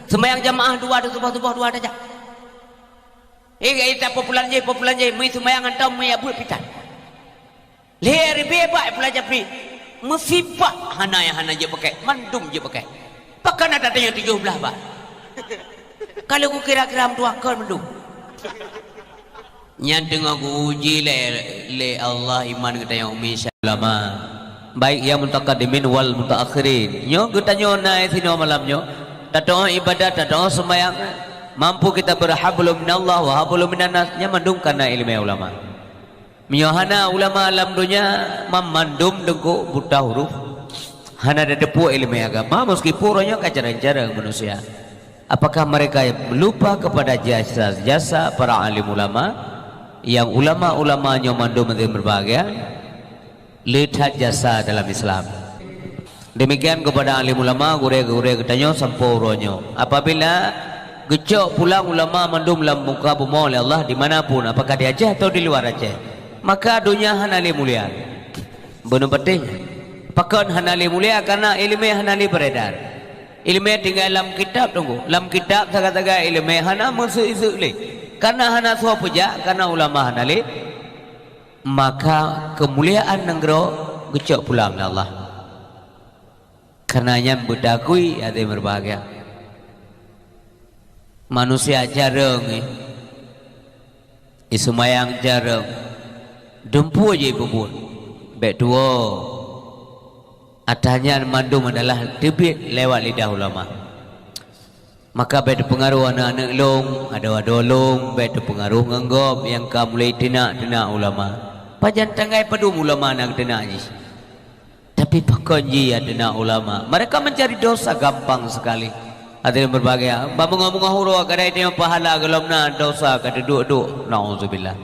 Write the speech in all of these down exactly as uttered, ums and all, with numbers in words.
Seumayang jamaah dua, suboh-suboh dua tajak. Eh, eh, tak populan jih, populan jih, meuseumbayang hantom, meuyak buet pitan. Lhée ribée bak pula japri, meusibak hana nyang hana jeuet pakai, mandum jeuet pakai. Pakon ata tanyoe tujoh blaih bak? Kalau kukira-kira meutuah kon mandum. Nyan teungoh geuuji lé, lé Allah iman geutanyoe umi ulama, baik yang mutaqaddimin wal mutaakhirin. Nyoe geutanyoe na sinoe malam nyoe, tatoh ibadat, tatoh seumayang, mampu kita berhablum minallah wa hablum minannas, nyan mandum kana ileumé ulama. Meunyoe hana ulama lam donya, mandum teungku buta huruf, hana tateupeue ileumé agama, meskipun uroe nyoe ka careng-careng manusia. Apakah mereka lupa kepada jasa-jasa para alim ulama? Yang ulama-ulama nyoe mandum hadirin berbahagia, le that jasa dalam Islam. Demikian kepada alim ulama, gurée-gurée geutanyoe sampoe uroe nyoe. Apabila geucok pulang ulama mandum lam muka bumoe lé Allah dimanapun, apakah di Aceh atau di luar Aceh, maka donya hana lé mulia. Beuneupatéh, pakon hana lé mulia? Karena ileumé hana lé beredar. Ileumé tinggai lam kitab teungku. Lam kitab sagai-sagai ileumé hana meuseuk-seuk lé. Karena hana soe peujak, karena ulama hana lé, maka keumuliaan nanggroe geucok pulang lé Allah. Karena nyan beutakui hadirin berbahagia. Manusia careng, eh, iseumayang careng, dumpeue jih peubuet, bék tuwoe. Ata nyan mandum adalah teubiet lewat lidah ulama. Maka bék teupeungaruh aneuk-aneuk lôn, adoe-adoe lôn, bék teupeungaruh ngon gob nyang ka mulai teunak-teunak ulama. Pajan tanggai padum ulama na geuteunak jih. Tapi pakon jih ya teunak ulama? Mereka mencari dosa gampang sekali. Hadirin berbahagia, bak beungoh-beungoh uroe kadai teuh pahala gohlom na, dosa ka teuduek-duek. Nauzubillah.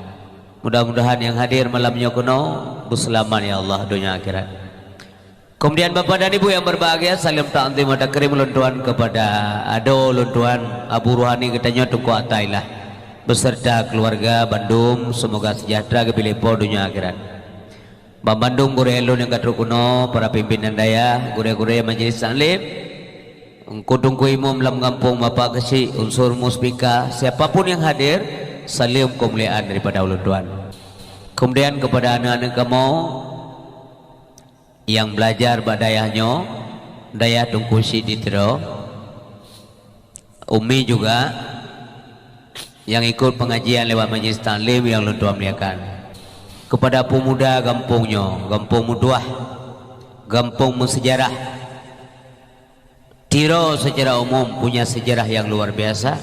Mudah-mudahan nyang hadir malam nyoe keunoe beuseulamat ya Allah donya akhirat. Kemudian Bapak dan Ibu yang berbahagia, salam takzim wa takrim ulôn tuan kepada adoe ulôn tuan Abu Ruhani geutanyoe Teungku Atailah beserta keluarga bandum, semoga sejahtera geupiléh Po donya akhirat. Ban bandum gurée lôn nyang ka trok keunoe, para pimpinan dayah, gurée-gurée majelis taklim, teungku-teungku imum lam gampông, bapak keuchik, unsur muspika, siapapun yang hadir, saleuem keumuliaan daripada ulôn tuan. Kemudian kepada aneuk-aneuk kamoe nyang belajar bak dayah nyoe, dayah Teungku Chik di Tiro, Umi juga nyang ikut pengajian lewat majelis taklim nyang lôn tuan muliakan. Kepada pemuda gampông nyoe, gampông meutuah, gampông meusejarah. Tiro secara umum punya sejarah yang luar biasa.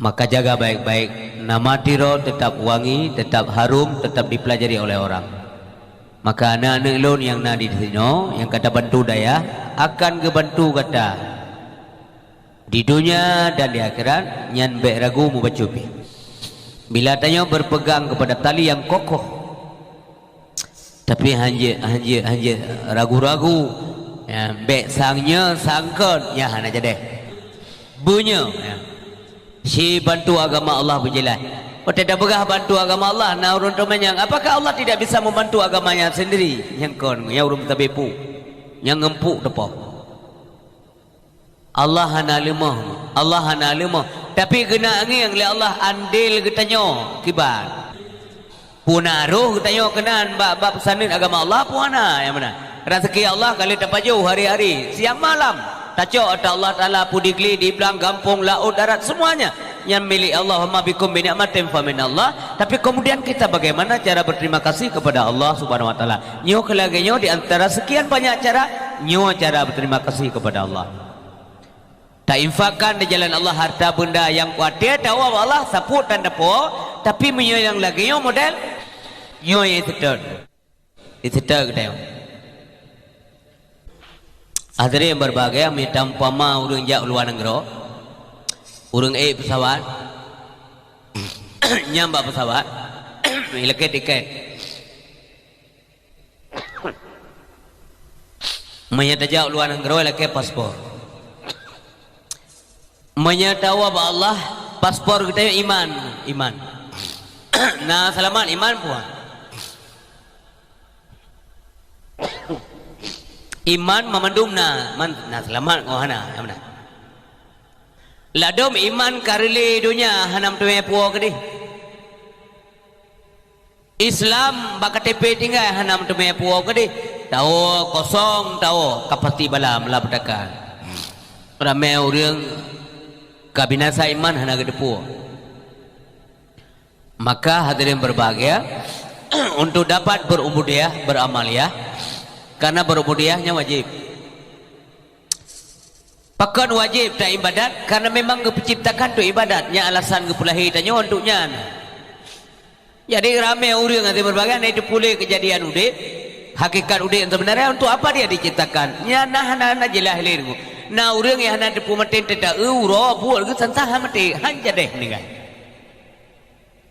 Maka jaga baik-baik, nama Tiro tetap wangi, tetap harum, tetap dipelajari oleh orang. Maka aneuk-aneuk lôn nyang na di sinoe, nyang ka tabantu dayah, akan geubantu gata di dunia dan di akhirat, nyan bék ragu mubacut pih. Bila tanyoe berpegang kepada tali yang kokoh, tapi hanjeuet, hanjeuet, hanjeuet ragu-ragu, ya, bék sang nyoe, sang kon, ya, hana jadeh. Beunyoe, ya. Si bantu agama Allah beujeulaih. Watée tapeugah bantu agama Allah, na ureuëng teumanyong, apakah Allah tidak bisa membantu agamanya sendiri? Nyang kon, nyang ureuëng tabepu, nyang ngempuk teupok. Allah hana leumoh, Allah hana leumoh. Tapi geuneuk ngieng lé Allah andel geutanyoe kiban. Peue na roh geutanyoe keunan bak bab peusaneut agama Allah, peue hana nyang meunan. Raseuki Allah ka lheueh tapajoh hari-hari, siang malam. Tacok ata Allah Taala, peue di glé, di blang, gampông, laôt, darat, semuanya nyan milék Allah. Wa ma bikum bi ni'matin fa minallah. Tapi kemudian kita bagaimana cara berterima kasih kepada Allah Subhanahu wa Taala? Nyoe keu lagée nyoe di antara sekian banyak cara, nyoe cara berterima kasih kepada Allah. Tainfakkan di jalan Allah harta benda nyang kuatir tawoe bak Allah, sapeue tan tapo, tapi meunyoe nyang lagée nyoe model, nyoe nyang seutôt. Seutôt geutanyoe. Hadirin berbahagia, mita umpama ureuëng jak u luwa nanggroe, ureuëng ék pesawat, nyang bak pesawat, ilakée tiket. Meunyoe tajak u luwa nanggroe lakée paspor. Meunyoe tawoe bak Allah, paspor geutanyoe iman, iman. Na seulamat iman puan. Iman mamandum na, man, na seulamat ngon hana, hana. Ladôm iman ka reulée donya hana meuteumé puwoe keudeh. Islam bak K T P tinggai hana meuteumé puwoe keudeh. Tawoe kosong, tawoe ka pasti bala meulapeutaka. Ramé ureuëng ka binasa iman hana geuteupuwoe. Maka hadirin berbahagia, untuk dapat berubudiyah, beramaliyah, karena berubudiyah nyan wajib. Pakon wajib taibadat? Karena memang geupeuciptakan untuk ibadat. Nyan alasan geupeulahé tanyoe untuk nyan. Jadi ramé ureuëng hadirin berbahagia na itu pulé kejadian udeb, hakikat udeb sebenarnya untuk apa dia diciptakan. Nyan na hana-hana jeulaih lé. Na ureuëng nyang hana teupeu maté teuta uroe buet geuh sansa han maté, han jadeh meuninggai.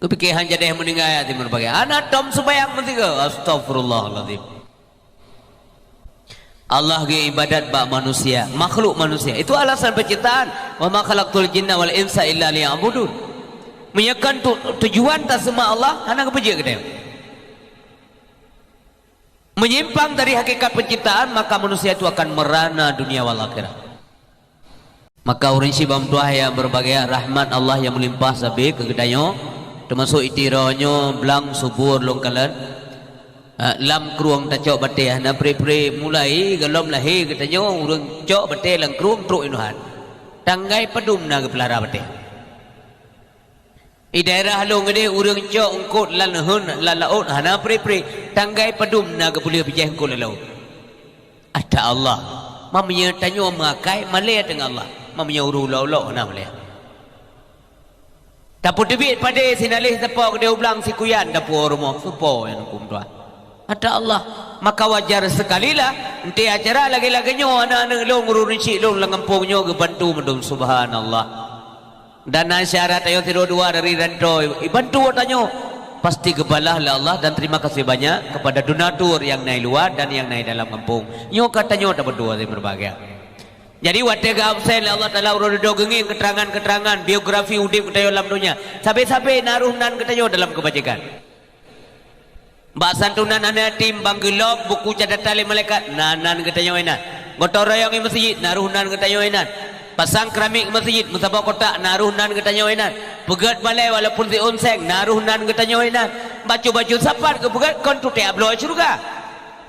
Geupike han jadeh meuninggai hati meureubagai. Aneuk tom seubayang meusigoe. Astagfirullahalazim. Allah geuibadat bak manusia, makhluk manusia. Itu alasan penciptaan. Wa ma khalaqtul jinna wal insa illa liya'budun. Meunyoe kon tu, tujuan taseumah Allah, hana geupeujeuet geutanyoe. Menyimpang dari hakikat penciptaan, maka manusia itu akan merana dunia wal akhirat. Maka ureuëng syiek bak meutuah nyang berbahagia, rahmat Allah nyang meulimpah sabe keu geutanyoe, teumasok itiro nyoe blang subur lôn kalon. Ah, lam krueng tacok batée hana pre-pre, mulai gohlom lahé geutanyoe ureuëng cok batée lam krueng trok inohan. Tanggai padum na geupeulara batée. Di daerah lôn keudeh ureuëng cok eungkot lam leuheun lam laôt hana pre-pre, tanggai padum na geupeuleueh bijéh eungkot lam laôt. Ata Allah, meunyoe tanyoe meuakai malée teungoh Allah, meunyoe ureuëng ulok-ulok hana malée. Tapeuteubiet padé sinaléh sapo keudeh u blang sikuyan tapuwoe rumoh, sapo nyang huköm tuha. Ata Allah, maka wajar sekalilah, enté acara lagée-lagée nyoe aneuk-aneuk lôn, ureuëng syiek lôn lam gampông nyoe geubantu mandum, subhanallah. Dan na syarat tanyoe sidroe dua dari rantô, ibantu tanyoe, pasti geubalah lé Allah dan terima kasih banyak kepada donatur nyang na i luwa dan nyang na i dalam gampông. Nyoe ka tanyoe tabantu hadirin berbahagia. Jadi watée geuabsen lé Allah Taala uroe dudoe geungieng keuteurangan-keuteurangan biografi udeb geutanyoe lam donya, sabe-sabe na roh nan geutanyoe dalam keubajikan. Bak santunan aneuk yatim, ban geulok buku catatan lé malaikat, na nan geutanyoe inan. Gotong royong i meuseujid, na roh nan geutanyoe inan. Pasang keramik meuseujid, meusaboh kotak, na roh nan geutanyoe inan. Peugét balée walaupun siôn seng, na roh nan geutanyoe inan. Bacut-bacut sapat geupeugét kon tutéh bloe syeuruga.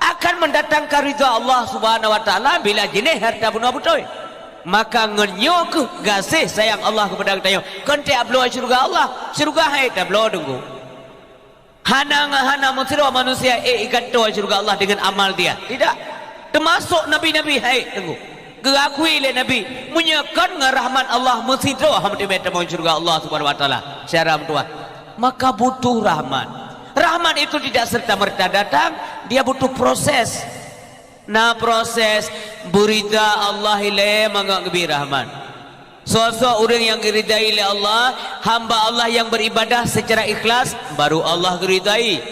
Akan mendatangkan ridha Allah Subhanahu wa Taala bila jinéh hareuta bunoe beutôi. Maka ngon nyoe kheueh gaséh sayang Allah keupada geutanyoe. Kon tutéh bloe syeuruga Allah, syeuruga hai tabloe deungon. Hana ngon hana meusidroe manusia ék igantoe syeuruga Allah deungon amal dia. Tidak. Teumasok nabi-nabi hai teungku. Geuakui lé Nabi, meunyoe kon ngon rahmat Allah meusidroe hana meuteumé tamong syeuruga Allah Subhanahu wa Taala. Syara meutuah. Maka butuh rahmat. Rahmat itu tidak serta-merta datang, dia butuh proses. Na proses beurida Allah ilée mangat geubri rahmat. Soe-soe ureuëng nyang geuridai lé Allah, hamba Allah nyang beribadah secara ikhlas, baru Allah geuridai.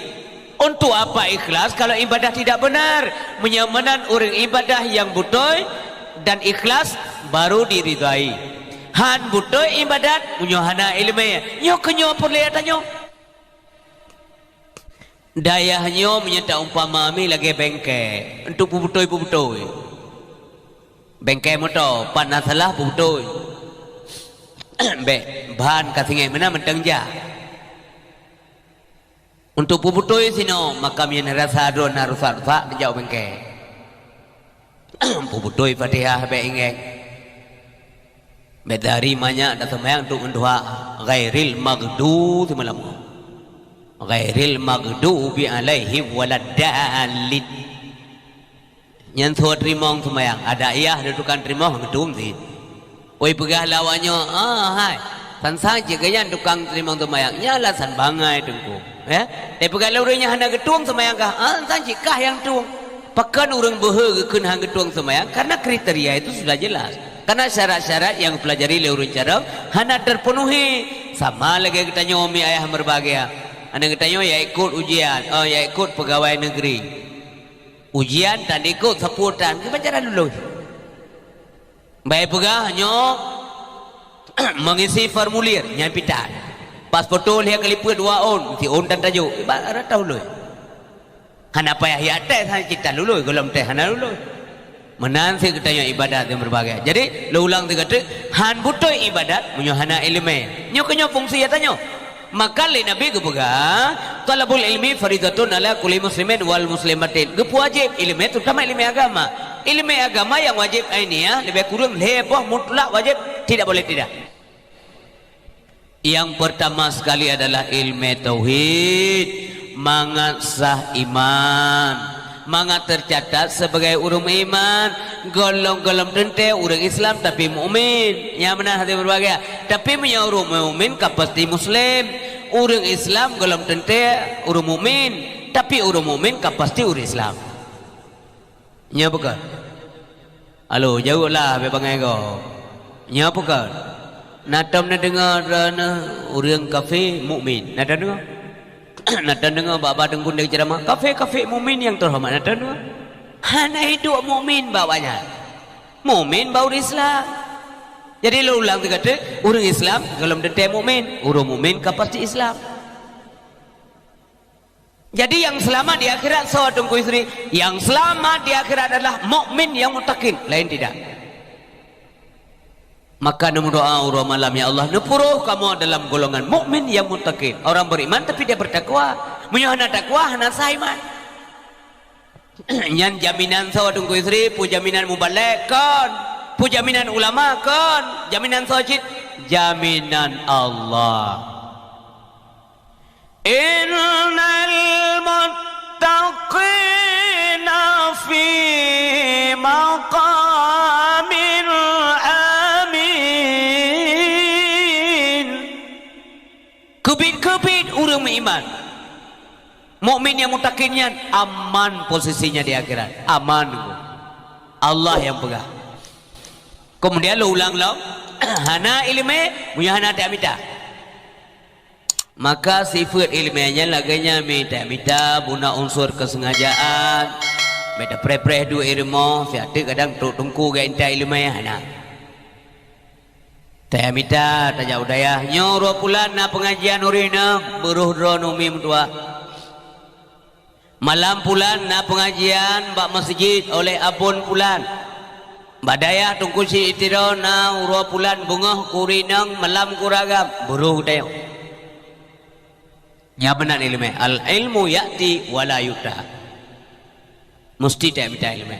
Untuk apa ikhlas kalau ibadah tidak benar? Meunyoe meunan ureuëng ibadah nyang beutôi dan ikhlas baru diridai. Han beutôi ibadat meunyoe hana iéleumé. Nyoe keuh nyoe peureulée tanyoe. Dayah nyoe meunyoe taumpama mi lagée bengke, untuk peubeutôi-peubeutôi. Bengke moto, pat na salah peubeutôi. Bék, ban ka singét meunan mantong jak. Untuk peubeutôi sinoe, maka meunyoe rasa droe na rusak-rusak, neujak u bengke. Peubeutôi Fatihah bék ingék. Bék dari manyak taseumayang untuk meudoa ghairil maghdu seumalam. Ghairil maghdubi alaihim waladdallin. Nyan soe teurimong seumayang, ada yah di tukang teurimong geudum sit. Oi peugah lé awak nyoe, "Ah, hai, san-san cit geuh nyan tukang teurimong seumayang, nyan alasan bangai teungku." Eh? Tapi peugah lé ureuëng nyang hana geutueng seumayang kah, "Ah, san-san cit kah nyang tueng." Pakon ureuëng beuhe geukheun han geutueng seumayang? Karena kriteria itu sudah jelas. Karena syarat-syarat nyang geupelajari lé ureuëng carông hana terpenuhi. Sama lagée geutanyoe mi ayah meureubahagia. Aneuk geutanyoe ya ikot ujian, oh, ya ikot pegawai negeri. Ujian tan ikot sapeue tan, keu pacara lulus. Bai peugah nyoe mengisi formulir nyan pitan. Pas foto lhée kali peuet dua ôn, meusti ôn tan tajok. Ibarat rata ulôi. Hana payah jak tes, hana cit tan lulus, gohlom tes hana lulus. Meunan cit geutanyoe ibadat nyang beurbagai. Jadi, lôn ulang sigoe teuk, han beutôi ibadat meunyoe hana iéleumé. Nyoe keuh nyoe fungsi geutanyoe. Maka lé Nabi geupeugah, "Thalabul ilmi faridatun ala kulli muslimin wal muslimatin." Geupeuwajéb iéleumé, terutama iéleumé agama. Iéleumé agama nyang wajéb ainiah, leubeh kureueng lhée boh mutlak wajéb, tidak boleh tidak. Nyang peurtama sekali adalah iéleumé tauhid, mangat sah iman, mangat teucatat sibagai ureuëng meuiman, gohlom-gohlom teuntée ureuëng Islam tapi mukmin. Nyan meunan hase beurbagai. Tapi meunyoe ureuëng mukmin ka pasti muslim, ureuëng Islam gohlom teuntée ureuëng mukmin, tapi ureuëng mukmin ka pasti ureuëng Islam. Nyoe peue kon? Alo, jaweueb lah, bék bangai gob. Nyoe peue kon? Na tom neudeungoe droeneuh ureuëng kafé mukmin? Na tom deungoe? Na tom deungoe bak-bak teungku ndeng ceuramah, kafé-kafé mukmin nyang teuhoreumat? Na tom deungoe? Hana hiduek mukmin bak awaknyan. Mukmin bak ureuëng Islam. Jadi lôn ulang sigoe teuk, ureuëng Islam gohlom teuntée mukmin, ureuëng mukmin ka pasti Islam. Jadi nyang seulamat di akhirat soe Teungku Yusri? Nyang seulamat di akhirat adalah mukmin nyang muttaqin, laén tidak. Maka neumeudoá uroe malam, "Ya Allah, neupuroh kamoe dalam golongan mukmin nyang muttaqin." Orang beriman tapi dia bertakwa. Meunyoe hana takwa, hana sah iman. Nyan jaminan soe Teungku Yusri? Peue jaminan mubalek? Kon. Peue jaminan ulama? Kon. Jaminan soe cit? Jaminan Allah. Innal muttaqina fi maqamin amin. Keubiet-keubiet ureuëng meuiman, mukmin nyang muttaqin nyan aman posisinya di akhirat. Aman. Allah nyang peugah. Keumudian lôn ulang lom, hana iéleumé meunyoe hana tamita. Maka sifeuet iéleumé nyan lagée nyan, mita-mita buna unsur keusengajaan, bék tapreh-preh duek i rumoh, siat teuk kadang trok teungku geuintat iéleumé, hana. Tamita tajak u dayah, nyoe uroe pulan na peungajian ureuëng inong, beuroh droeneuh umi meutuah. Malam pulan na peungajian bak meuseujid oleh abon pulan. Bak dayah Teungku Syed Itiro na uroe pulan beungoh keu ureuëng inong, malam keu ureuëng agam, beuroh geutanyoe. Nyan meunan iéleumé, al-ilmu ya'ti wa la yu'ta. Musti tamita iéleumé.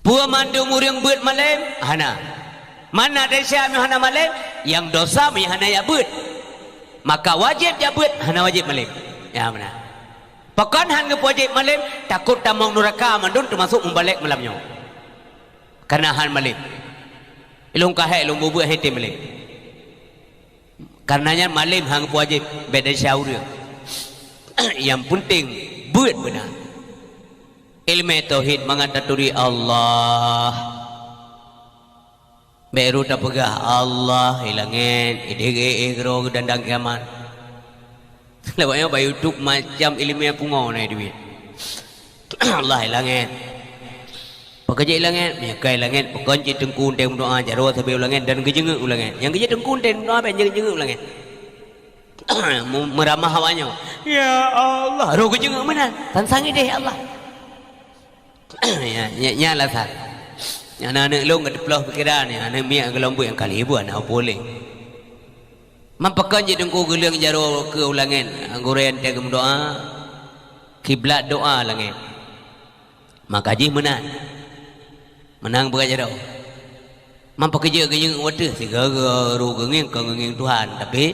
Peue mandum ureuëng beuet malém? Hana. Mana desya meunyoe hana malém? Nyang desya meunyoe hana jak beuet. Maka wajéb jak beuet, hana wajéb malém. Ya, meunan. Pakon hana geupeuwajéb malém? Takot tamong nuraka mandum teumasok mubalek malam nyoe. Kareuna hana malém. Ilôn ka hék lôn beuet-beuet hana malém. Kareuna nyan malém hana geupeuwajéb, bék desya ureuëng. Nyang peunteng beuet beuna. Iéleumé tauhid mangat taturi Allah. Bék rot tapeugah Allah i langét, idéh geuéh keudroe geudandang kiamat. Lewat nyoe bak YouTube macam iéleumé pungo na duek. Allah i langét. Pakon jeuet i langét? Meunyoe ka i langét, pakon cit teungku teuntée meudoá jaroe sabe u langét dan geujeungeuk u langét. Nyang geujak teungku teuntée meudoá bék jeungeuk u langét. Meuramah awak nyoe, "Ya Allah," roh geujeungeuk meunan, tan sang idéh Allah. Nyan, nyan, nyan alasan. Aneuk-aneuk lôn ka teuploh pikeran, aneuk miet geulom buet nyang kali buet na upuleh. Man pakon jeuet teungku geuleueng jaroe keu u langét, gurée teuntée geumeudoá, kiblat doá langét. Maka jih meunan. Meunan beurajada. Man pakon jeuet geujeungeuk u ateueh, sigoe-goe roh geungieng kon geungieng Tuhan, tapi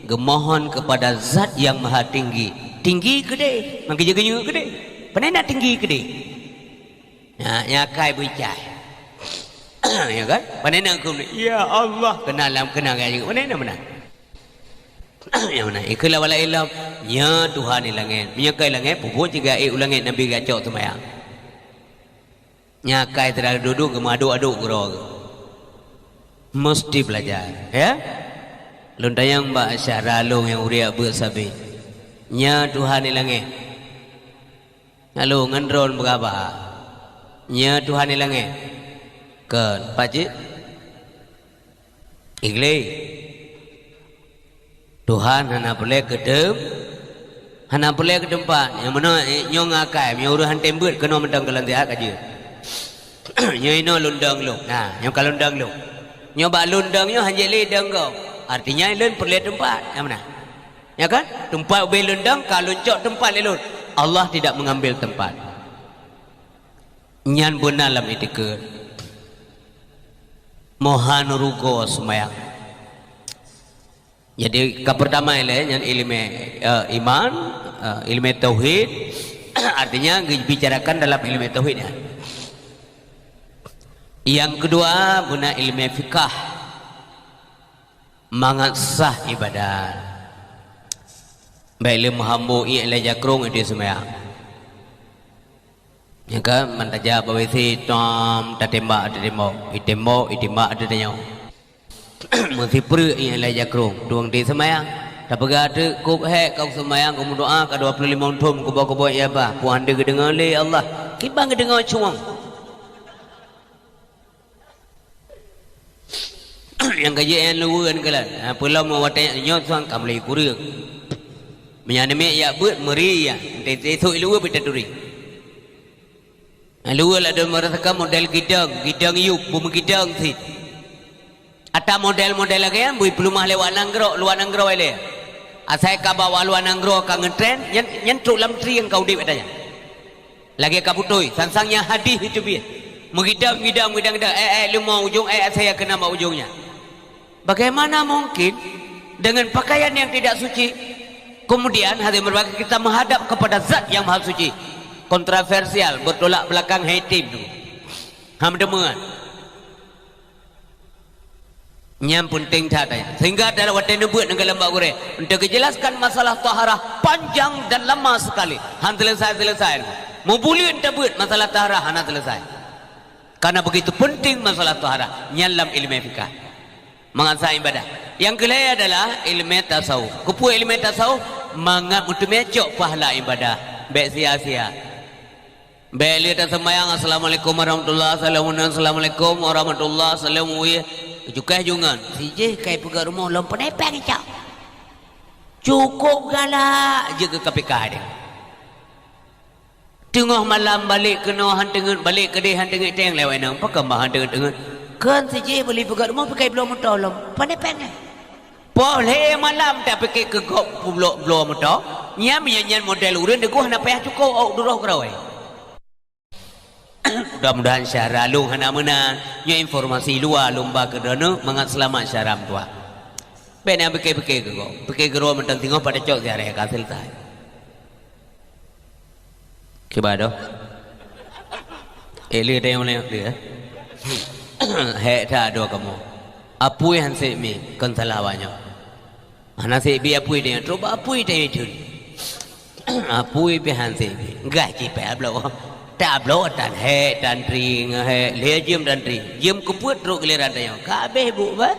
geumohon keupada Zat Nyang Maha Tinggi. Tinggi keudéh, man keu jeuet geujeungeuk keudéh. Pane na tinggi keudéh? Nyan, nyan akai beuicai. Ya kan? Pane na keuneuk, "Ya Allah," keunan lam keunan gaya. Pane na meunan? Nyang meunan, ikheun lawala ilom, "Nyoe Tuhan i langét." Meunyoe ka i langét, peubuet cit geuék u langét Nabi geucok seumayang. Nyan akai teuh duek-duek geumeuadok-adok keudroe geuh. Musti belajar, ya. Lôn tanyong bak syedara lôn nyang ureuëng beuet sabe. "Nyoe Tuhan i langét." Lalu ngon droeneuh beukaba, "Nyoe Tuhan i langét." Kon, pat jeuet? Igleh. Tuhan hana peureulée keu teum-, Hana peureulée keu teumpat. Nyang meunoe, eh, nyoe ngakai, nyoe ureuëng han tem beuet keunoe mantong keu lôn siat ka jeuet. Nyoe inoe lôn dong lôn. Nah, nyoe ka lôn dong lôn. Nyoe bak lôn dong nyoe han jeuet lé dong gob. Artinya lôn peureulée teumpat. Nyang meunan. Ya kan? Teumpat ubé lôn dong, ka lôn cok teumpat lé lôn. Allah tidak mengambil tempat. Nyan beuna lam itikeuet. Mohan rugo seumayang. Jadi, ka peurtama ilée nyan ileumé, eh, iman, eh, ileumé tauhid, artinya geubicarakan dalam ileumé tauhid nyan. Nyang keudua, beuna ileumé fikah. Mangat sah ibadat. Bék lé meuhambo ié lé jakrong itu seumayang. Nyang ka meutajak bak W C, tom, tatembak ateueh tembok, itembok, itembak ateueh tanyoe. Meusipreuk ié lé jakrong, tueng di seumayang. Tapeugah teuk kôb hék ka seumayang, ka meudoá ka dua puluh limong thon, kuba-kuba ié bah, puan deuh geudeungoe lé Allah. Kiban geudeungoe cueng. Nyang ka jeuet nyang luweue keulan. Ha, peulom watée nyoe sang ka mulai kureueng. Meunyan namiet yak beuet meuri ya, entah esok luweue beutaturi. Ha, luweue ladom merasakan model gidong, gidong yup, beumeugidong sit. Ata model-model lagée nyan bui peulumah lewat nanggroe, luwa nanggroe ilée. Asai ka bawa luwa nanggroe ka ngeutren, nyan, nyan trok lam trieng ka udeb ata nyan. Lagée ka beutôi, sang-sang nyang hadih itu biet. Meugidang-gidang, meugidang-gidang, eh, eh, leumo ujong, eh, eh, saya keunan bak ujong nyan. Bagaimana mungkin dengan pakaian yang tidak suci, kemudian hati berbagai kita menghadap kepada Zat yang Maha Suci? Kontroversial, bertolak belakang, hai tim tu. Ham deungoe. Nyan peunteng that, eh. Sehingga dalam watée neubeuet ngon lambak gurée, untuk geujelaskan masalah taharah panjang dan lama sekali. Han selesai-selesai. Mubuliet teubeuet masalah taharah hana selesai. Karena begitu penting masalah taharah. Nyan lam ileumé fikah. Mangat sah ibadah. Nyang keulhée adalah ileumé tasawuf. Keupeue ileumé tasawuf? Mangat meuteumé cok pahala ibadah. Bék sia-sia. Bék lé taseumayang, "Assalamualaikum warahmatullah, assalamualaikum, assalamualaikum warahmatullah, assalamualaikum." Jukah jungan, sijih kai peugah rumoh lom peunepeng cok. Cukup galak je keu K P K deh. Teungoh malam balek keunoe han teungeut, balek keudeh han teungeut teng lewat nang, pakon bah han teungeut-teungeut. Kon sijih beli peugah rumoh pikai bloe moto lom, peunepeng eh. Poh lhée malam tapike keu gob publok bloe moto, nyan meunyan nyan model ureuëng deungoh hana payah cukôp ôk duroh keurawe. Mudah-mudahan syara lôn hana meunan. Nyoe informasi luwa lôn ba keu droeneuh mangat seulamat syara meutuah. Bék na pike-pike keu gob. Pike keu droe mantong singoh pada cok ziarah ka selesai. Kiban doh. Eh, le dayong le, le, eh. Hék that dua kamoe. Apui han sép mi, kon salah awak nyoe. Hana sép bi apui dayong, trok bak apui dayong cun. Apui pi han sép bi. Gah cipék bloe. Tak bloe tan hék, tan tring, hék, le jeuem tan tring. Jeuem keupeuet trok giliran dayong. Ka abéh bu bah.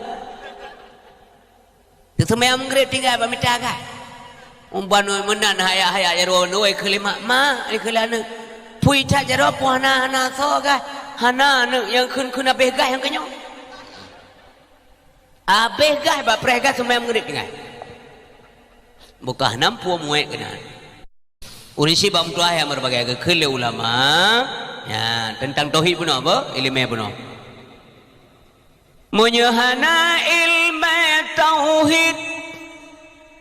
Teuseumayang Maghrib tinggai bak mita gah. Umban meunan hayak-hayak jaroe nyoe, wai keu lé mak, mak, wai keu lé aneuk. Pui that jaroe pun hana, hana soe gah. Hana aneuk nyang kheun-kheun abéh gah nyang keunyoe. Abéh gah bak preh gah seumayang Maghrib tinggai. Bukah nam pue muet keunan. Ureuëng syiek bak meutuah nyang berbagai geukheun lé ulama, ya, teuntang tauhid bunoe, beuh, ileumé bunoe. Meunyoe hana ileumé tauhid,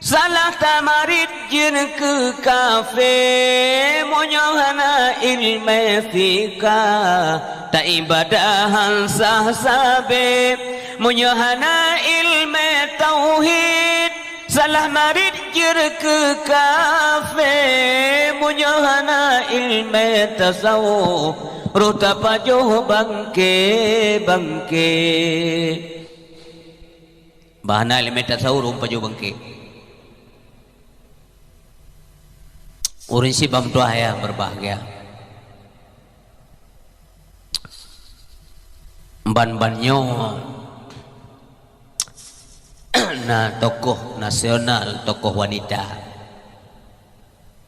salah tamarit jeuet keu kafé. Meunyoe hana ileumé fikah, taibadah han sah sabé. Meunyoe hana ileumé tauhid, salah marit jeuet keu kafé. Meunyoe hana ileumé tasawuf, roh tapajoh bangké-bangké. Bah hana ileumé tasawuf, roh pajoh bangké. Ureuëng syiek bak meutuah nyang berbahagia. Ban-ban nyoe na tokoh nasional, tokoh wanita.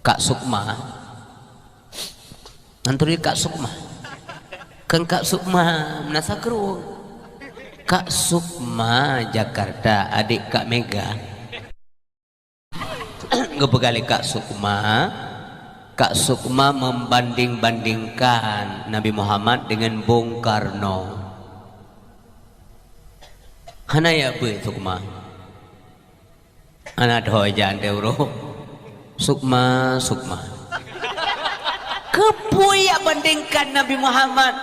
Kak Sukma. Nyan turi Kak Sukma. Kon Kak Sukma, meunasah kru. Kak Sukma Jakarta, adik Kak Mega. Geupeugah lé Kak Sukma, Kak Sukma membanding-bandingkan Nabi Muhammad dengan Bung Karno. Hana ya beue Sukma. Hana tho jan teuh uroe. Sukma, Sukma. Keupeue ya bandingkan Nabi Muhammad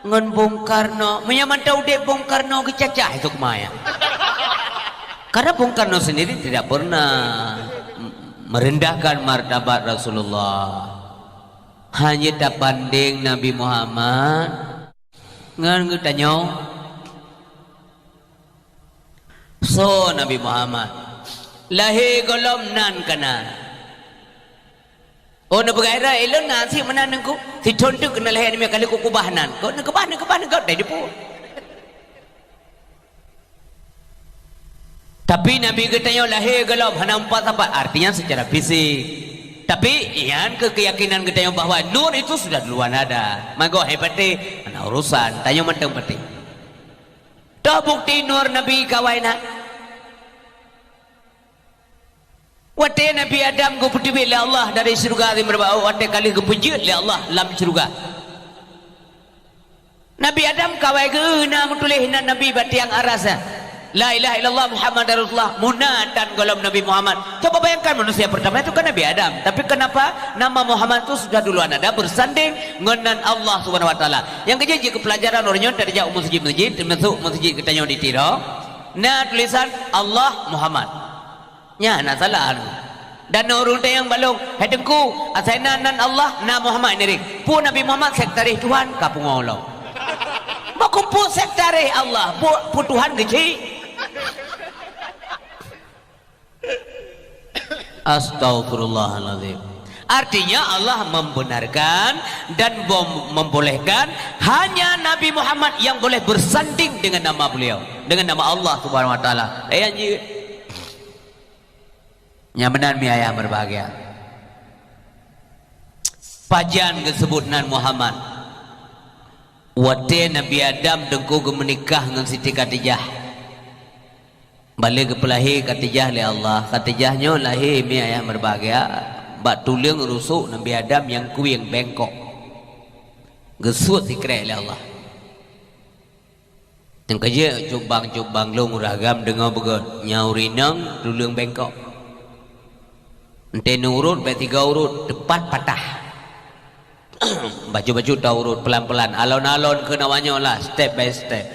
ngon Bung Karno? Meunyo mantong udeb Bung Karno geucacah Sukma ya. Karena Bung Karno sendiri tidak pernah m-, merendahkan martabat Rasulullah. Hanya tabanding Nabi Muhammad ngon geutanyoe. Soe Nabi Muhammad? Lahé gohlom nan kana. Oh, neupeugah ilôn na sit meunan Teungku. Sithon teuk keuneuk lahé aneuk miet ka lheueh kukeubah nan. Kok neukeubah, neukeubah, neukeubah, dai dipeue. Tapi Nabi geutanyoe lahé gohlom hana meupat sapat, artinya secara fisik. Tapi nyan keu keyakinan geutanyoe bahwa nur itu sudah duluan ada. Magoe hai patéh, hana urusan, tanyoe mantong patéh. Toh bukti nur Nabi kawai na? Watée Nabi Adam geupeuteubiet lé Allah dari syeuruga, watée ka lheueh geupeujeuet lé Allah lam syeuruga. Nabi Adam kawai geuh na meutuléh nan Nabi bak tiang aras, "La ilaha illallah Muhammadar Rasulullah," muna tan gohlom Nabi Muhammad. Coba bayangkan manusia pertama itu kan Nabi Adam. Tapi kenapa nama Muhammad itu sudah duluan ada bersanding ngon nan Allah Subhanahu wa Taala? Nyang keujeuet jeuet keu peulajaran uroe nyoe tajak u meuseujid-meuseujid, teumasok meuseujid geutanyoe di Tiro, na tulisan Allah Muhammad. Nyan na salah. Dan ureuëng teuh nyang balong, "Hai Teungku, asai na nan Allah, na Muhammad nirek." Peue Nabi Muhammad sekretaris Tuhan ka pungo lom. Bak kumpul sekretaris Allah, peue, peue Tuhan keuchik? Astagfirullahalazim. Artinya Allah membenarkan dan mem-, membolehkan hanya Nabi Muhammad yang boleh bersanding dengan nama beliau, dengan nama Allah Subhanahu wa Taala. Eh, anjir. Nyang meunan mi ayah berbahagia. Pajan geuseubut nan Muhammad? Watée Nabi Adam Teungku geumeunikah ngon Siti Khadijah. Balé geupeulahé Khadijah lé Allah. Khadijah nyoe lahé mi ayah berbahagia bak tuleueng rusok Nabi Adam nyang kueng bengkok. Geusuet sikrek lé Allah. Nyang keujeuet cubang-cubang lôn ureuëng agam deungoe beugét, nyan ureuëng inong tuleueng bengkok. Enteuk neurot bak tiga urot teupat patah. Bacut-bacut ta urot pelan-pelan, alon-alon keunoe nyoe lah, step by step.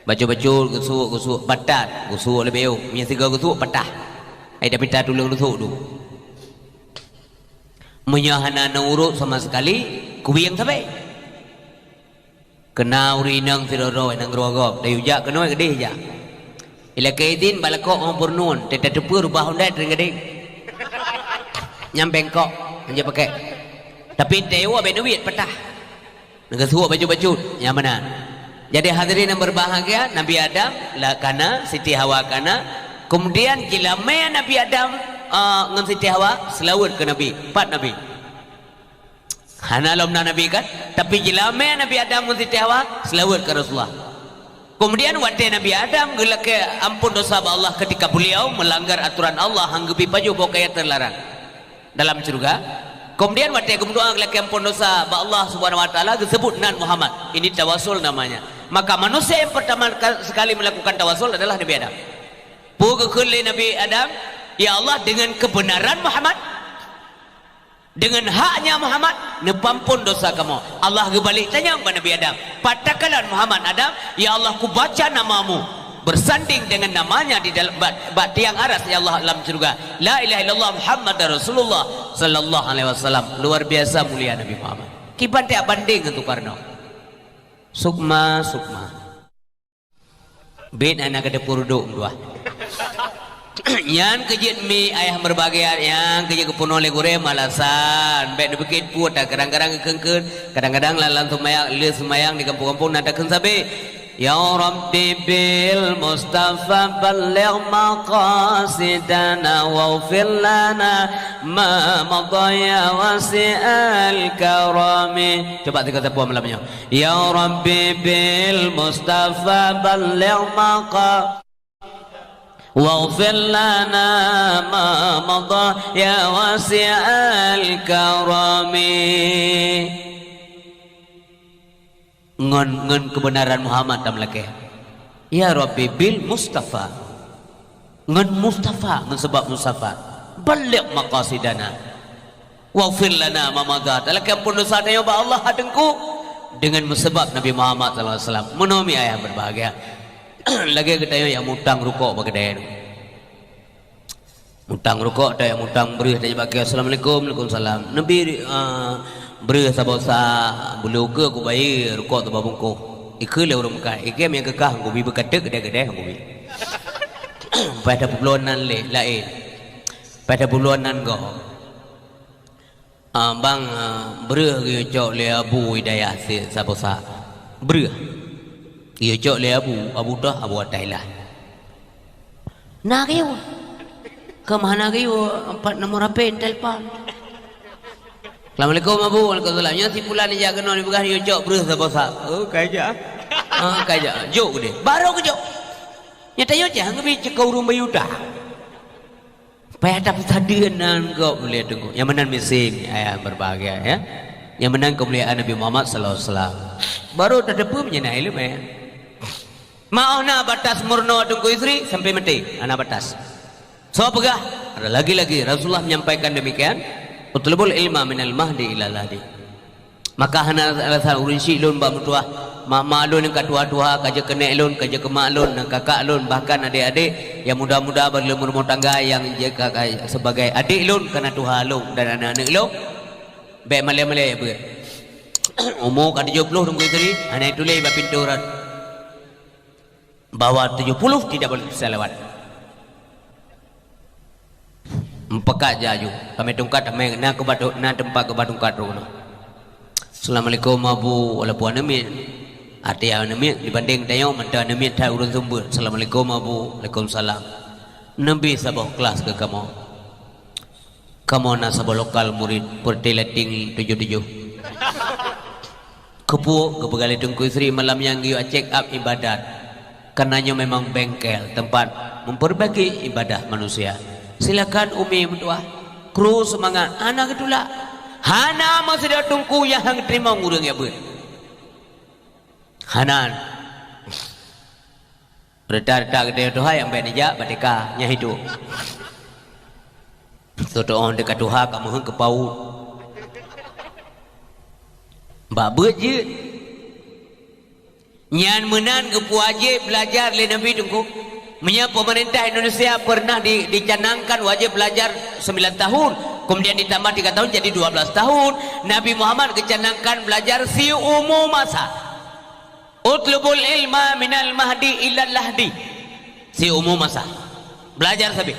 Bacut-bacut geusuek-geusuek patat, geusuek leubeh ôk, meunyoe sigoe geusuek patah. Hai dah mita tuleueng rusok du. Meunyoe hana neurot sama sekali, kubieng sabe. Keunan ureuëng inong sidroe-droe nyang geurugob, tayue jak keunoe keudeh jak. Ilakée idhin bak lakoe ngon peurunoe, teutateupeue rubah undai teurimong gadeng. Nyang bengkok, nyang jeuet pakai. Tapi teuwoe bak neubiet patah. Neugeusuek bacut-bacut, nyang meunan. Jadi hadirin yang berbahagia, Nabi Adam lah kana, Siti Hawa kana. Kemudian jilamé Nabi Adam, eh, ngon Siti Hawa, seulaweuet keu Nabi, pat Nabi. Hana lom na Nabi kan? Tapi jilamé Nabi Adam ngon Siti Hawa, seulaweuet keu Rasulullah. Kemudian watée Nabi Adam geulakée ampôn dosa bak Allah ketika beliau melanggar aturan Allah hang geubi pajoh boh kaya terlarang dalam syeuruga. Kemudian watée geumeudoa geulakée ampôn dosa bak Allah Subhanahu wa Taala geuseubut nan Muhammad. Ini tawasul namanya. Maka manusia yang pertama ka-, sekali melakukan tawasul adalah Nabi Adam. Peue geukheun lé Nabi Adam? Ya Allah, dengan kebenaran Muhammad, dengan haknya Muhammad, neupeuampôn dosa kamoe. Allah geubalek tanyong bak Nabi Adam, "Pat takalon Muhammad Adam?" "Ya Allah, kubaca namamu bersanding dengan namanya di dalam bak, bak tiang aras, ya Allah, lam syeuruga. La ilaha illallah Muhammadar Rasulullah sallallahu alaihi wasallam." Luar biasa mulia Nabi Muhammad. Kiban tak banding ngon Soekarno. Sukma, sukma. Bit hana geuteupeu reudok dua. Nyan keuh jeuet mi ayah meureubahagia, nyan keuh jeuet geupeurunoe lé gurée malasan. Bék neupike peue ta, kadang-kadang geukheun-kheun, kadang-kadang lam, lam seumayang, le seumayang di gampông-gampông na takheun sabe, "Ya Rabbi bil Mustafa balligh maqasidana waghfir lana ma madha ya wasi'al karami." Cuba tiga sapeue malam nyoe. Ya Rabbi bil Mustafa balligh maqa-, Waghfir lana ma madha ya wasi'al karami. Ngon, ngon keubeunaran Muhammad tameulakée. Ya Rabbi, bil Mustafa. Ngon Mustafa, ngon sabab Mustafa. Balligh maqasidana. Waghfir lana ma madha. Talakée ampôn desya tanyoe bak Allah, hai Teungku, deungon meusabab Nabi Muhammad sallallahu alaihi wasallam. Meunoe mi ayah berbahagia. Lagée geutanyoe nyang mutang rukok bak keudée nyoe. Mutang rukok, tanyoe mutang breueh, tanyoe bak kée, "Assalamualaikum." "Waalaikumsalam." "Neubi, eh, breueh saboh sa, beuleue ukeue kubayeue rukok saboh bungkôh." Ikheun lé ureuëng meukat, "Ikheun nyang keu kah, kubi beukateuk keudée-keudée, kubi." Pada peubloe nan lé, laén. Pada peubloe nan goh. Ah, bang, ah, breueh geuyue cok lé Abu Hidayah si-, saboh sa. Breueh. Geuyue cok lé Abu, Abu toh, Abu Thailand. Na geuyue. Keu hana geuyue, empat nomor H P telepon. "Assalamualaikum, Abu." "Waalaikumsalam." "Nyan si pulan ijak keunoe, ipeugah geuyue cok breueh saboh sa." "Oh, ka ijak." "Ah, ka ijak." Jok deh. Baru geujok. Nyata nyoe cah ngeubit ceuka ureuëng bayeue utang. Payah tapeusadeuen nan gob lé Teungku. Nyang meunan miseue, ayah berbahagia, ya. Nyang meunan keumuliaan Nabi Muhammad sallallahu alaihi wasallam. Baru tateupeue meunyoe na iéleumé. Meu'oh na batas meurunoe Teungku Yusri sampai maté, hana batas. Soe peugah? Ada lagi-lagi Rasulullah menyampaikan demikian, "Utlubul ilma minal mahdi ilal lahdi." Maka hana alasan ureuëng syiek lôn bak meutuwah, mak-mak lôn nyang ka tuha-tuha, ka jeuet keuneuk lôn, ka jeuet keu mak lôn, dan kakak lôn, bahkan adék-adék nyang muda-muda baru lôn meurumoh tangga nyang jeuet ka, ka sebagai adék lôn, ka na tuha lôn dan aneuk-aneuk lôn. Bék malée-malée beuet. Umu ka tujoh ploh Teungku Yusri, hana tuléh bak pintoe rot. Bahwa tujoh puluh tidak boleh terselewat. Meupakat jak aju. Kami tungkat, kami na keubat, na teumpat keubat tungkat droe keunoe. "Assalamualaikum, Abu." Walaupun aneuk miet, até aneuk miet dibandéng tanyoe, mantong aneuk miet that ureuëng seumeubeuet. "Assalamualaikum, Abu." "Waalaikumsalam." "Neubi saboh kelas keu kamoe." Kamoe na saboh lokal murit, Peureutée Leteng tujoh tujoh. Keupeue? Geupeugah lé Teungku Yusri malam nyan geuyue check up ibadat. Karena nyoe memang bengkel, tempat memperbaiki ibadah manusia. Silakan Umi meutuwah. Kru seumangat, hana geutulak. Hana meusidroe teungku nyang han geuteurimong ureuëng nyang beuet. Hana. Reuta-reuta geutanyoe tuha nyang bèk neujak bak T K, nyan hidup. Soe teu'oh teuka tuha ka meuheuet keu paut. Bak beuet jeuet. Nyan meunan geupeuwajéb beulajar lé Nabi Teungku. Meunyoe peumeurintah Indonesia pernah di-, dicanangkan wajéb beulajar sembilan tahun, kemudian ditambah tiga tahun jadi dua belas tahun, Nabi Muhammad geucanangkan beulajar siumu masa. "Utlubul ilma minal mahdi ilal lahdi." Siumu masa. Beulajar sabe.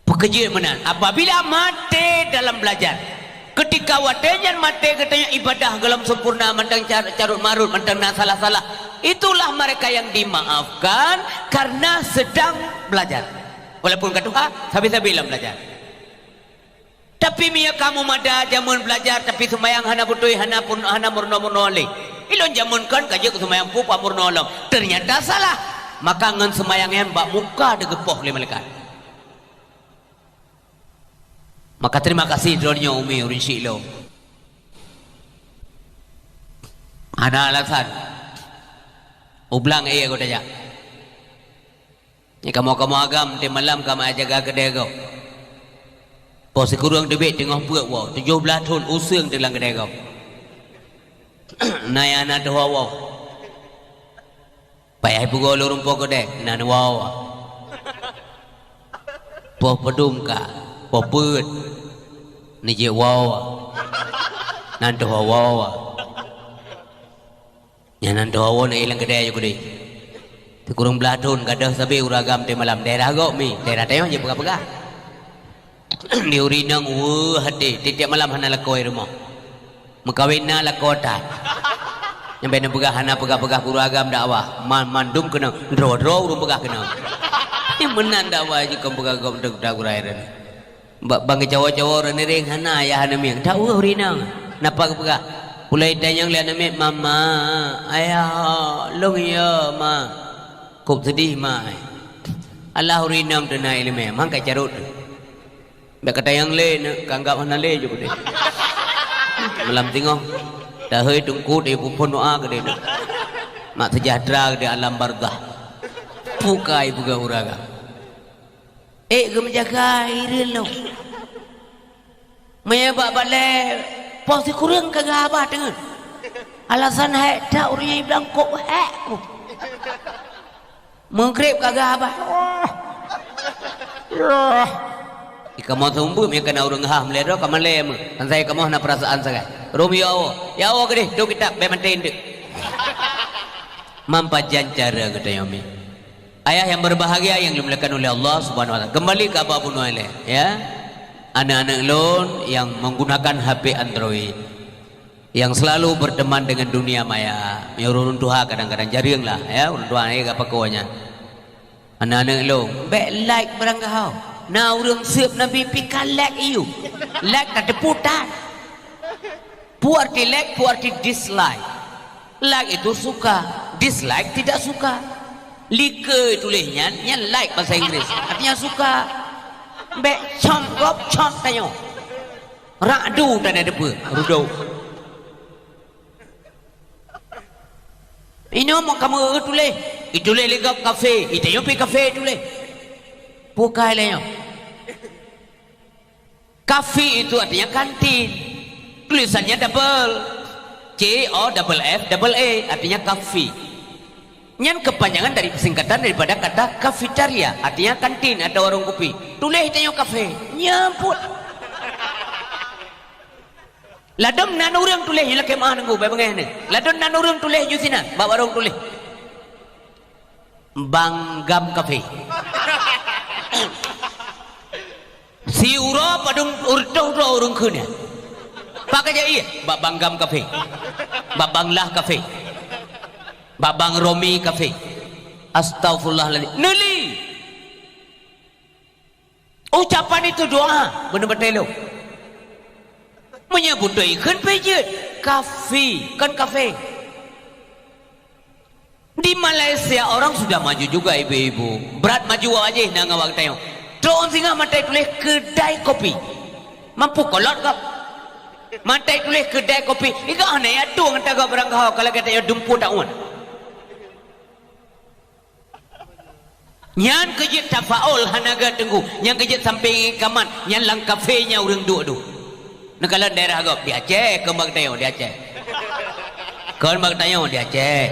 Peukeujeuet meunan, apabila maté dalam beulajar, keutika watèe nyan maté geutanyoe ibadah gohlom sempurna, mantong car-, carôt marôt, mantong na salah-salah, itulah mereka yang dimaafkan karena sedang belajar. Walaupun ka tuha, sabe-sabe lam beulajar. Tapi meunyoe kamoe mada jameun beulajar, tapi seumayang hana beutôi, hana pun, hana meurunoe-meurunoe lé. Ilôn jameun kon ka jeuet keu seumayang peue, peue meurunoe lom. Ternyata salah. Maka ngon seumayang nyan bak muka teugeupôh lé malaikat. Maka terima kasih droeneuh Umi ureueng syik lôn. Hana alasan. Ublang éh geutanyoe. Nyan kamoe-kamoe agam, teumalam ka meujaga keudè gob. Poh sikureueng teubiet teungoh peuet woe, tujoh blaih thon useueng teuh lam keudè gob. Na nyang hana teuh woe-woe. Payah ipeugoe lôn rumpok keudè, nan woe-woe. Poh padum ka, poh peuet, neujeuet woe-woe. Nan teuh woe-woe. Nyan nan teuh woe-woe na ilang keudè ju keudeh. Sikureueng blaih thon gadôh sabe ureueng agam teumalam daerah gob mi, daerah tanyoe jeuet peugah-peugah. Di ureueng inong weueh até, tiep-tiep malam hana lakoe rumoh. Meukawen na lakoe that. Nyang bèk neupeugah hana peugah-peugah keu ureueng agam dakwah, man-, mandum keunong, droe-droe ureueng peugah keunong. Meunan dakwah jikon peugah gob deuek dakwah. Ba-, bang geucawoe-cawoe ureueng ngieng hana ayah aneuk miet. Tahu ureueng inong. Napa geupeugah? Pulai tanyong lé aneuk miet, "Mama, ayah, lôn yo, Ma." Kôb seudeh, Ma. Alah ureueng inong teuna ileumèe, mangkai carôt teuh. Bèk kata nyang lé, neuk ka anggab hana lé ju keudéh. Malam singoh, tahôi teungku di pupon doa keudéh neuk. Mak sejahtera di alam barzakh. Pukai peugah ureueng agam. Ék geumeujaga ireuen lom. Meunyoe bak balèe, poh sikureueng ka geuhaba teungeut. Alasan hék that ureueng nyang iblangkok hék ku. Meugreb ka geuhaba. Wah. Yah. Di kamoe seumeubeuet meunyoe kana ureueng hah meulèe droe ka malèe meuh. Kan sai kamoe hana peurasaan sagai. Rom ya Allah. Ya Allah keudéh, dong kitab bèk maté eunteuk. Meupajan cara geutanyoe mi. Ayah yang berbahagia yang dimuliakan oleh Allah Subhanahu wa Taala. Kembali ke Abah Bunoe lé, ya. Aneuk-aneuk lôn yang menggunakan H P Android, yang selalu berteman dengan dunia maya. Ya, ureueng tuha kadang-kadang jareueng lah, ya, ureueng tuha ni apa kawanya. Aneuk-aneuk lôn, bèk like barang gahau. Na ureueng seueb Nabi pih ka like you. Like ka teuputan. Peue arti like, peue arti dislike. Like itu suka, dislike tidak suka. Like tuléh nyan, nyan like bahasa Inggris. Artinya suka. Bèk cong gob cong tanyoe. Rak du tanda depe, rudo. Inoe meukameue tuléh, ituléh lé gob kafe, itanyoe pih kafe tuléh. Pukai lé nyoe. Kafe itu artinya kantin. Tulisannya double. C O double F double A, artinya kafe. Nyan kepanjangan dari, singkatan daripada kata kafetaria, artinya kantin atau warung kopi. Tuléh tanyoe kafe. Nyamput. Ladôm nan ureueng tuléh, lakèe meu'ah nunggu, bèk beungèh nyoe. Ladôm nan ureueng tuléh ju sinan, bak warông tuléh. Bang Gam Kafe. Siuroe padum reutôh droe ureueng kheun nyan. Pakon jak ié? Bak Bang Gam Kafe. Bak Bang Lah Kafe. Bak Bang Romi Kafe. Astaghfirullahaladzim. Neuli! Ucapan itu doa, beuneuh batèe lôn. Meunyoe beutôi kheun peuet jeuet, kafe, kon kafe. Di Malaysia orang sudah maju juga ibu-ibu. Brat maju awak jih na ngon awak geutanyoe. Trok singoh maté tuléh keudai kopi. Mampu kolot gob. Maté tuléh keudai kopi. Iga hana ya tu ngon tagoe barang geuhau kalau gata nyoe dumpeue taun. Nyan keu jeuet tafaul hana geuteunggu, nyan keu jeuet sampé ngon kamat, nyan lam kafe nyan ureueng duek-duek. Neukalon daerah gob di Aceh, kon bak tanyoe di Aceh. Kon bak tanyoe di Aceh.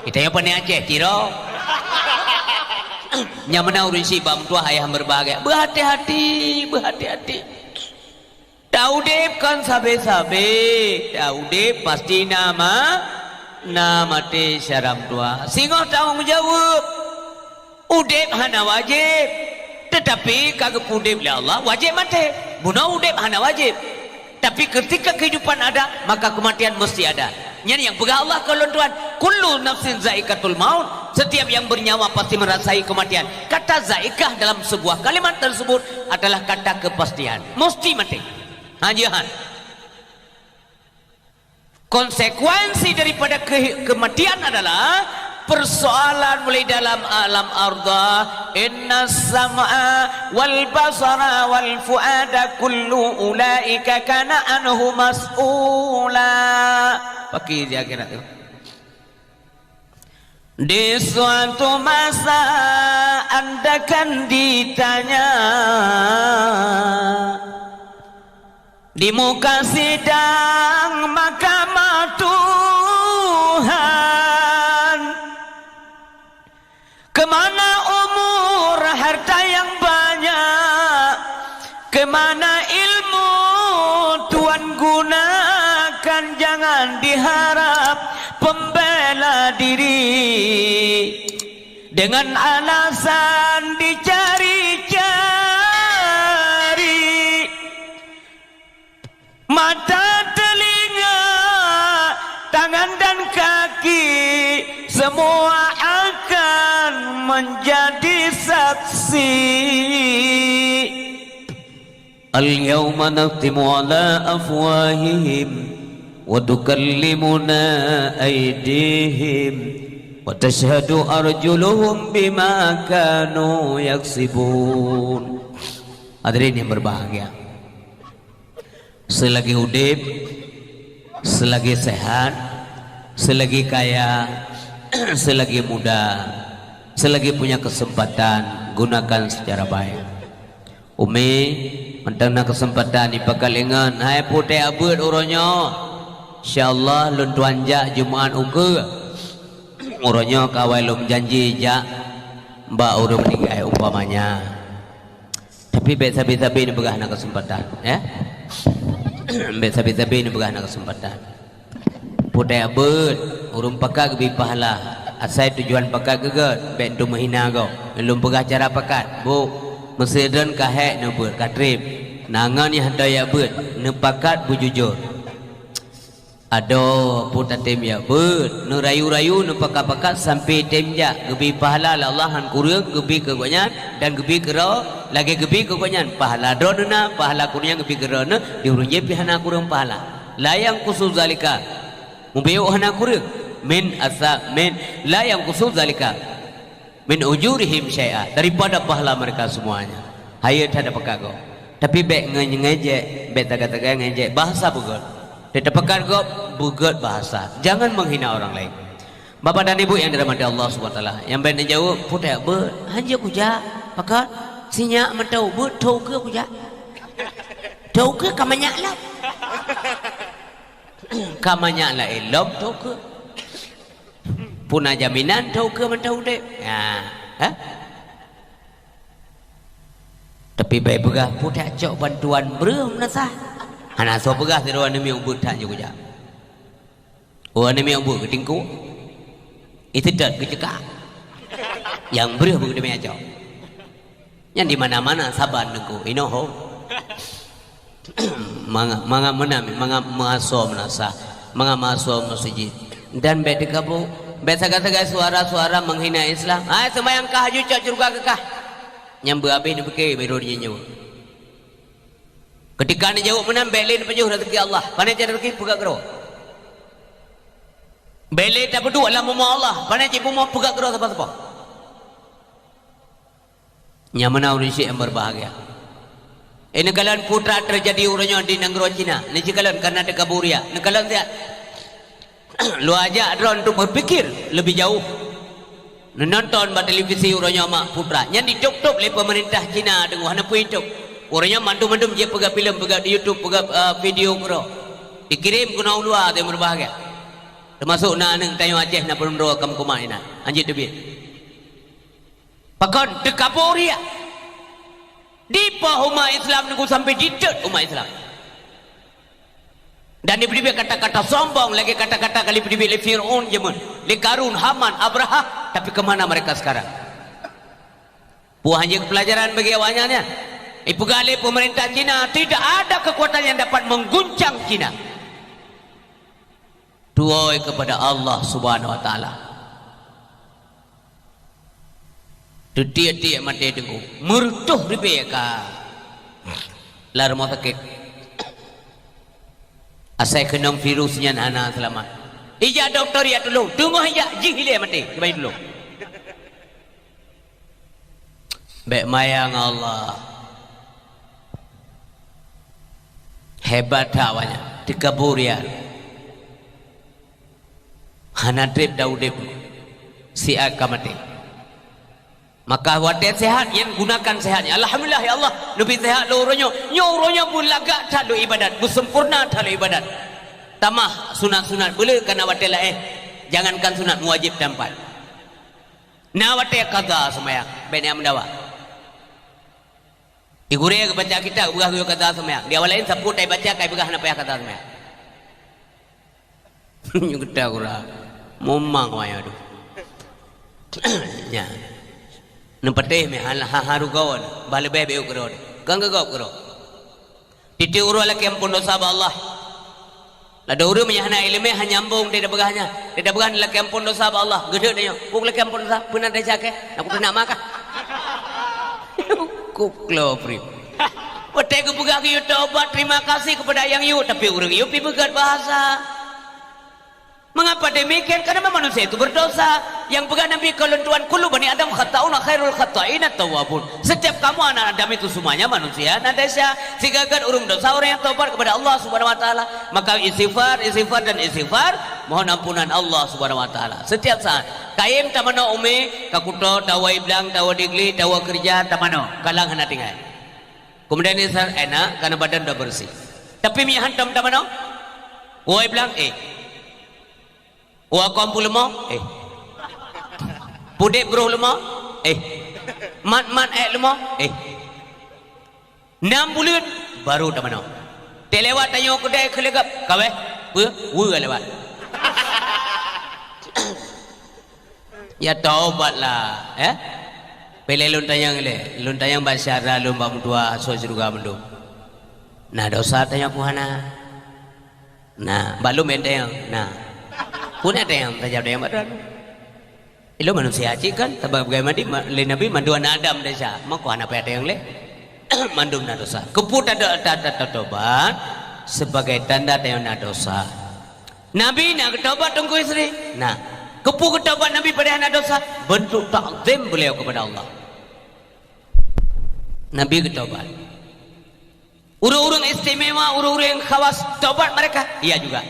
Di tanyoe pane Aceh, Tiro. Nyang meunan ureueng syiek bak meutuah ayah berbahagia. Beuhati-hati, beuhati-hati. Taudeb kon sabe-sabe, taudeb pasti na ma-, na maté syedara meutuah. Singoh tanggong jaweueb. Udeb hana wajéb, teutapi ka geupeudeb lé Allah wajéb maté. Bunoe udeb hana wajéb. Tapi ketika kehidupan ada, maka kematian mesti ada. Nyan nyang peugah Allah keu lôn tuan, "Kullu nafsin zaikatul maut." Setiap yang bernyawa pasti merasai kematian. Kata zaikah dalam sebuah kalimat tersebut adalah kata kepastian. Mesti maté. Ha, jihan. Konsekuensi daripada ke-, kematian adalah persoalan mulai dalam alam ardhah. "Innas sam'a wal basara wal fuada kullu ulaika kana anhu mas'ula." Pakri di akhirat tu. Di suatu masa anda akan ditanya di muka sidang mahkamah Tuhan, "Kemana umur, harta yang banyak? Kemana ilmu Tuhan gunakan?" Jangan diharap pembela diri dengan alasan dicari-cari. Mata, telinga, tangan dan kaki, semua akan menjadi saksi. Al-yauma nakhtimu ala afwahihim wa tukallimuna aidihim Wa tashhadu arjuluhum bima kanu yaksibun. Hadirin yang berbahagia, selagi udeb, selagi sehat, selagi kaya, selagi muda, selagi punya kesempatan, gunakan secara baik. Umi, mantong na keuseumpatan ipakat lé ngon hai putéh abeuet uroe nyoe. Insya Allah lôn tuan jak Jumat ukeue. Uroe nyoe ka awai lôn janji jak bak ureuëng meuninggai umpamanya. Tapi bék sabe-sabe neupeugah na keuseumpatan, ya. Bék sabe-sabe neupeugah na keuseumpatan. Putéh abeuet, ureuëng pakat geubri pahala. Asai tujuan pakat geuget, bék teuh meuhina gob. Lôn peugah cara pakat, bu, meuseu droen ka hék neubeuet, ka treb. Na ngon nyang hantom jak beuet, neupakat beujujur. Adoe, peue tatem jak beuet, neurayu-rayu, neupakat-pakat sampai tem jak. Geubri pahala lé Allah han kureueng, geubri keu gobnyan dan geubri keu droe, lagée geubri keu gobnyan. Pahala droeneuh na, pahala kureueng geubri keu droeneuh, di ureuëng jéh pih hana kureueng pahala. La yanqusu zalika. Mubacut hana kureueng. Min asa-, min, la yanqusu zalika min ujurihim syai'a, daripada pahala mereka semuanya. Hayeue that tapakat gob. Tapi bék nge-, ngejek, bék taga-taga ngejek bahasa beugét. Bék tapakat gob beugét bahasa. Jangan menghina orang lain. Bapak dan Ibu yang dirahmati Allah Subhanahu wa Taala, nyang bék neujaweueb, putéh abeuet, hanjeuet kujak, pakat, sinyak mantong beuet, tho ukeue kujak. Tho ukeue ka manyak lom. Ka manyak laén lom tho ukeue. Peue na jaminan tho ukeue mantong udeb? Ha, ha? Tapi bék peugah, putéh cok bantuan breuh meunasah. Hana soe peugah sidroe aneuk miet ubeuet that jih kujak. Oh, aneuk miet ubeuet geutingkok. Iseutôt geuceukak. Nyang breuh beugeudeumiet cok. Nyan di mana-mana saban teungku, inoe ho. Mangat, mangat meunan, mangat meuasoe meunasah, mangat meuasoe meuseujid. Dan bék teukabu, bék sagai-sagai suara-suara menghina Islam. Hai, seumayang kah aju cok syeuruga keu kah. Nyang beuabéh neupike biro jih nyoe. Keutika neujaweueb meunan, bék lé neupajoh raseuki Allah. Pane cit raseuki peugah keudroe. Bék lé tapeuduek lam umu Allah. Pane cit bumoe peugah keudroe sapo-sapo. Nyang meunan ureuëng syik nyang berbahagia. Eh, neukalon putra terjadi uroe nyoe di nanggroe Cina. Neucikalon karena teukabu riya. Neukalon siat. Lua jak droe untuk berpikir lebih jauh. Neunonton bak televisi uroe nyoe mak putra. Nyan ditôb-tôb lé pemerintah Cina deungoe hana peue itôb. Uroe nyoe mandum-mandum jeuet peugah filem, peugah di YouTube, peugah, eh, video keudroe. Dikirém keunoe u luwa nyang berbahagia. Teumasok na aneuk tanyoe Aceh na peurundroe kam kumat inan. Hanjeuet teubiet. Pakon teukabu riya. Dipoh umat Islam teungku sampai ditôt umat Islam. Dan dibri kata-kata sombong lagée kata-kata ka lheueh dibri lé Fir'aun jameun, lé Karun, Haman, Abrahah, tapi ke mana mereka sekarang? Peue hanjeuet pelajaran bagi awaknyan nyan? Ipeugah lé pemerintah Cina, tidak ada kekuatan yang dapat mengguncang Cina. Tuwoe kepada Allah Subhanahu wa Taala. Teutiek-tiek maté teungku, meureutôh ribée ka lam rumoh sakét. Asai keunong virus nyan hana seulamat. Ijak dokto ijak tulông, teungoh ijak jih ilée maté, kiban tulông. Bék maya ngon Allah. Hebat that awaknyan, teukabu riya. Hana treb dan udeb, siat ka maté. Maka watée sehat, nyan gunakan sehat nyan. Alhamdulillah ya Allah, neubi sehat lôn uroe nyoe. Nyoe uroe nyoe beulagak that lôn ibadat, beusempurna that lôn ibadat. Tamah sunat-sunat beuleu kana watée laén. Jangankan sunat, wajéb tampat. Na watée qadha seumayang, bék na meudawa. Di gurée geubaca kitab, geupeugah geuyue qadha seumayang. Di awak laén sapeue tai baca, kai peugah hana payah qadha seumayang. Nyoe geuta gura. Momang waya tu. Nya. Neupatéh mé hal ha haru gaon, bah leubeh bék keudroe. Kan geugop keudroe. Tieb uroe lakée ampôn dosa bak Allah. Ladôm ureuëng meunyo hana iéleumé, hana nyambông, dia peugah nyan. Dia peugah lakée ampôn dosa bak Allah. Geudeuek dia nyoe. Peue lakée ampôn dosa? Peue na desya kah? Aku peunak makah. Kuklo pri. Watée geupeugah geuyue taubat, terima kasih kepada nyang yue, tapi ureuëng yue pi beugét bahasa. Mengapa demikian? Karena memang manusia itu berdosa. Yang peugah Nabi, "Qaulun tuan, kullu bani Adam khata'un wa khairul khata'ina tawwabun." Setiap kamu anak Adam itu semuanya manusia na desya. Sigagat ureuëng dosa, orang yang taubat kepada Allah Subhanahu wa Taala. Maka istighfar, istighfar, dan istighfar, mohon ampunan Allah Subhanahu wa Taala. Setiap saat. Kayém tamanoe umé, ka kuto, tawa iblang, tawa digli, tawa keureuja, tamanoe. Kalang hana tinggai. Kemudian istighfar, enak, karena badan dah bersih. Tapi meunyo hantom tamanoe, woe iblang, eh. Woe akong peuleumah, eh. Pudek broh leumah, eh. Mat-mat ék leumah, eh. Nam buleuen, baru tamanoe. Teuh lewat tanyoe keudai keuleugab, kaweh, peu, weu lewat. Ya taubatlah, eh? Peureulée lôn tanyong ilée, lôn tanyong bak syedara lôn bak meutuah asoe syeuruga mandum. Na dosa tanyoe peue hana? Na, bak lôn benteng, na. Peue na tanyong, tajaweueb tanyong bak droe. Ilôn manusia cit kan, sabab bagaimana di, ma-, lé Nabi mandum na Adam desya, mako hana payah tanyong lé. Mandum na dosa. Keupeue tado-, ta-, ta-, tatobat? Sebagai tanda tanyoe na dosa. Nabi na geutobat Teungku Yusri? Na. Keupeue geutobat Nabi padahai na dosa? Bentuk takzim beliau kepada Allah. Nabi geutobat. Ureuëng-ureuëng istimewa, ureuëng-ureuëng khawas, tobat mereka? Iya juga.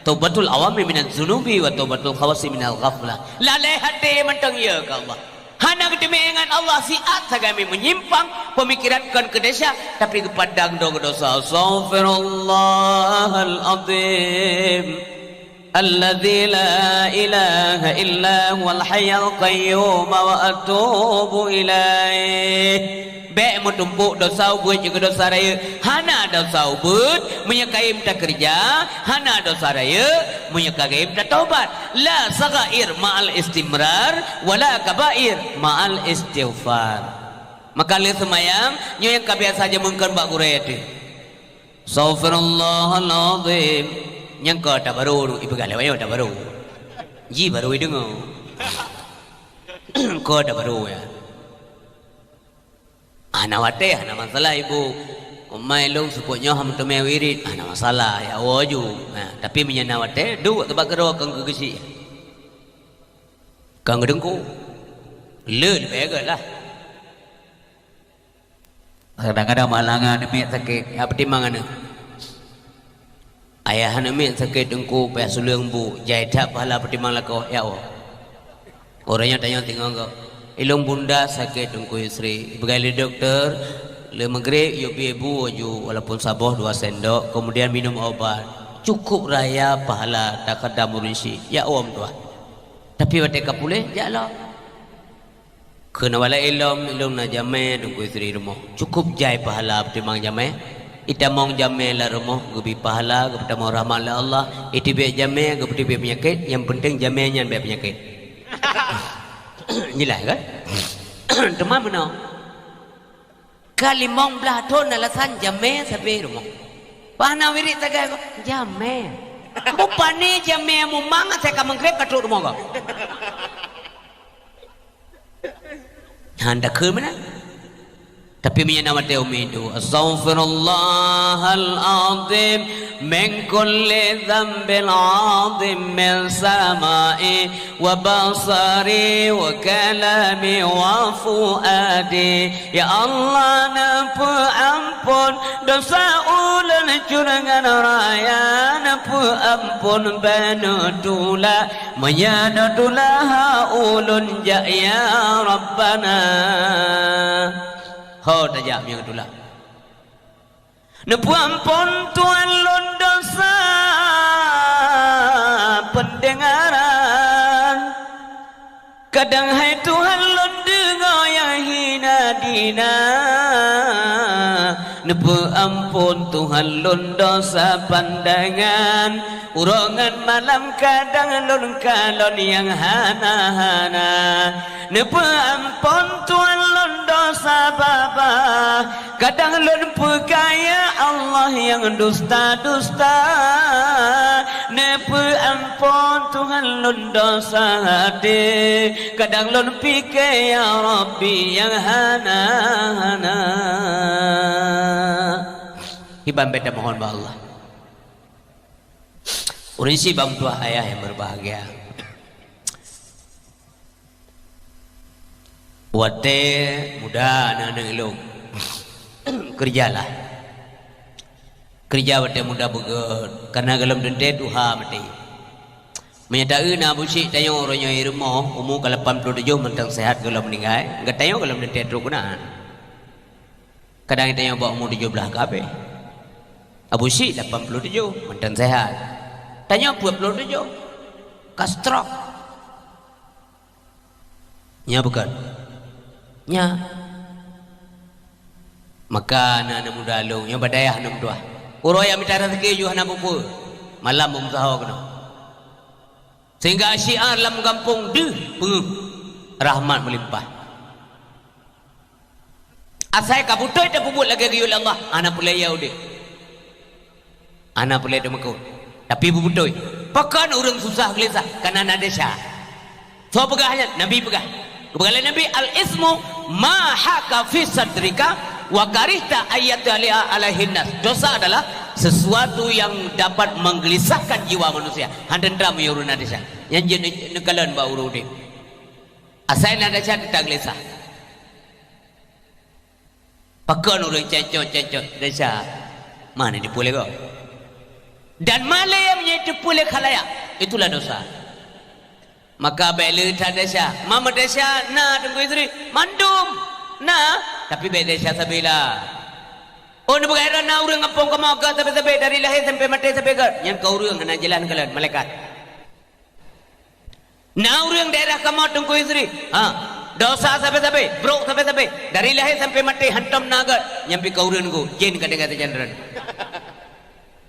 Taubatul awami minaz zunubi wa taubatul khawasi minal ghaflah. Lalée haté mantong ya keu Allah. Hana geuteumé ngon Allah siat sagai meunyimpan peumikiran kon keu desya, tapi geupandang droe geudosa. Astaghfirullahal azim. Alladzi la ilaha illa huwal hayyul qayyum wa atubu ilaih. Bék meutumpôk dosa ubeut jeuet keu dosa rayeuk. Hana dosa ubeut meunyoe kayém takeureuja, hana dosa rayeuk meunyoe kayém tatobat. La saghair ma'al istimrar, wala kabair ma'al istighfar. Maka lé seumayang, nyoe nyang ka biasa jameun kon bak gurée teuh. Astaghfirullahal azim. Nyang ka tabaru, ipeugah lewat nyoe tabaru. Ji baru ideungoe. Ka tabaru ya. Hana watée, hana masalah ibu. Umai lôn seupôt nyoe hana teumé wirit, hana masalah, ya woe ju. Nah, tapi meunyoe na watée, duek teuba keudroe keu geugeuchik. Keu geudeungku. Le leubeh gét lah. Kadang-kadang malah ngon aneuk miet sakét, ya peutimang aneuk. Ayah aneuk miet sakét teungku, payah suleueng bu, jai that pahala peutimang lakoe, ya Allah. Uroe nyoe tanyong singoh gob, ilôn bunda sakét Teungku Yusri. Ipeugah lé dokto, lé meugréb yue bie bu laju, walaupun saboh dua sendok, kemudian minum obat. Cukup raya pahala takadam ureuëng syik. Ya Allah meutuah. Tapi watée ka puléh, jak lom. Keuneuk walai ilom, ilôn na jamé Teungku Yusri rumoh. Cukup jai pahala peutimang jamé. Itamong jamé lam rumoh geubri pahala, geupeutamong rahmat lé Allah. Iteubiet jamé, geupeuteubiet peunyakét, nyang peunteng jamé nyan bék peunyakét. Jeulaih kan? Teuma meunoe. Ka limong blaih thon alasan jamé sabe rumoh. Bah na wirit sagai, jamé. Bupani jamé mumang asai ka meugréb ka trok rumoh gob. Han takheun meunan. Tapi meunyoe na watée umi tu, astaghfirullahal azim min kulli dzambil azim min sama'i wa basari wa kalami wa fuadi. Ya Allah, neupeuamphon dosa ulôn jroh ngon raya, neupeuamphon beuneuh tula. Meunyoe na tula ulôn jak, ya Rabbana. Ho tajak meunyoe tula. Neupeuamphon Tuhan lôn dosa peundengaran. Kadang hai Tuhan lôn deungoe nyang hina dina. Neupeuamphon Tuhan lôn dosa pandangan. Uroe ngon malam kadang lôn kalon nyang hana-hana. Neupeuamphon Tuhan lôn dosa babah. Kadang lôn peugah ya Allah nyang dusta-dusta. Neupeuamphon Tuhan lôn dosa até. Kadang lôn pike ya Rabbi nyang hana-hana. Kiban beta mohon bak Allah. Ureuëng syiek bak meutuah ayah nyang berbahagia. Watée muda aneuëk-aneuëk lôn, keureujalah. Keureuja watée muda beugét, kareuna gohlom teuntée tuha maté. Meunyoe taeu na Abu Syik tanyoe uroe nyoe i rumoh, umu ka lapan ploh tujoh mantong seuhat gohlom meuninggai, geutanyoe gohlom teuntée trok keunan. Kadang tanyoe bak umu tujoh blaih ka habéh. Abu Syik lapan ploh tujoh mantong seuhat. Tanyoe peuet ploh tujoh ka stroke. Nya bukon? Nya. Maka na aneuëk muda lôn nyang bak dayah aneuëk meutuah, uroe nyang mita raseuki yoh hana peue-peue, malam beumeusaho keunoe. Sehingga syiar lam gampông deuh peungeuh, rahmat meulimpah. Asai ka beutôi tapeubuet lagée geuyue lé Allah, hana peureulée udeb. Hana peureulée teumakot. Tapi beubeutôi, pakon ureuëng susah geulisah? Kareuna na desya. Soe peugah nyan? Nabi peugah. Geupeugah lé Nabi, "Al-ismu ma haka fi sadrika wa karihta ayyatali'a alaihin nas." Dosa adalah sesuatu yang dapat menggelisahkan jiwa manusia. Hana teuntram ureuëng na desya. Nyan jeuet neukalon bak ureuëng udeb. Asai na desya teutap geulisah. Pakon ureuëng cecot-cecot desya, meunan teupeu lé gob. Dan malém nyang teupeu lé khalayak, itulah dosa. Maka bék le that desya. Ma meudesya na Teungku Idris? Mandum na, tapi bék desya sabe lah. Oh, neupeugah na ureuëng gampông kamoe gét sabe-sabe, dari lahé sampai maté sabe gét. Nyan kon ureuëng, hana jeulaih neukalon, malaikat. Na ureuëng daerah kamoe Teungku Idris, ha, dosa sabe-sabe, brok sabe-sabe, dari lahé sampai maté hantom na gét, nyan pih kon ureuëng Teungku, jén ka tinggai sijan droen.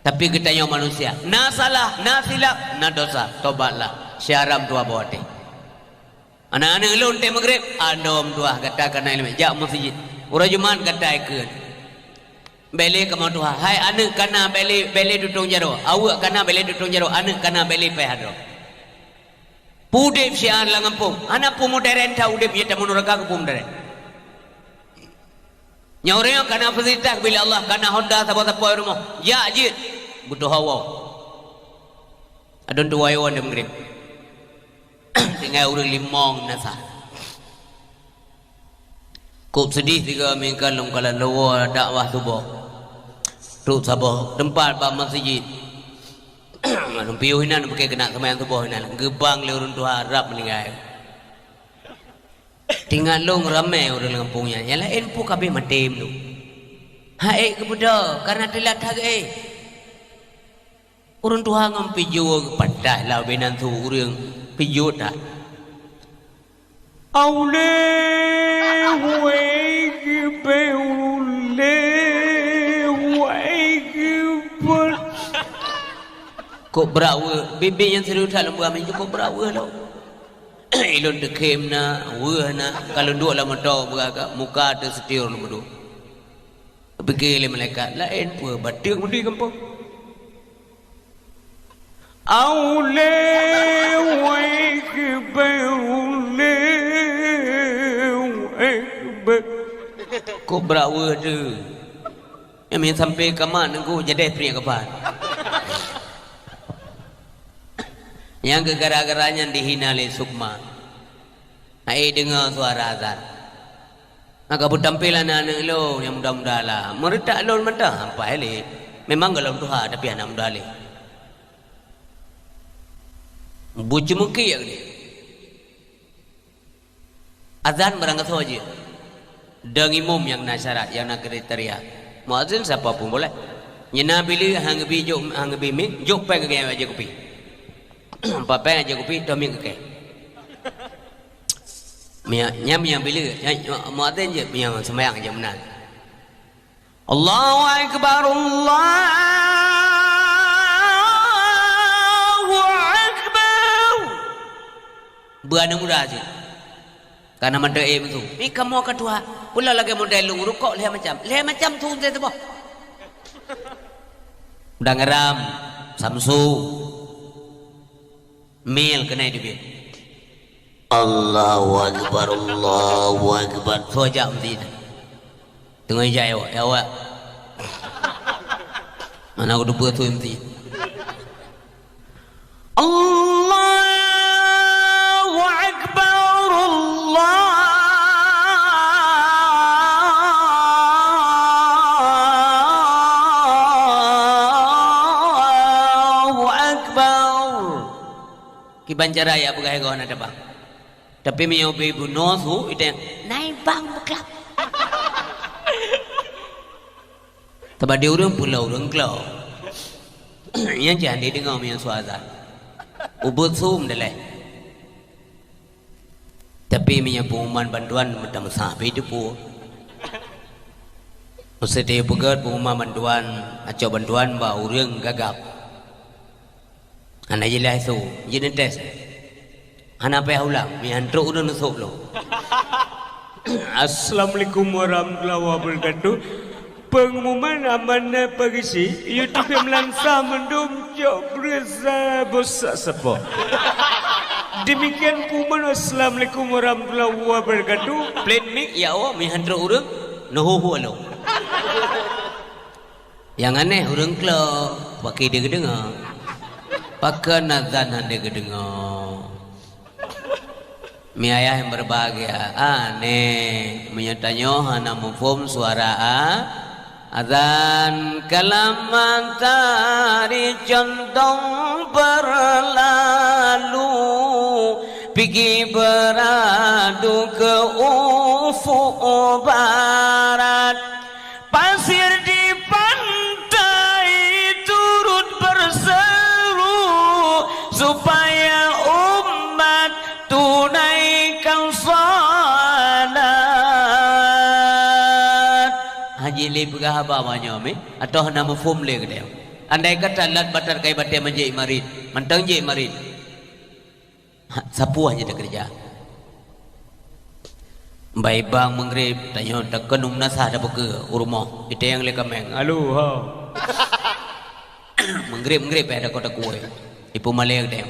Tapi geutanyoe manusia, na salah, na silap, na dosa, tobatlah, syaram tuha bak watée. Aneuëk-aneuëk lôn tée meugreb, adoe meutuah gata kana iéleumé, jak meuseujid. Uroe Jumat gata ikheun. Bék le kamoe tuha, hai aneuëk kana bék le, bék le tutong jaroe, aweuëk kana bék le tutong jaroe, aneuëk kana bék le paih hadroe. Peue udeb syiar lam gampông, hana peue modern that udeb, nyoe tameunuraka keu peue modern. Nyoe ureuëng nyang kana fasilitas geubri lé Allah, kana Honda saboh-saboh rumoh, jak jeuet, beutoh hawa. Adon tuwai wan dem grem. Tinggai ureuëng limong nasa. Kôb seudeh tiga mingka lom kalan luwa dakwah suboh. Trok saboh teumpat bak meuseujid. Lom piôh inan pike keunak seumayang suboh inan. Geubang lé ureuëng tuha rab meuninggai. Tingat lôn ramé ureuëng lam gampông nyan. Nyang laén peue ka abéh maté meunyoe. Hai geubeudôh, kareuna teulat that geuéh. Ureuëng tuha ngon pijoe geupatah lam binan su ureuëng pijoe that. Aulé, wéh, geubeu, ulé, wéh, geubeu. Kok brat weueh, bibi nyang serius that lom beuhami kok brat weueh lom. Ilôn teukhém na, weueh na, ka lôn duek lam moto beugaga, muka teuseutiur lôn meuduek. Pike lé malaikat, laén peue bateuk meudui gampông. Aulé wéh keubeu, ulé wéh keubeu. Kok brat weueh tu. Nyang min sampai kamat nunggu jadeh priek kapan. Nyang keu gara-gara nyan dihina lé Sukma. Hai deungoe suara azan. Maka beutampil aneuk-aneuk lôn nyang muda-muda lah. Meureutak lôn mantong, ampai lé. Memang gohlom tuha, tapi hana muda lé. Beuceumeukiek lé. Azan barangkasoe jeuet. Dong imum nyang na syarat, nyang na kriteria. Muazin siapa pun boleh. Nyang na bileue han geubi jok, han geubi miet, jok péng keu geuh aja kupi. Empat péng aja kupi, toh miet keu kèe. Meunyo, nyan meunyo bileue, nyan muazin jeuet, meunyo seumayang jeuet meunan. Allahu Akbar, Allahu Akbar. Beu aneuk muda jeuet. Kana mantong éh meusu. Ni kamoe ka tuha. Pula lagèe model lôn rukok lhèe macam. Lhèe macam su teuboh. Udang garam, samsu. Mil keunoe teubiet. Allahu Akbar, Allahu Akbar. Soe jak meuseujid? Teungoh ijak ya awak, ya awak. Mana aku dupeue tu meuseujid? Allahu Akbar, Allahu Akbar. Kiban cara ya peugah goh na tabang. Tapi meunyoe beuet bunoe su, iteng, "Nai bang beuklap." Teuma di ureuëng pulo ureuëng klo. Nyang cit hana deungoe meunyoe su azan. Ubeuet su meudaléh. Tapi meunyoe pengumuman bantuan meutameusa pi teupeu. Meuseuti peugét pengumuman bantuan, acok bantuan bak ureuëng gagap. Hana jeulaih su, jeuet neutes. Hana payah ulang, meuhan trok ureuëng neusok lom. Assalamualaikum warahmatullahi wabarakatuh. Pengumuman amanah pagisi, YouTube melansa mendung cok beureusa bosak sapo. Demikian pengumuman, assalamualaikum warahmatullahi wabarakatuh. Plan mic ya Allah, meuhan trok ureuëng neuhu-hu lom. Nyang aneh ureuëng klo, pakri deuh geudeungoe. Pakon azan hana geudeungoe. Mi ayah yang berbahagia, aneh meunyoe tanyoe hana muphom suara a-, azan. Kalam matahari condong berlalu, pigi beradu ke ufuk barat. Pasir di pantai turut berseru supaya umat tunaikan salat. Haji lé peugah haba banyoe mi, atau hana muphom lé geutanyoe. Andai kata lat batat kai batée manjék marit, mantong jék marit. Ha, sapeue hana teukeureuja. Bai bang meungréb, tanyoe takon u meunasah tapeukeue u rumoh, iteng lé kaméng. Halo, ha. Meungréb-meungréb payah takot-takot. Ipeumalée geutanyoe.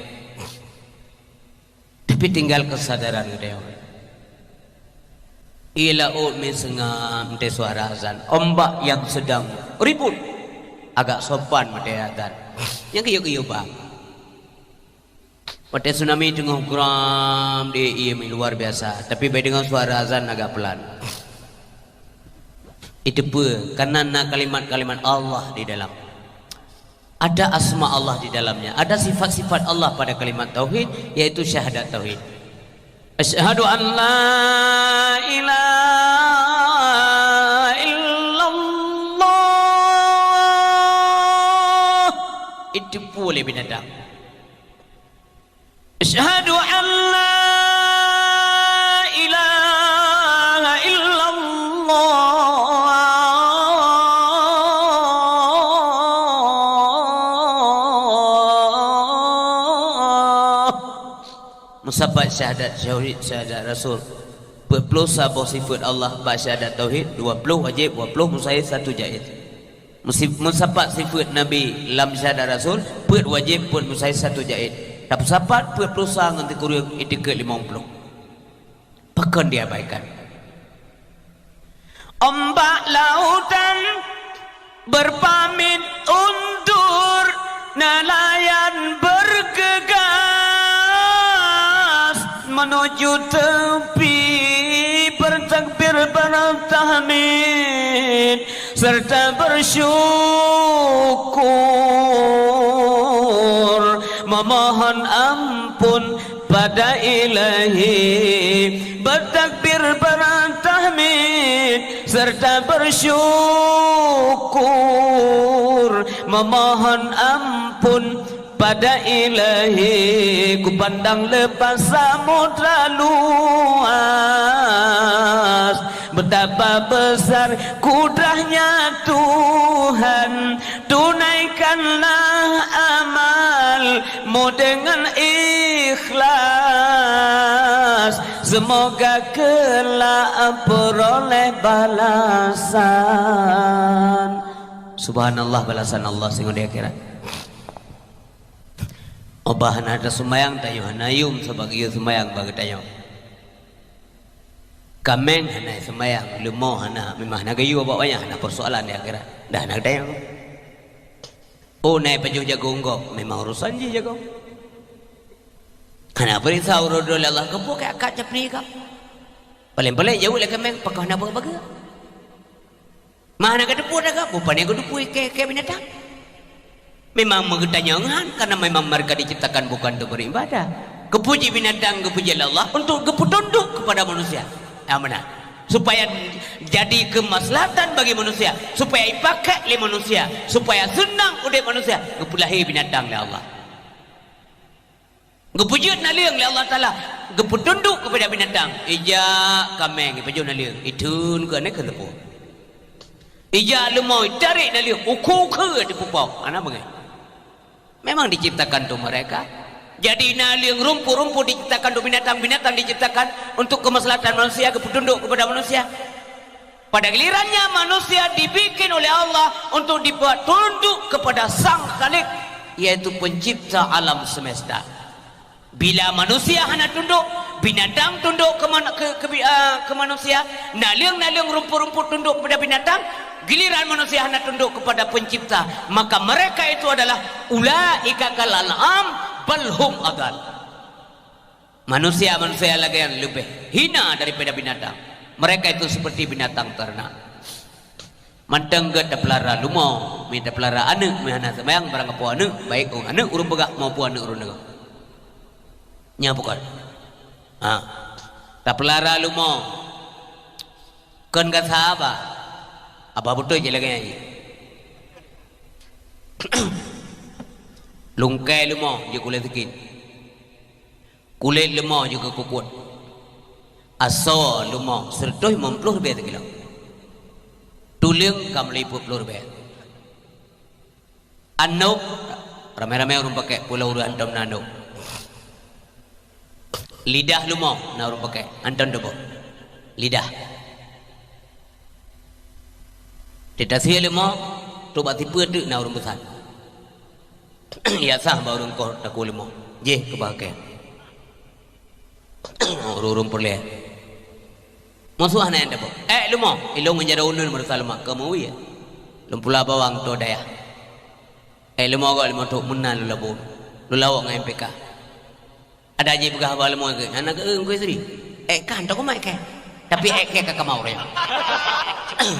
Tapi tinggal kesadaran geutanyoe. Ie laôt mi seungab meuté suara azan. Ombak yang sedang ribut. Agak sopan meuté azan. Nyang geuyue-geuyue bang. Watée tsunami teungoh gram di ié luar biasa, tapi bai deungoe suara azan agak pelan. Itu peue? Karena na kalimat-kalimat Allah di dalam. Ada asma Allah di dalamnya, ada sifat-sifat Allah pada kalimat tauhid, yaitu syahadat tauhid. Asyhadu an la ilaha illallah. Itu peue lé binatang. Asyhadu an la ilaha illallah. Meusapat syahadat syahid, syahadat rasul. Peuet ploh saboh sifeut Allah bak syahadat tauhid, dua ploh wajéb, dua ploh mustahil, satu jaiz. Meusi-, meusapat sifeut Nabi lam syahadat rasul, peuet wajéb, peuet mustahil, satu jaiz. Tapeusapat peuet ploh sa ngon teukureueng, itikeuet limong ploh. Pakon diabaikan? Ombak lautan berpamit undur, nelayan bergegas menuju tepi, bertakbir, bertahmid, serta bersyukur, memohon ampun pada Ilahi, bertakbir, bertahmid, serta bersyukur, memohon ampun pada Ilahi. Kupandang lepas samudra luas, betapa besar kudrahnya Tuhan. Tunaikanlah amalmu dengan ikhlas, semoga kelak peroleh balasan. Subhanallah, balasan Allah singoh di akhirat. Bah hana taseumayang, tanyoe hana yum sabab geuyue seumayang bak geutanyoe. Kaméng hana seumayang, leumo hana, memang hana geuyue bak awaknyan, hana peusoalan di akhirat. Dah hana geutanyoe. Oh, na pajoh jagong gob, memang urusan jih jagong. Hana peuriksa uroe droe lé Allah, keupeue keu akak capli kah? Paléng-paléng jaweueb lé kaméng, pakon hana beubagoe. Mah hana geuteupeue dah kah, bukon nyang geuteupeue keu, keu binatang. Memang meugeutanyong han, karena memang mereka diciptakan bukan untuk beribadah. Geupuji binatang, geupuji lé Allah untuk geupeutunduk kepada manusia. Nyang meunan. Supaya jadi kemaslahatan bagi manusia, supaya dipakai lé manusia, supaya seunang udeb manusia, geupeulahé binatang lé Allah. Geupeujeuet naleueng lé Allah Taala, geupeutunduk keupada binatang. Ijak kaméng, ipajoh naleueng, itheun keu aneuk keu teupeu. Ijak leumo, itarek naleueng, ukeue-ukeue dipeupok. Hana beungéh. Memang diciptakan untuk mereka. Jadi naleueng, rumput-rumput diciptakan untuk binatang, binatang diciptakan untuk kemaslahatan manusia, geupeutunduk keupada manusia. Pada gilirannya, manusia dibikin oleh Allah untuk dibuat tunduk kepada Sang Khalik, yaitu pencipta alam semesta. Bila manusia hana tunduk, binatang tunduk ke man-, ke, ke bi-, ah, ke manusia, naleueng-naleueng, rumput-rumput tunduk kepada binatang, giliran manusia hana tunduk kepada pencipta, maka mereka itu adalah ulaika kal an'am bal hum adal. Manusia-manusia lagée nyan leubeh hina daripada binatang. Mereka itu seperti binatang ternak. Mantong gét tapeulara leumo, mi tapeulara aneuk, mi hana seumayang, barang peue aneuk, baik aneuk ureuëng peugah maupun aneuk ureuëng nyoe. Nyan bukon. Ha. Tapeulara leumo. Kon gata haba. Haba beutôi jih lagée nyan jih. Lungkée leumo jih kulét sikit. Kulét leumo jih keu kukut. Asoe leumo sireutoh limong ploh ribée sikilo. Tuleueng ka meuliput ploh ribée. Anok, ramé-ramé ureuëng pakai, pulo ureuëng hantom na anok. Lidah leumo na ureuëng pakai, hantom teuboh. Lidah. Teutasie leumo, trok bak sipeue teuk na ureuëng peusan. Yak sah bak ureuëng koh takue leumo. Jih keu pakai. Ureuëng-ureuëng peureulée. Meusuh hana nyang teupeue. Ék leumo, ilong ngon jaroe uneuen meureusa leumah keu meuwie. Lôn pula bawang toe dayah. Ék leumo gok leumo trok meunan lôn labu. Lôn lawok ngon M P K. Ada jipeugah haba leumo keu, hana keu Teungku Yusri. Ék kan teukumat keu. Tapi ék keu ka kamau raya.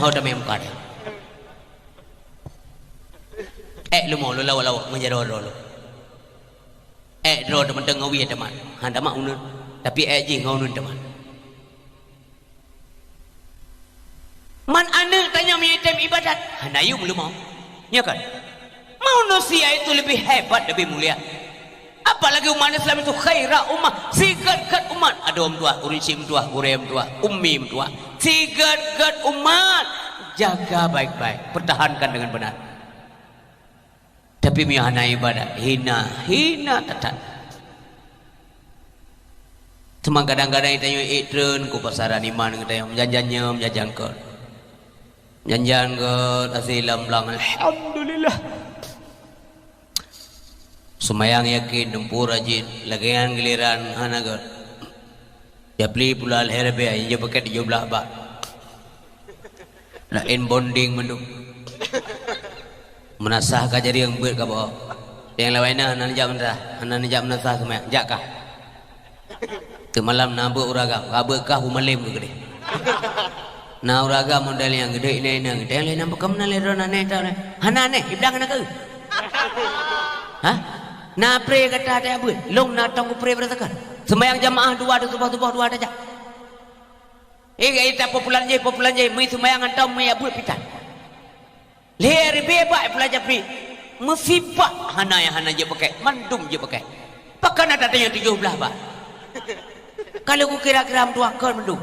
Ho damé muka dia. Ék leumo lôn lawok-lawok ngon jaroe droe lôn. Ék droe teumantong ngon wie teuma. Han teuma uneuen. Tapi ék jih ngon uneuen teuma. Man aneuk tanyoe meunyo item ibadat, hana yum leumo. Nyo kan? Manusia itu lebih hebat, lebih mulia. Apalagi umat Islam itu khaira ummah, sigét-gét umat. Adoe meutuah, ureuëng chik meutuah, gurée meutuah, ummi meutuah. Sigét-gét umat, jaga baik-baik, pertahankan dengan benar. Tapi meunyo hana ibadat, hina, hina that-that. Teuma kadang-kadang tanyoe ék treun keu pasaran iman geutanyoe, meujanjan nyoe, meujanjan keu. Meujanjan keu hase lam blang, alhamdulillah. Seumayang yakin, teumpeue rajin, lagée nyan giliran hana gét. Japli pula lhée ribée, nyang jeuet paket tujoh blaih bak. Laén bonding mandum. Meunasah ka jarieng beuet ka bak. Nyang lawan na hana neujak meunasah, hana neujak meunasah keumat, jak kah. Teumalam na beuet ureuëng agam, ka beuet kah bumalem keu keudeh. Na ureuëng agam model nyang geude inong-inong, nyang laén na bukon meunan lé droe na neh tau neh. Hana neh, iblang na keu. Hah? Na pre gata tajak beuet, long na tong pre beureusakan. Seumayang jamaah dua, suboh-suboh dua tajak. Eh, ita populan jih, populan jih, meuseumayang hantom meujak beuet pitan. Lhée ribée bak pula japri. Meusibak hana nyang hana jeuet pakai, mandum jeuet pakai. Pakon na tatanyong tujoh blaih bak. Kalau kukira-kira meutuah kon mandum.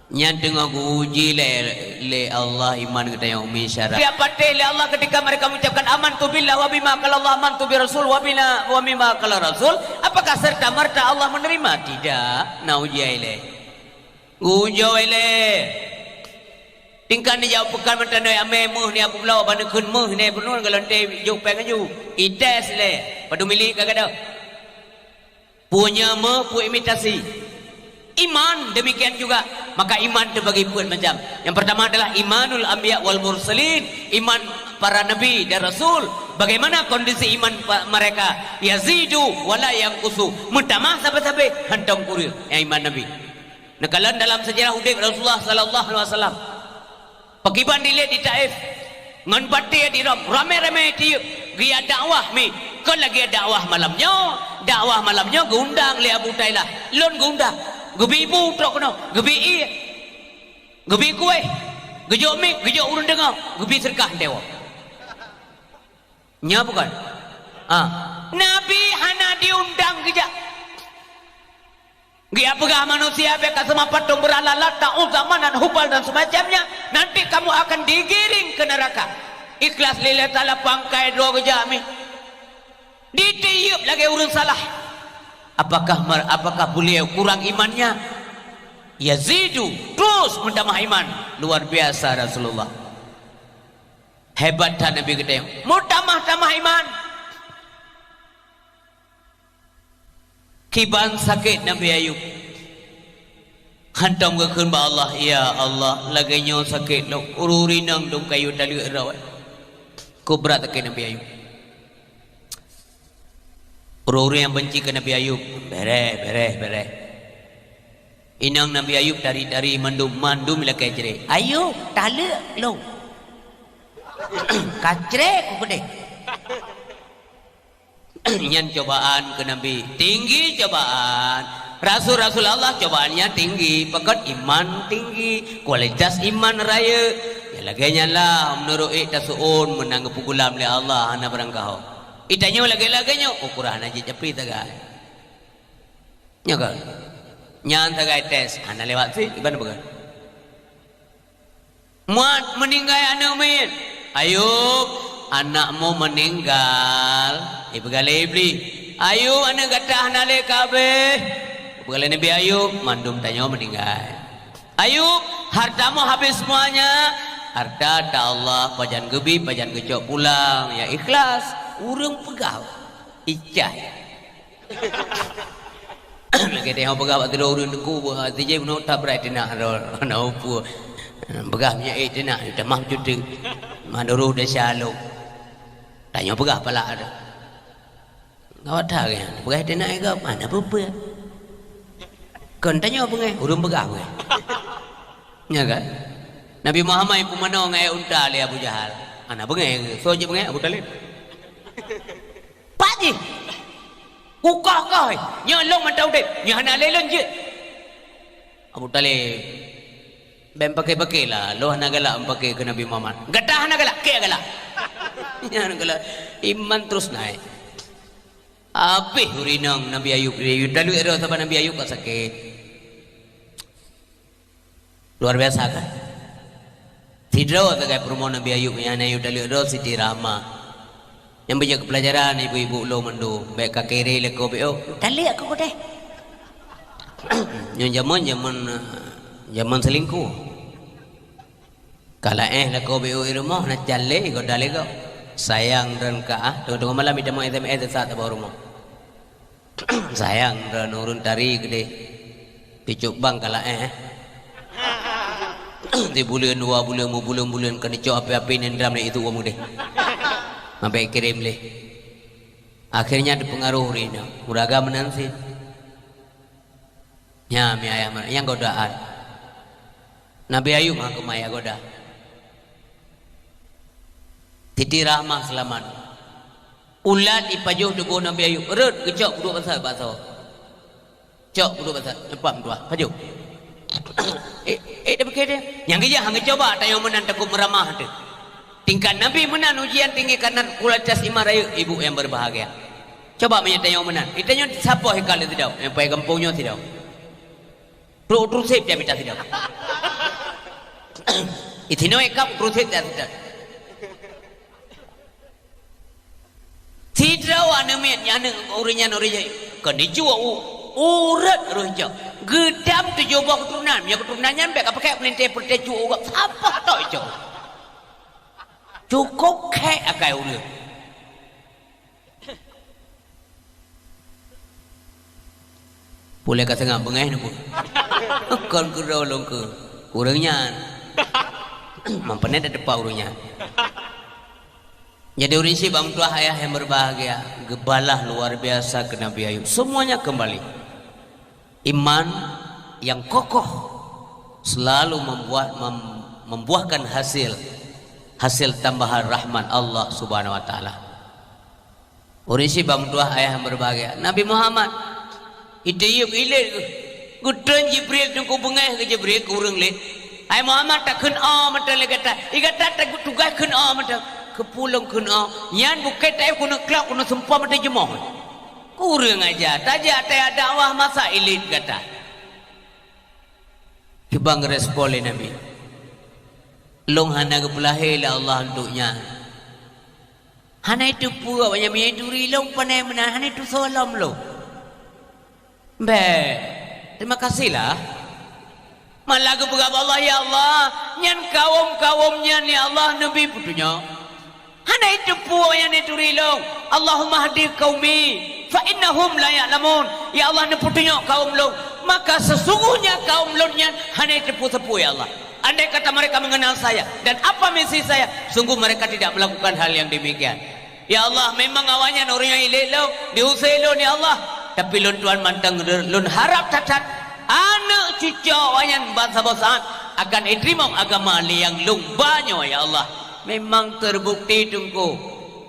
Nyan teungoh geuuji lé, lé Allah iman geutanyoe umi syarat. Tidak patéh lé Allah ketika mereka mengucapkan, "Amantu billah wa bima qala Allah, amantu bi rasul wa bina, wa bima qala rasul." Apakah serta-merta Allah menerima? Tidak. Na uji ilée. Geuuji ilée. Tingkat neujak peukan meutanai amé meuh ni aku bloe bak neukheun meuh ni peunuh golonte jok péng aju. Ites ilée. Padum milik ka gadôh. Peue nyan meuh, peue imitasi. Iman demikian juga. Maka iman teubagi peuet macam. Yang pertama adalah imanul anbiya wal mursalin, iman para nabi dan rasul. Bagaimana kondisi iman pa-, mereka? Yazidu wa la yanqusu. Meutamah sabe-sabe, hantom kureueng, ya, iman Nabi. Neukalon dalam sejarah udeb Rasulullah sallallahu alaihi wasallam. Pakriban dilèe di Taif, ngon batèe di Rom, ramé-ramé tiyeuk geujak dakwah mi. Kon lagèe dakwah malam nyoe, dakwah malam nyoe geuundang lé Abu Tailah. Lôn geuundang, geubi bu trok keunoe, geubi ié, geubi kueh, geujok mic, geujok ureueng deungoe, geubi seudeukah deungon. Nyo bukon? Ah. Nabi hana diundang geujak. Geujak peugah manusia bèk ka seumapa tông beurala Lat, Uzza, Manat, Hubal dan semacamnya, nanti kamu akan digiring ke neraka. Ikhlas lillahi ta'ala pangkai droe geujak mi. Ditiyeuk lagèe ureueng salah. Apakah mer-, apakah beliau kurang imannya? Yazidu, terus meutamah iman. Luar biasa Rasulullah. Hebat that Nabi geutanyoe. Meutamah-tamah iman. Kiban sakét Nabi Ayub. Hantom geukheun bak Allah, "Ya Allah, lagèe nyoe sakét lôn, ureueng inong dum kayue taleuek droe." Keu brat sakét Nabi Ayub. Ureueng-ureueng nyang benci keu Nabi Ayub, bereh, bereh, bereh. Inong Nabi Ayub tari-tari mandum, mandum ilakèe cre. "Ayub, taleuek lôn." Ka cre ku keudeh. Nyan cobaan keu Nabi. Tinggi cobaan. Rasul-rasul Allah cobaannya tinggi. Pakon iman tinggi, kualitas iman rayeuk. Ya lagèe nyan lah, meunurot ék taseuôn meunan geupeugulam lé Allah, hana barangkaho. Itanyoe lagèe-lagèe nyoe, ukoran hana jeuet japri sagai. Nyo kan? Nyan sagai tes, hana lewat sit, iban peugah. Muat meuninggai aneuk miet. "Ayub, anakmu meninggal." Ipeugah lé Iblih. "Ayub, aneuk gata hana lé ka habéh." Ipeugah lé Nabi Ayub, "Mandum tanyoe meuninggai." "Ayub, hartamu habis semuanya." "Harta ta Allah, pajan geubi, pajan geucok pulang, ya ikhlas." Ureueng peugah, icai. Lagèe teuh peugah bak sidroe ureueng teungku, buet hati jih bunoe tabrai teunak droe, hana peue. Peugah meunyoe ék teunak, tamah cuti. Mandoro desya lom. Tanyoe peugah palak tu. Gawat that lagèe nyan. Peugah teunak gob, hana peue-peue. Kon tanyoe beungèh, ureueng peugah beungèh. Nya kan? Nabi Muhammad ipeumanoe ngon aèk unta lé Abu Jahal. Hana beungèh, soe jeuet beungèh? Abu Thalib. Pat jih. Kukoh-koh, nyoe lôn mantong udeb, nyoe hana lé lôn jeuet. Abu Thalib, bèk pakè-pakè lah, lôn hana galak meupaké keu Nabi Muhammad. Gata hana galak, kèe galak. Nyan galak, iman terus naik. Habéh ureueng inong Nabi Ayub, Ayub taleuek droe sabab Nabi Ayub ka sakét. Luar biasa kan? Sidroe sagai peurumoh Nabi Ayub nyang na yue taleuek droe Siti Rahmah. Nyang beujeuet keu peulajaran ibu-ibu lôn mandum, bèk ka kiri lakoe B O. Taleuek keu kudeh. Nyoe jameun, jameun, jameun selingkuh. Ka laén lakoe B O i rumoh na chan lé goda lé gob. Sayang droen ka ah, teungoh-teungoh malam itamong S M S sat saboh rumoh. Sayang droen ureueng tari keudeh. Picok bang ka laén, eh. Di buleuen dua buleuen, meubuleuen-buleuen keuneuk cok api-api nendram lé itu wong udeh. Sampai kirém lé. Akhirnya teupeungaroh ureueng inong. Ureueng agam meunan cit. Nya mi ayah meunan, nyang godaan. Nabi Ayub hana keumaya goda. Siti Rahmah seulamat. Ulat ipajoh tuboh Nabi Ayub, rhot geucok peuduek basat bak asoe. Cok peuduek basat, leupah meutuah, pajoh. Eh, eh, dah pikir dia. Nyang keujah hana geucuba, tanyoe meunan takot meuramah teuh. Tingkat Nabi meunan ujian tinggi karena kualitas iman rayeuk ibu yang berbahagia. Cuba meunyoe tanyoe meunan. Eh, tanyoe sapoh hikal di sidau, nyang pai gampông nyoe sidau. Trok trusép dia mita sidang. Itinoe kap trusép dia sidang. Sidroe aneuk miet nyan, aneuk ureueng nyan ureueng nyan. Kon dicuek u-, urat roh jok. Geudam tujoh boh keuturonan. Meunyoe keuturonan nyan bèk ka pakai peulinteh-peulinteh cuek u gob. Sapoh tok icok. Cukôp khèk akai ureueng. Pulèh ka seungab beungèh neupeu. Kon keudroe lôn keu ureueng nyan. Mampan nyan teupat ureueng nyan. Jadi ureuëng syiek bak meutuah ayah yang berbahagia, geubalah luar biasa keu Nabi Ayub. Semuanya kembali. Iman yang kokoh selalu membuat mem- membuahkan hasil, hasil tambahan rahmat Allah Subhanahu wa taala. Ureuëng syiek bak meutuah ayah yang berbahagia, Nabi Muhammad, iteuh yub ilét geuh. Geutreun Jibril teungku beungéh keu Jibril keu ureuëng lét. Hai Muhammad, takheun o mantong lé gata. I gata ta- tugaih kheun o mantong. Keupulông kheun o. Nyan bukét taéh keuneuk klok keuneuk seumpom mantong jeumoh. Kureueng aja, tajak taya dakwah masa ilét gata. Kiban geurespon lé Nabi, lôn hana geupeulahé lé Allah untuk nyan. Hana iteupeue awaknyan meunyo ituri lôn pane meunan, hana itusoe lom lôn. Bék, terima kasihlah. Malah geupeugah bak Allah, "Ya Allah, nyan kawöm-kawöm nyan, ya Allah, neubi peutunyok." Hana iteupeue awaknyan ituri lôn. "Allahumma hdi qaumi fa innahum la ya'lamun." Ya Allah, neupeutunyok kawöm lôn, maka sesungguhnya kawöm lôn nyan hana iteupeue sapeue, ya Allah. Andai kata mereka mengenal saya dan apa misi saya, sungguh mereka tidak melakukan hal yang demikian. Ya Allah, memang awaknyan ureuëng nyang ilét lôn, diusé lôn, ya Allah. Tapi lôn tuan mantong lôn harab that-that, aneuëk cucoe awaknyan ban saboh saát akan iteurimong agama lé nyang lôn ba nyoe, ya Allah. Memang terbukti teungku.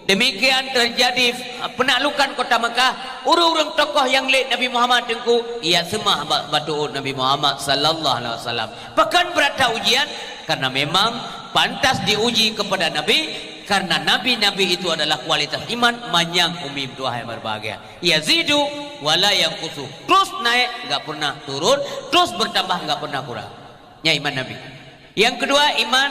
Demikian terjadi penaklukan kota Mekah, ureuëng-ureuëng tokoh nyang lét Nabi Muhammad teungku, ia seumah bak, bak tuôt Nabi Muhammad sallallahu alaihi wasallam. Pakon brat that ujian? Karena memang pantas diuji kepada Nabi, karena nabi-nabi itu adalah kualitas iman manyang umi meutuah yang berbahagia. Yazidu wala yanqusu. Terus naik, enggak pernah turun, terus bertambah, enggak pernah kurang. Nyan iman Nabi. Yang kedua, iman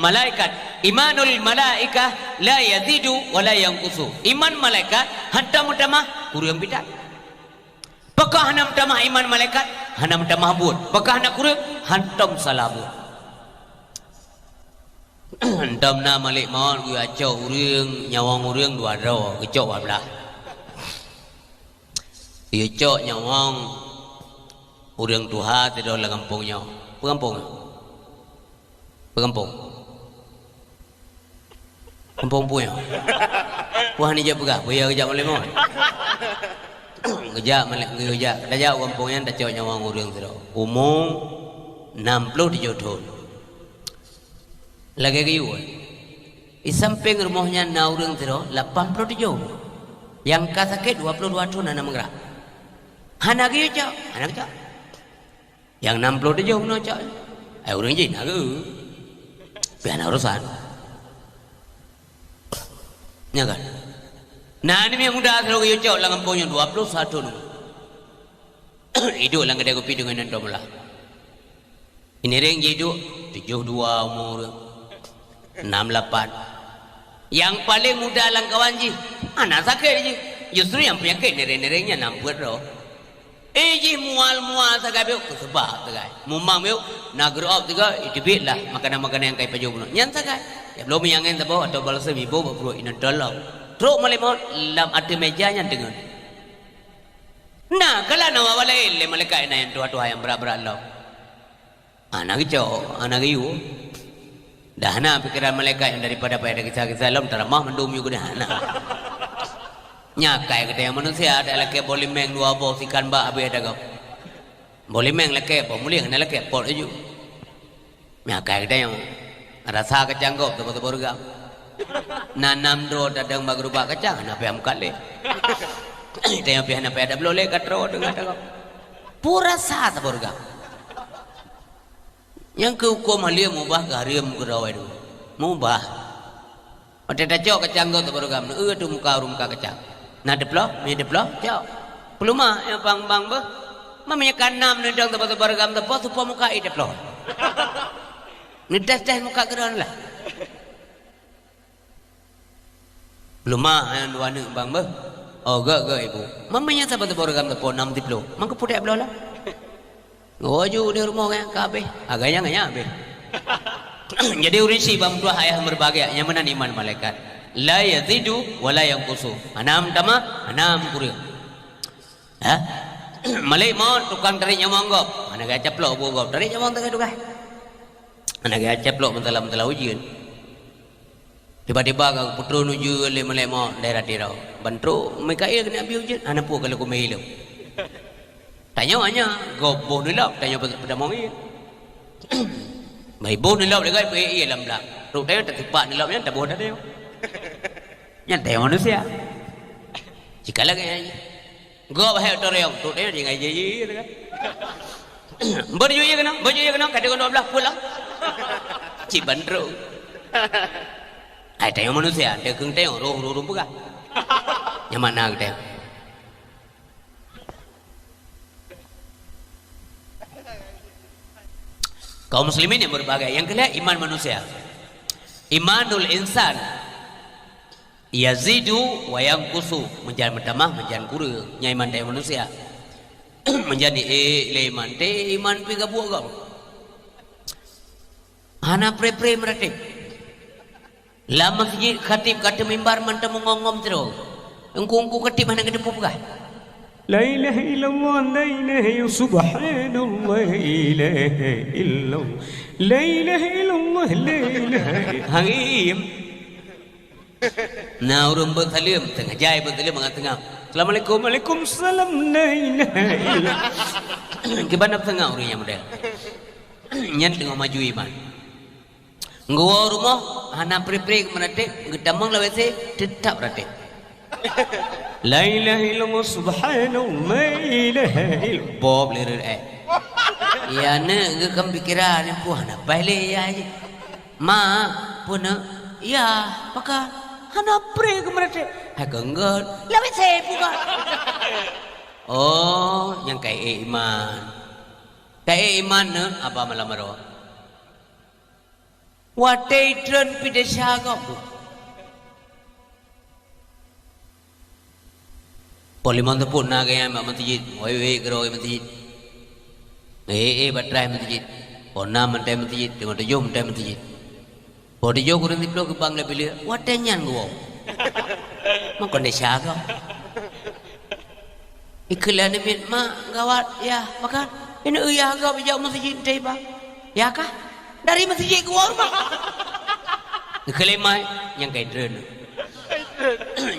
malaikat. Imanul malaikah la yazidu wala yanqusu. Iman malaikat hantom meutamah, kureueng pih that. Pakon hana meutamah iman malaikat? Hana meutamah buet. Pakon hana kureueng? Hantom salah buet. Hantom na malaikat maut geucok ureuëng, nyawöng ureuëng dua droe, geucok dua blah. Geucok nyawöng ureuëng tuha sidroe lam gampông nyoe. Peue gampông? Peue gampông? Gampông peue nyoe? Peue hana jijak peugah, peue ya geujak malaikat maut? Geujak malaikat, geujak. Tajak u gampông nyan tacok nyawöng ureuëng sidroe. Umu enam puluh tujoh thon. Lagée geuyue, di sampéng rumoh nyan na ureuëng sidroe lapan puluh tujoh. Nyang ka sakét dua puluh dua thon hana meugrak. Hana geuyue cok, hana geucok. Nyang enam puluh tujoh bunoe cok. Ai ureuëng jih na geu. Pih hana urosan. Nya kan? Na aneuk miet muda sidroe geuyue cok lam gampông nyoe dua puluh satu thon. Iduek lam keudè kupi deungon inong tom lah. Inireng jih duek tujoh dua umur, enam lapan. Nyang paleng muda lam kawan jih, hana sakét jih. Justru nyang peunyakét nireng-nireng nyan nam peuet droe. Eh jih mual-mual sagai biôk, keuseubah sagai. Mumang biôk, na geureu'ob tiga, iteubiet lah makanan-makanan nyang ka ipajoh bunoe. Nyan sagai. Ya belom nyang ngen saboh atau balsem iboh bak pruet inong tom lom. Trok malaikat maut lam ateueh meja nyan teungeut. Na, kala na wawa laén lé malaikat na nyang tuha-tuha nyang brat-brat lom. Hana geucok, hana geuyue. Dah na pikeran malaikat nyang daripada payah kisah-kisah lom teuramah mandum yue geudah hana. Nyakai geutanyoe manusia, dak lakée boh limeng dua boh sikan bak habéh ata gob. Boh limeng lakée, boh mulieng hana lakée, pot laju. Nyakai geutanyoe. Rasa kacang gob teuboh-teuboh reugam. Na nam droe datang bak geurubak kacang, hana payah meukat lé. Tanyoe pih hana payah tabloe lé, ka troe deungon ata gob. Peue rasa teuboh reugam. Nyang keu huköm haliem mubah keu hareuem keudroe tu. Mubah. Watée tacok kacang gob teuboh reugam, eu tu muka ureuëng muka kacang. Na teuploh, mi teuploh, cok. Peulumah nyang bang-bang beuh. Meunyoe ka nam neudong teuboh-teuboh reugam teupoh, teupoh muka i teuploh. Neudes-des muka keudroe lah. Peulumah nyang dua aneuk bang beuh. Oh, gak-gak ibu. Meunyoe saboh teuboh reugam teupoh nam teuploh. Mangkeupeue dak bloe lah. Ngon ju di rumoh nyan ka habéh. Agak nyang nyan habéh. Jadi ureuëng syiek bak meutuah ayah meureubahagia, nyang meunan iman malaikat. La yazidu wa la yanqusu. Hana meutamah, hana meukureueng. Ha? Malaikat maut tukang tarék nyawöng gob. Hana gaya caplok bu gob. Tarék nyawöng tugai-tugai. Hana gaya caplok meusalah-meusalah ujeuen. Tiba-tiba ka peutrön ujeuen lé malaikat maut daerah Tiro. Ban trok Mikail keuneuk abéh ujeuen, hana peue ka lheueh kumé ileuem. Tanyoe hana, gob boh neulop, tanyoe peutamong ie. Bai boh neulop lé gob, peuék ie lam blang. Trok tanyoe tasipak neulop nyan taboh tanyoe. Nyan tanyoe manusia. Cika lagèe nyan. Gob hai oto reong, trok tanyoe tinggai jih, jih, jih, kan. Beujeuet ie keunoe, beujeuet ie keunoe, kadang dua belas pulang. Cit ban trok. Hai tanyoe manusia, teukeung tanyoe roh, roh, roh peugah. Nyan makna geutanyoe. Kaum muslimin yang berbahagia, nyang keulhèe iman manusia. Imanul insan yazidu wa yanqusu, meujan meutamah, meujan kureueng. Nyan iman tanyoe manusia. Meujan ék lé iman, té iman pih gabuek gob. Hana pre-pre meuratéb. Lam meuseujid khatib ka teumimbar mantong meungom-ngom sidroe. Engku-engku khatib hana geuteupeue peugah. La ilaha illallah, la ilaha illallah, subhanallah, la ilaha illallah. La ilaha illallah, la ilaha illallah. Hangiem. Na ureueng beuet saleuem, teungoh jai beuet saleuem mangat teungoh. Assalamualaikum, waalaikumsalam, la ilaha illallah. Kiban na peuteungoh ureueng nyang model. Nyan teungoh maju iman. Geuwoe rumoh hana pre-pre meuratéb, geutamong lam WC teutap ratéb. La ilaha illallah subhanallah, la ilaha illallah. Bob lireut, eh. Ya neuk geukheun pikiran nyan, puh hana paih lé ya jih. Ma, peue neuk? Ya, pakon? Hana pre keu meuratéb. Hai keunggôt, lam WC peue ka. Oh, nyang ka ék iman. Ka ék iman neuk, haba malam baroe. Watèe treun pih desya gob. Poh limong teupot na geuh nyan bak meuseujid, wék-wék keudroe meuseujid. Éh, éh, bak traih meuseujid. Poh nam mantong meuseujid, teungoh tujoh mantong meuseujid. Poh tujoh kureueng siplôh geubang lé piléh, watèe nyan geuwoe. Makon desya gob. Ikheun lé aneuk miet, "Mak, gawat, yah, pakon? Ineuk yah gob ijak meuseujid teuh iba." "Yah kah? Dari meuseujid geuwoe rumoh." Ikheun lé ma, nyang ka treun.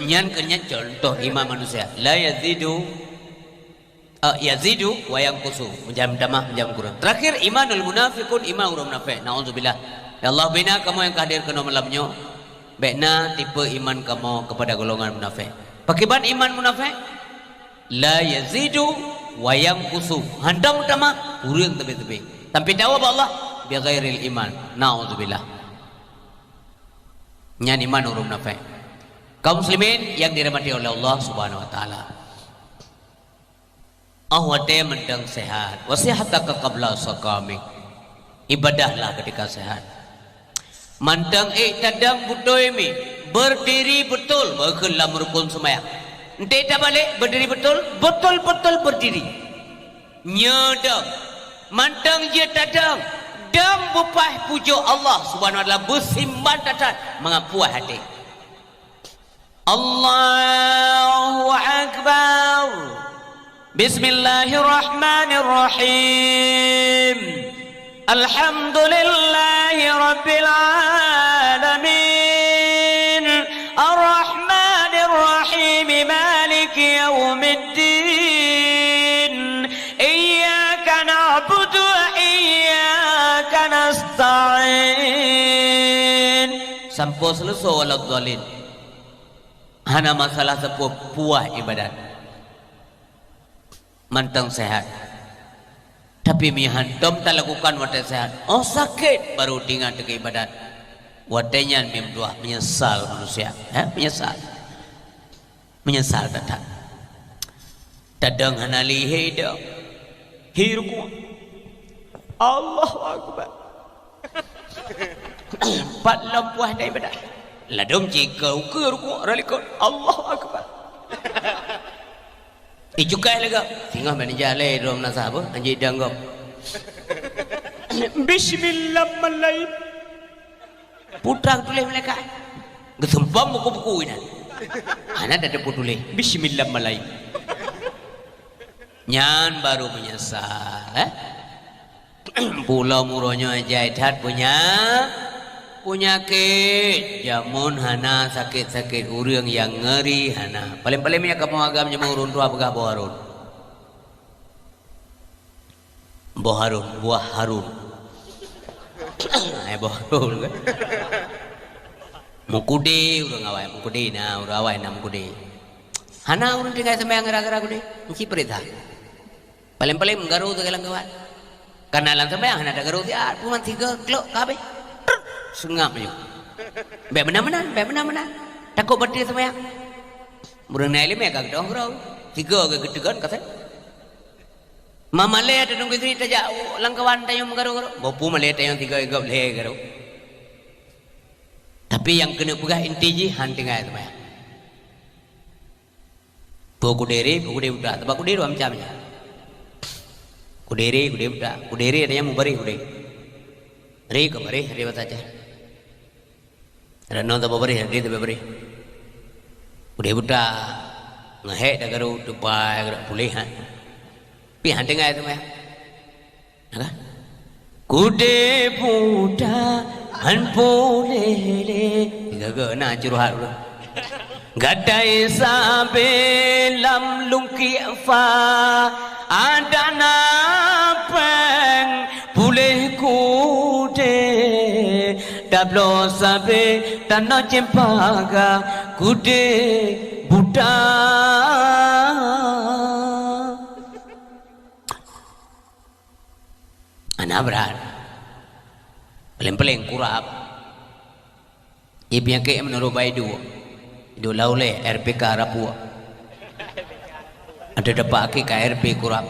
Nyan keuh nyan cuntoh iman manusia. La yazidu, eh, yazidu wa yanqusu. Meujan meutamah, meujan meukureueng. Terakhir, imanul munafiqun, iman ureueng munafék. Naudzubillah. Ya Allah, bina kamoe nyang ka hadir keunoe malam nyoe. Bèk na tipe iman kamoe keupada golongan munafék. Pakriban iman munafék? La yazidu wa yanqusu. Hantom tamah, kureueng teubiet-teubiet. Tapi tawoe bak Allah, bi ghairil iman. Naudzubillah. Nyan iman ureueng munafék. Kaum muslimin yang dirahmati oleh Allah Subhanahu wa Taala. Óh watèe mantong seuhat, wa sihataka qabla saqamik. Ibadahlah ketika sehat. Mantong ék tadong beutôi mi, berdiri betul, meukheun lam rukun seumayang. Enteuk tabalek, berdiri betul, betul-betul berdiri. Nyoe dong, mantong jeuet tadong, dong beupaih pujoe Allah Subhanahu wa Taala, beusimban that-that mangat puas até. Allahu Akbar. Bismillahirrahmanirrahim. Alhamdulillahi rabbil alamin. Arrahmanirrahim. Maliki yaumiddin. Iyyaka na'budu wa iyyaka nasta'in. Sampoe seuleusoe, waladdallin. Hana masalah sapeue, puas ibadat. Mantong sehat. Tapi meunyo hantom talakukan watèe sehat, óh sakét baru teuingat keu ibadat. Watèe nyan meudoa meunyeusal manusia, eh, meunyeusal. Meunyeusal that-that. Tadong hana lihé dong. Hi rukuk. Allahu Akbar. Pat lom puas daripada. Ladôm cit keu ukeue rukuk, rot likot. Allahu Akbar. Icukai lagak. Singoh manajer lé dua meunasah apa? Anjing dong gob. Bismillahirrahmanirrahim. Putra geutuléh malaikat. Geusumpom buku-buku inan. Hana tateupeue tuléh. Bismillahirrahmanirrahim. Nyan baru meunyeusal, eh? Pulo muroh nyoe jai that punya. Peunyakét, jameun hana sakét-sakét ureuëng nyang ngeuri hana. Paleng-paleng meunyoe kamoe agam jameun ureuëng tuha peugah boh harun. Boh harun, buah harun. Hai boh harun kan? Mukudi ureuëng awai, mukudi na ureuëng awai na mukudi. Hana ureuëng tinggai sembahyang gara-gara kudi. Mesti perintah. Paleng-paleng meugaru teugalang gawat. Kana lam seumayang hana tagaru siat, puman tiga klok ka habéh. Trut! Seungab laju. Bék meunan-meunan, bék meunan-meunan. Takot bateue seumayang. Meureunae ileumé ka geudong keudroe. Tiga ka geuteugon ka sép. Mamalé teunong geutri tajak lam kawan tayong meugaru-garu. Boh pu malé tayong tiga gob lhée garu. Tapi nyang keuneuk peugah inti jih han tinggai seumayang. Peue kuderi, peue kuderi buta. Sabab kuderi dua macam nyan. Kuderi, kuderi buta. Kuderi ada nyang mubareh kuderi. Ri keu bareh, ri basa Aceh. Ada non saboh bareh, ri saboh bareh. Kuderi buta. Ngehek dah garu tupai garu puléh ha. Pi han tinggai tu meh. Nah, kan? Kudé buta han puléh lé. Gaga na curhat ureuëng. Gadai sabé lam lungkiek fa, ada na péng puléh kudé. Tabloe sabé tanoh cempaka kudé buta. Hana brat. Paleng-paleng kurab. Ié peunyakét meunurot bak iduek. Iduek laulée R P K rapuek. Ada dapat akhé ka R P kurab.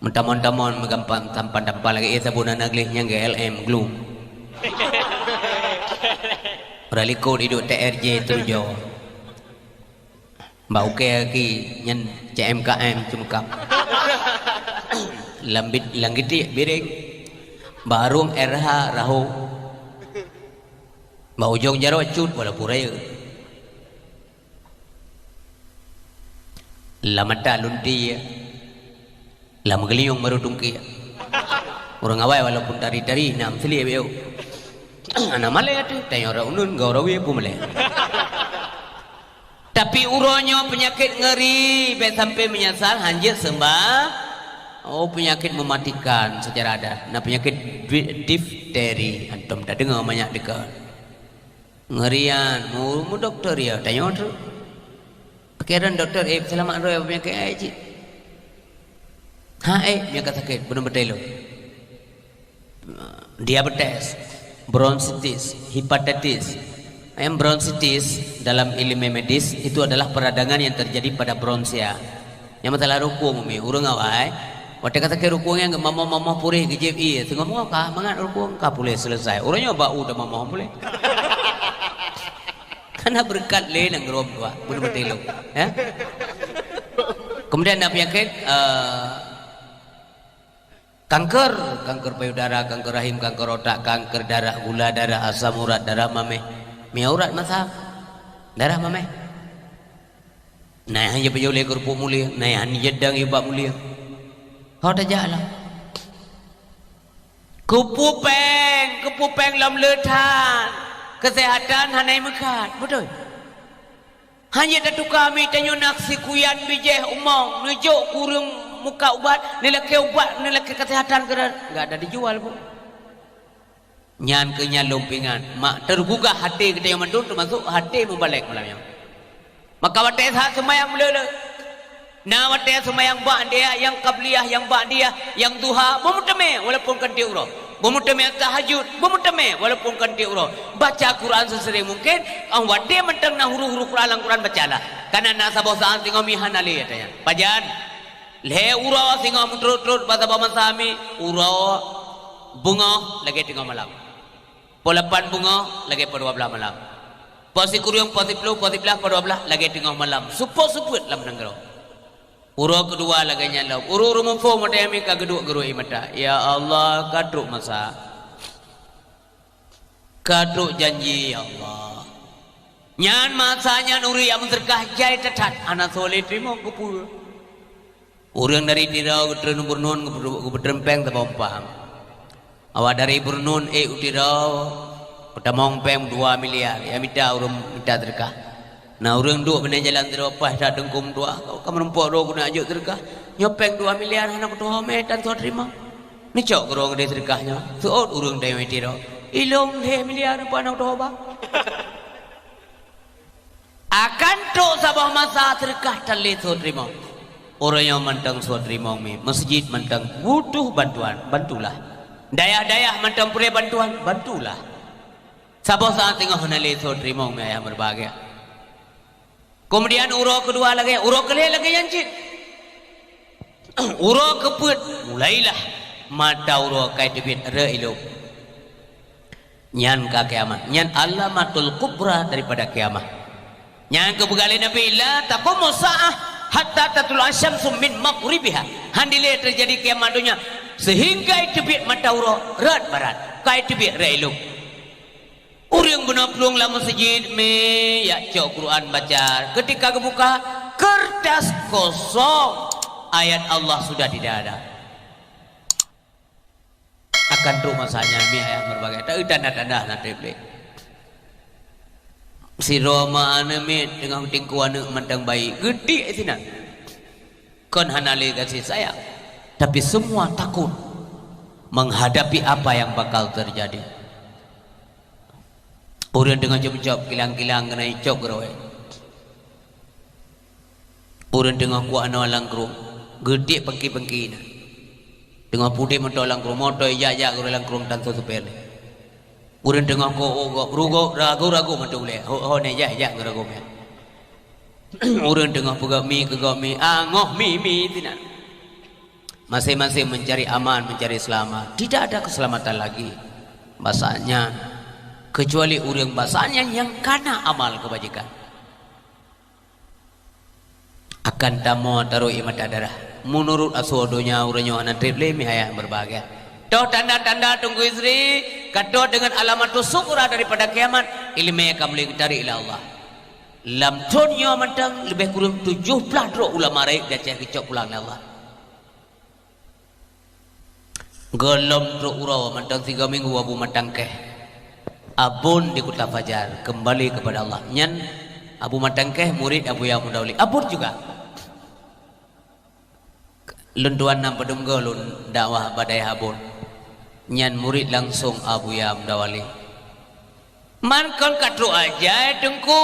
Meutamon-tamon meugampang tampan-tampan lagée ié sabon hana gleh nyang G L M glue. Ura likot iduek T R J tujoh. Bak ukée gaki nyan C M K M cumkam. Lam bit-, lam gitiek biréng. Bak rueng R H raho. Bak ujong jaroe cut walaupun rayeuk. Lam mata lunti. Lam geulinyueng baru tungkiek. Ureuëng awai walaupun tari-tari na meuseulie beu. Hana malée ateueh, tanyoe ureuëng uneuen gau rawie peue malée. Tapi uroe nyoe peunyakét ngeuri, bék sampai meunyeusal hanjeuet seumba. Oh, peunyakét mematikan secara adat. Na peunyakét di-, difteri, antom tadeungoe manyak deukon. Ngeurian, mu, mu dokto ya, tanyoe tu. Pikiran dokto, eh, seulamat droe peunyakét ai cit. Ha, eh, nyang ka sakét, beuna beutôi lom. Diabetes, bronkitis, hepatitis. Yang bronkitis dalam ilmu medis itu adalah peradangan yang terjadi pada bronsia. Nyang masalah rukung mi, ureuëng awai, watée ka sakét rukung nyang geumamoh-mamoh puréh geujieb ié, singoh ka mangat rukung ka puléh selesai. Ureuëng nyoe bak u teumamoh puléh. Kana beureukat lé nanggroe dua, beuna beutôi lom, ya. Kemudian ada penyakit, eh, kanker, kanker payudara, kanker rahim, kanker otak, kanker darah, gula darah, asam urat, darah mameh. Mi urat masa, darah mameh. Na nyang han jeuet pajoh lé keureupuk mulia, na nyang han jeuet dang ubak mulia. Ho tajak lah. Keupeue péng, keupeue péng lom le that. Keuseuhatan hana meukat, beutôi? Han jeuet tatuka mi tanyoe nak sikuyan bijéh umong, neujok keu ureuëng muka ubat, neulakée ubat, neulakée keuseuhatan keu, enggak ada dijual pun. Nyan keuh nyan lôn peuingat, mak teugugah até geutanyoe mandum, teumasok até mubalek malam nyoe. Maka watée that seumayang meuleuleue, na watée seumayang ba'diyah, nyang qabliyah, nyang ba'diyah, nyang duha, beumeuteumé walaupun kon tieb uroe. Beumeuteumé tahajud, beumeuteumé walaupun kon tieb uroe. Baca Quran sesering mungkin, ah, watée mantong na huruf-huruf Quran lam Quran, bacalah. Kana na saboh saát singoh mi hana lé ata nyan. Pajan? Lhée uroe singoh meutrot-trot bak saboh masa mi, uroe beungoh lagée teungoh malam. Poh lapan beungoh lagée poh dua blaih malam. Poh sikureueng, poh siplôh, poh siblaih, poh dua blaih lagée teungoh malam. Seupôt-seupôt lam nanggroe. Uroe keudua lagée nyan lom. Ureuëng-ureuëng muphom watée mi ka geuduek geuruek ié mata. Ya Allah, ka trok masa. Ka trok janji, ya Allah. Nyan masa nyan ureuëng nyang meuseudeukah jai that-that, hana soe lé teurimong keupeue. Ureuëng dari Tiro geutreun u Beureunuen, geupeu-, geupeutreumpéng saboh umpang. Awak dari Beureunuen ék u Tiro, Tamong péng dua miliar, ya mita ureuëng mita seudeukah. Na ureuëng duek beuneuk jalan sidroe paih that teungku meutuah, ka meurumpok droe keuneuk jok seudeukah. Nyoe péng dua miliar hana kutuho mé tan soe teurimong. Neucok keudroe geudeh seudeukah nyoe. Seuôt ureuëng dayeuh meuti droe. Ilong lhée miliar nyoe hana kutuho ba. Akan trok saboh masa seudeukah tan lé soe teurimong. Ureuëng nyoe mantong soe teurimong mi, meuseujid mantong butuh bantuan, bantulah. Dayah-dayah mantong peureulée bantuan, bantulah. Saboh saát teungoh hana lé soe teurimong mi ayah meubahagia. Keumudian uroe keudua lagée, uroe keulhée lagée nyan cit. Uroe keupeuet mulailah mata uroe ka teubiet rot ilong. Nyan ka kiamat. Nyan alamatul kubra daripada kiamat. Nyan keupeugah lé Nabi, "La taqumu sa'ah hatta tatlu asyamsu min maghribiha." Han dilée teujadi kiamat donya seuhingga teubiet mata uroe rot barat, ka teubiet rot ilong. Ureuëng bunoe plueng lam meuseujid mi, jak cok Quran baca. Ketika geubuka, kertas kosong. Ayat Allah sudah tidak ada. Akan trok masa nyan mi ayah meubahagia. Tapi tanda-tanda na treb lé. Sidroe ma aneuëk miet teungoh tingkue aneuëk mantong bayi. Geudiek sinan. Kon hana lé gaséh sayang, tapi semua takut menghadapi apa yang bakal terjadi. Ureuëng teungoh cop-cop kilang-kilang keuneuk icop geuroe. Ureuëng teungoh kuak noe lam krueng, geudiek pengki-pengki na. Teungoh pudeb moto lam krueng, moto ijak-jak geuroe lam krueng tan soe supée lé. Ureuëng teungoh ko-, ko-, rugoe, ragu-ragu meuteulée. Ho, ho ne jak, jak geuroe gobnyan. Ureuëng teungoh peugah mi keu gob mi, angoh mi, mi sinan. Masing-masing mencari aman, mencari selamat. Tidak ada keselamatan lagi. Bahasanya, kecuali ureuëng bahasanya nyang kana amal kebajikan. Akan tamoe taroh ié mata darah. Meunurot asoe donya ureuëng nyoe hana treb lé mi ayah meubahagia. Toh tanda-tanda Teungku Yusri, ka trok deungon alamatus sughra daripada kiamat, iéleumé ka mulai geutarék lé Allah. Lam thon nyoe mantong leubeh kureueng tujoh blaih droe ulama rayeuk di Aceh geucok pulang lé Allah. Gohlom trok uroe mantong sigoe minggu Abu Matangkeh. Abon di Kuta Fajar, kembali kepada Allah. Nyan Abu Matangkeh murid Abuya Mudawali. Abon juga. Lôn tuan nam padum goe lôn dakwah bak dayah Abon. Nyan murid langsong Abuya Mudawali. Man kon ka trok ajai Teungku.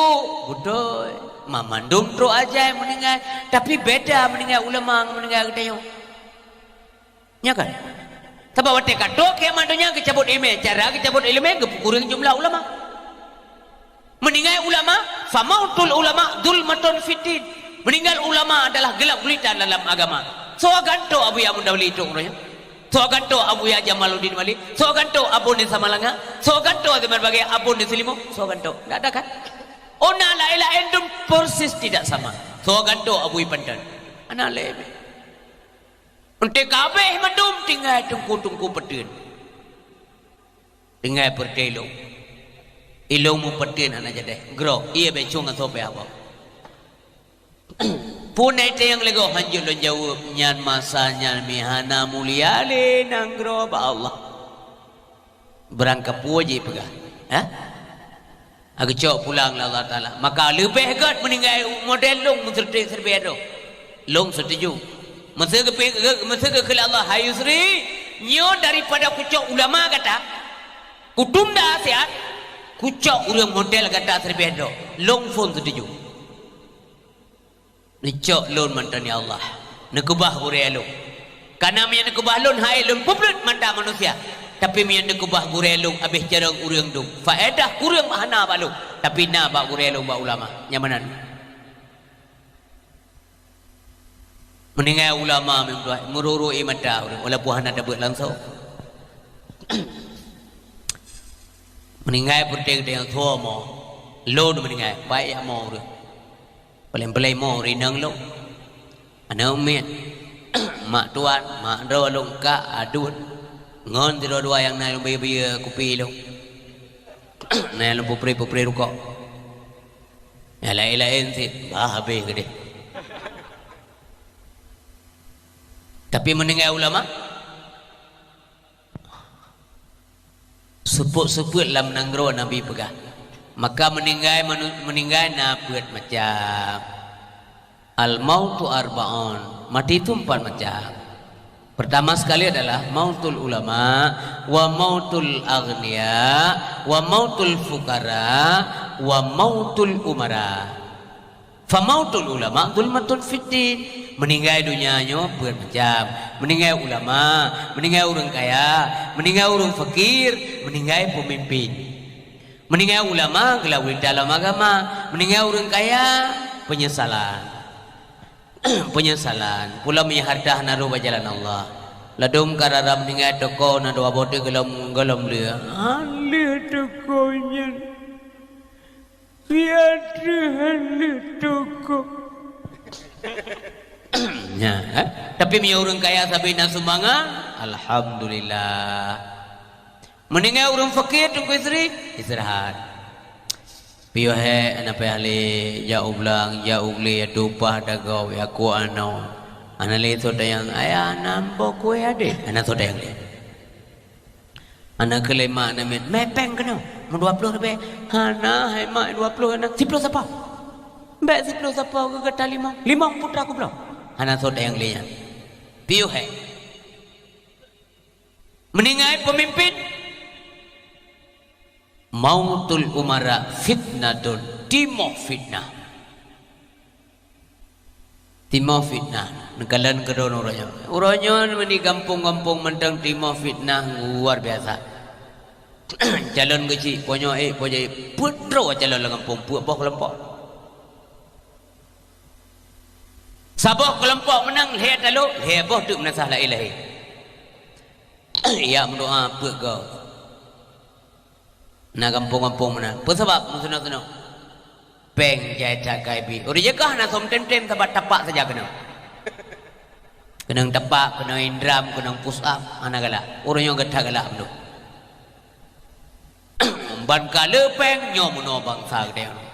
Beutôi. Ma mandum trok ajai meuninggai, tapi beda meuninggai ulama ngon meuninggai geutanyoe. Nya kan? Sabab watée ka trok kiamat donya geucabot iéleumé, cara geucabot iéleumé geupeureueng jumlah ulama. Meuninggai ulama, famautul ulama zulmatun fiddin. Meuninggai ulama adalah gelap gulita dalam agama. Soe gantoe Abuya Mudawali trok uroe nyoe? Soe gantoe Abuya Jamaluddin Malik? Soe gantoe Abon di Samalanga? Soe gantoe di Merbageh, Abon di Seulimeum? Soe gantoe? Ndak ada kan? Ona laén-laén dum persis tidak sama. Soe gantoe Abu Ipanton? Hana lé. Enté ka abéh mandum tinggai teungku-teungku peuteun. Tinggai peureute ilong. Ilong meupeuteun hana jadeh. Groe, ié bécong asoe pih abah. Pun ai teueng lé goh hanjeuet lôn jaweueb, nyan masa nyan mi hana mulia lé nanggroe bak Allah. Beurangkapeue jipeugah, ha? Geucok pulang lé Allah Taala. Maka leubeh gét meuninggai model lôn meuseuti siribée droe. Lôn seutuju. Meuseu geupi-, geu-, meuseu geukheun lé Allah, "Hai Yusri, nyoe daripada kucok ulama gata, kutunda siat, kucok ureuëng model gata siribée droe." Lôn phon seutuju. Neucok lôn mantong ya Allah, neukeubah gurée lôn. Kana meunyoe neukeubah lôn hai lôn peubeuet mata manusia, tapi meunyoe neukeubah gurée lôn abéh carông ureuëng dum, faedah kureueng hana bak lôn, tapi na bak gurée lôn bak ulama. Nyang meunan. Meuninggai ulama meutuah meururu ié mata ureuëng walaupun hana tabeuet langsong. Meuninggai peureuteng teuh tuha mo, lôn meuninggai, baik ya mo ureuëng. Paleng-paleng mo rinong lôn. Aneuk miet, mak tuan, mak droe lôn ka aduen. Ngon sidroe-droe nyang na lôn beu-beu kupi lôn. Na lôn peupreh-peupreh rukok. Nyang laén-laén cit, bah habéh keudeh. Tapi meuninggai ulama, Seupôt-seupôt lam nanggroe Nabi peugah, maka meuninggai manu-, meuninggai na peuet macam. Al-mautu arba'un, mati itu empat macam. Pertama sekali adalah mautul ulama, wa mautul aghnia, wa mautul fuqara, wa mautul umara. Famautul ulama zulmatun fiddin. Meuninggai donya nyoe peuet macam. Meuninggai ulama, meuninggai ureuëng kaya, meuninggai ureuëng fakir, meuninggai peumimpin. Meuninggai ulama geulawét dalam agama, meuninggai ureuëng kaya penyesalan. Penyesalan. Pula meunyoe hareuta hana rôh bak jalan Allah. Ladôm ka rara meuninggai toko na dua boh teuk golom, golom lheueh. Hana lheueh toko nyan. Biasa hana lheueh toko. Nya, eh? Tapi meunyoe ureuëng kaya sabe na sumbangan, alhamdulillah. Meuninggai ureuëng fakir, Teungku Yusri, istirahat. Piôh hé, hana payah lé, jak u blang, jak u glé, ya tumpah dagoe, ya kuek anoe. Hana lé sot tayang, ayah, hana ambo kueh adék. Hana sot tayang lé. Hana keu lé mak namiet, mé péng keunoe, meudua ploh ribèe. Hana, hai mak, dua ploh hana, siploh sapo. Bèk siploh sapo, geuh gata limong. Limong putra kubloe. Hana sot tayang lé nyan. Piôh hé. Meuninggai peumimpin, mautul umara fitnatun, timoh fitnah. Timoh fitnah, neukalon keudroe uroe nyoe. Uroe nyoe meuni gampông-gampông mantong timoh fitnah luar biasa. Calon geuchik, po nyoe ék, po jih ék, peuet droe calon lam gampông, peuet boh keulompok. Saboh keulompok meunang, lhèe talô, lhèe boh teuk meunasah la ilaha. Ya meudoa peuet goe. Na gampông-gampông meunan. Peue sabab meusunong-sunong? Péng jai that ka ibi. Ureuëng jih ka hana som tem-tem sabab tapak saja keunong. Keunong tapak, keunong indram, keunong push up, hana galak. Ureuëng nyoe gata galak meunoe. Ban ka le péng nyoe meunoe bansa geutanyoe.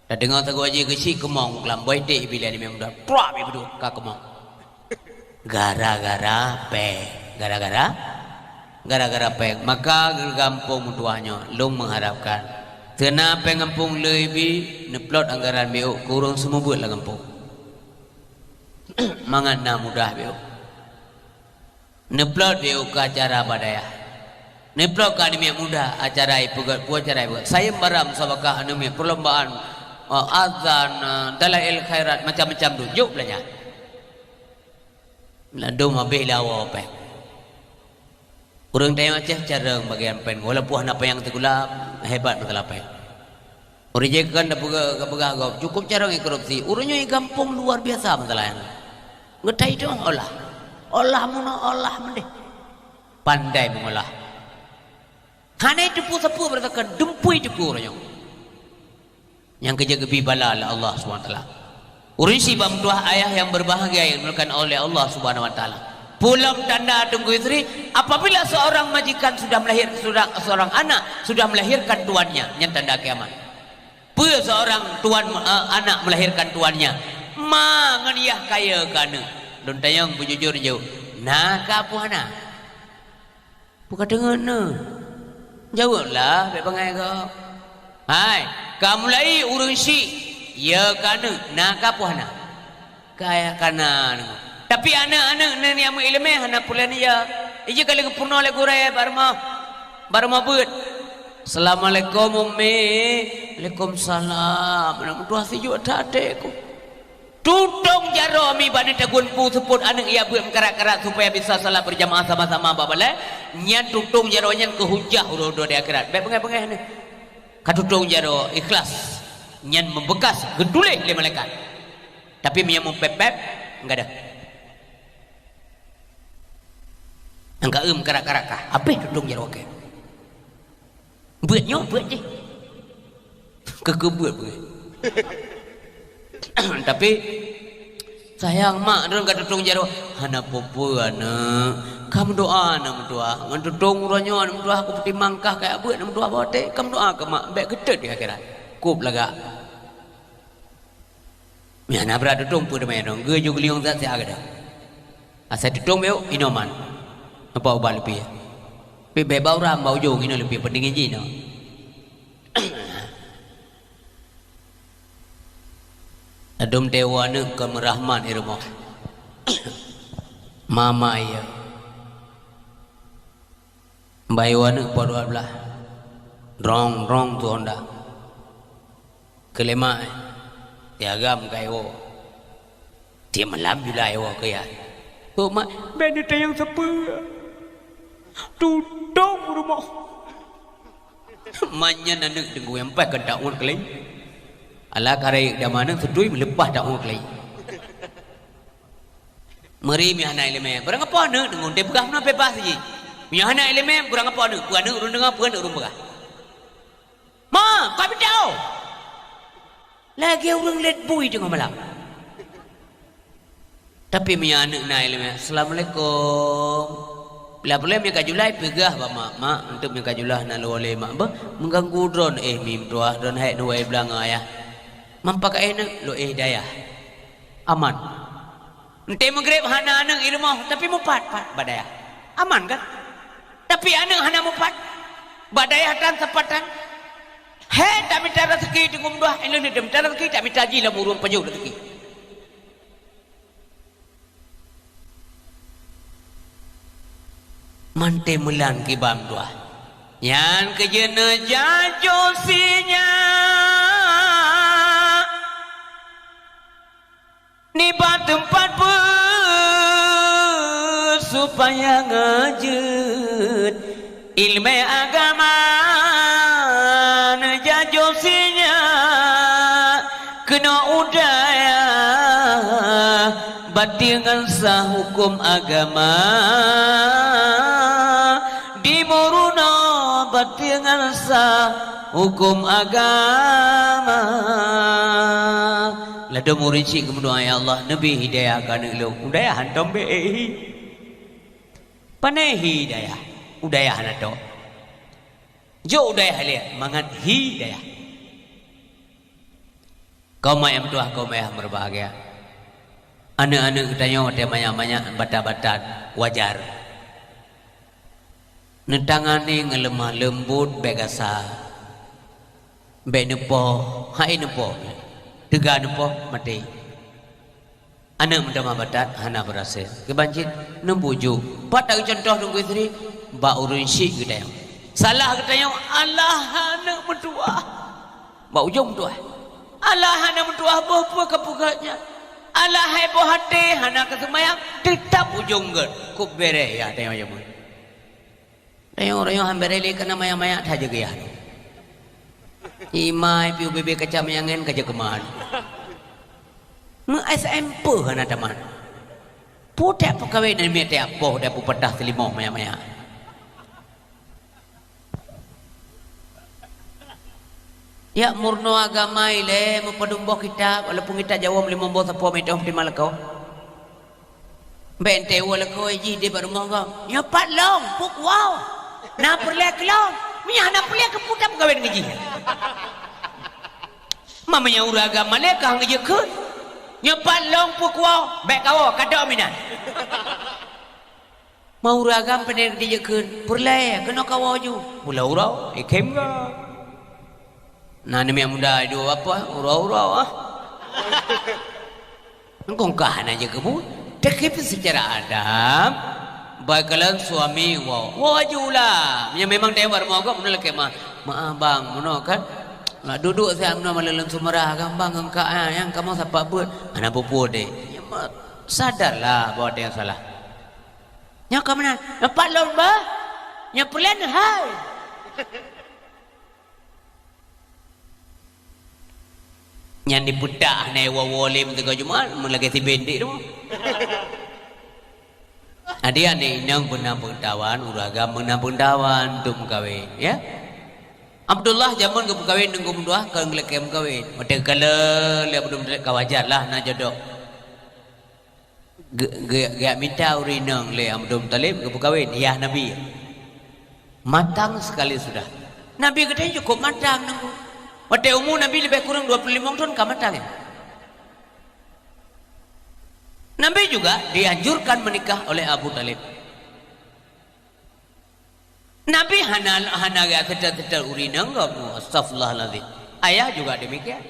Tadeungoe sagoe jih geuchik keumong lam boh iték ibilèe di meudoa. Prak ibeudôh ka keumong. Gara-gara péng. Gara-gara, gara-gara péng. Maka gampông meutuah nyoe, lôn meuharapkan, seuna péng gampông le ibi, neuplot anggaran B O keu ureuëng seumeubeuet lam gampông. Mangat na mudah B O. Neuplot B O keu acara badayah. Neuplot keu aneuk miet muda acara ipeugöt, peue acara ipeugöt. Sayeuem bara musabakah aneuk miet, perlombaan, eh, azan, eh, dalail khairat, macam-macam tu. Jok beulanja. Ladôm habéh lé awoe péng. Ureuëng tanyoe Aceh carông bagian péng. Walaupun hana panyang sikula, hebat masalah péng. Ureuëng jih kan tapeugah, tapeugah gob, cukup carông ikorupsi. Ureuëng nyoe gampông luar biasa masalah nyan. Geutai dong olah. Olah meunoe, olah meudeh. Pandai meungolah. Hana iteupeue sapeue beuratakan, dumpui teuku ureuëng nyoe. Nyang keujeuet geubri bala lé Allah Subhanahu wa Taala. Ureuëng syiek bak meutuah ayah yang berbahagia yang dimuliakan oleh Allah Subhanahu wa Taala. Peue lom tanda Teungku Yusri, apabila seorang majikan sudah melahir, sudah, seorang anak sudah melahirkan tuannya, nyan tanda kiamat. Peue seorang tuan, eh, anak melahirkan tuannya? Ma ngon yah kaya keu aneuk. Lôn tanyong beujujur jaweueb, na kah peue hana? Peue ka teungeut neuh? Jaweueb lah, bék bangai gob. Hai, ka mulai ureuëng syiek, ya keu aneuk, na kah peue hana? Kaya kana. Tapi aneuk-aneuk nyan nyang meuileumèe hana peureulèe ya. Ijih ka lheueh geupeurunoe lé gurèe bak rumoh. Bak rumoh beuet. "Assalamualaikum, Ummi." "Waalaikumsalam." Aneuk meutuah sijuek that até ku. Tutong jaroe mi bak neutagun peue seupôt aneuk ya beuet meukarat-karat supaya bisa salat berjamaah sama-sama bak balè. Nyan tutong jaroe nyan keu hujah uroe-uroe di akhirat. Bék beungèh-beungèh neuh. Ka tutong jaroe ikhlas. Nyan meubekas geutuléh lé malaikat. Tapi meunyoe meupép-pép, enggak ada. Angka eum karak-karak kah? Habéh tutong jaroe kah? Beuet nyoe, beuet jih. Keukeubeuet beuet. Tapi sayang mak droen ka tutong jaroe. Hana peue-peue aneuk. Ka meudoa aneuk meutuah. Ngon tutong uroe nyoe aneuk meutuah kupeutimang kah kaya beuet aneuk meutuah bak watèe. Ka meudoa keu mak, bék geutot di akhirat. Kop lagak. Nyan na brat tutong peue teuma nyoe, geujok geuliong zat siat gata. Asai tutong miyueb inoman. Apa ubat leupie? Pih bèk bak uram, bak ujong, inoe leubeh peunteng jih nyoe. Ladôm teuwoe aneuk kon meurahmat i rumoh. Mama iya. Bayeue aneuk po dua blah. Drong, drong tu Honda. Keu lé mak, eh. Tiagam kai woe. Tiep malam julai woe keu yah. Oh, mak, bèk neutanyong sapeue. Tutong rumoh. Manyan aneuk teungku nyang paih kon taun keulai. Ala karek dama aneuk seutui meuleupah taun keulai. Meuri meuhana iéleumé, beurangkapeue aneuk deungon teupeugah meunan beubaih jih. Meuhana iéleumé, beurangkapeue aneuk, peue aneuk ureueng deungoe, peue aneuk ureueng peugah. Ma, ka mita oh! Lagèe ureueng lét bui teungoh malam. Tapi meunyoe aneuk na iéleumé, "Assalamualaikum." Bila peureulèe meunyoe ka julai, peugah bak mak, "Mak, eunteuk meunyoe ka julai hana lôn lé mak beuh, meuganggu droen, eh, mim tuah, droen hai neuwoe blang ayah." Mampa ka eh neuk, lo eh dayah. Aman. Eunteuk meugreb hana aneuk i rumoh, tapi mupat, pat, bak dayah. Aman kan? Tapi aneuk hana mupat, bak dayah tan sapat tan. He, tamita raseuki teungku meutuah, ilôn ni tamita raseuki, tamita jih lam ureueng pajoh raseuki. Mantong meulan kiban meutuah. Nyan keuh jeuet neujajoe sinyak. Nibak teumpat beuet supaya jeuet iéleumé agama, neujajoe sinyak keunoe u dayah, bateue ngon sah hukôm agama. Di Meurunoe bateue ngon sah hukôm agama. Ladôm ureueng chik geumeudoa, "Ya Allah, neubri hidayah keu aneuk lôn." U dayah hántom bèk hi. Pané hi dayah? U dayah hana tô. Jok u dayah lé mangat hi dayah. Kaum mak nyang meutuah, kaum ayah meubahgia. Aneuk-aneuk geutanyoe watèe manyak-manyak, batat-batat, wajar. Neutangani ngon leumah leumbot, bèk gasa. Bèk neupoh, hai neupoh. Teuga neupoh, maté. Aneuk meutamah batat hana beurasé. Kiban cit neubujuk. Pat taeu cuntoh Teungku Yusri? Bak ureueng chik geutanyoe. Salah geutanyoe, alah aneuk meutuah. Bak ujong meutuah. Alah hana meutuah boh peue ka peugah nyan. Alah hai boh até hana ka seumayang, teutab ujong gèt. Kok bèrèh ya tanyoe jameun. Rayoe-rayoe han bèrèh lé, kana manyak-manyak that jeuet geuyah. Imai piôh bebe kaca meuyangen ka jeuet keuman. Meu S M peue hana tamat. Peue teuh peukawen nyan miet teuh poh dan peupatah teulimong manyak-manyak. Ya meurunoe agama ilèe meupadum boh kitab, walaupun kitab jaweueb limong boh sapoe meuitom tima lakoe. Bèk teuwoe lakoe jih di bak rumoh gob. Nyoe pat lôn, peuet woe. Na peureulèe keu lôn. Meunyoe hana peureulèe keu peue tapeukawen ngon jih. Ma meunyoe ureueng agama lé ka han geujeuet kheun. Nyoe pat lôn peuet woe, bèk kawoe, ka dok minan. Ma ureueng agam pandai geujeuet kheun, peureulèe keunoe kawoe ju. Mula uroe, ikhém gob. Na aneuk miet muda iduek apa? Uroe-uroe ah. Engkong kah hana jeuet keu buet. Tapi seucara adab, bak kalon suami woe, woe ju lah. Meunyoe memang teuh bak rumoh gob, meunoe lakèe meu'ah, "Meu'ah bang, meunoe kan. Duek-duek siat meunoe malèe lôn seumeurah kan bang, ngon kak nyan kamoe sapat beuet." Hana peue-peue deh. Sadarlah bahwa ada yang salah. Nyoe ka meunan, nyoe pat lôn bah? Nyoe peureulèe hai. Nyan dipeutak hana woe-woe lé meusigoe Jumat, meulagèe si Bendik tu. Jadi aneuk inong beuna peungeutahuan, ureueng agam beuna peungeutahuan untuk meukawen, ya. Abdullah jameun geupeukawen Teungku Meutuah kon geulakèe meukawen. Watèe geukalon lé Abdul Muthalib ka wajar lah na jodoh. Ge-, ge-, geujak mita ureueng inong lé Abdul Muthalib geupeukawen, yah Nabi. Matang sekali sudah. Nabi geutanyoe cukup matang Teungku. Watèe umu Nabi leubeh kurang dua puluh limong thon ka matang, ya. Nabi juga dianjurkan menikah oleh Abu Thalib. Nabi hana, hana geuseutôt-seutôt ureueng inong gob. Astagfirullahalazim. Ayah juga demikian.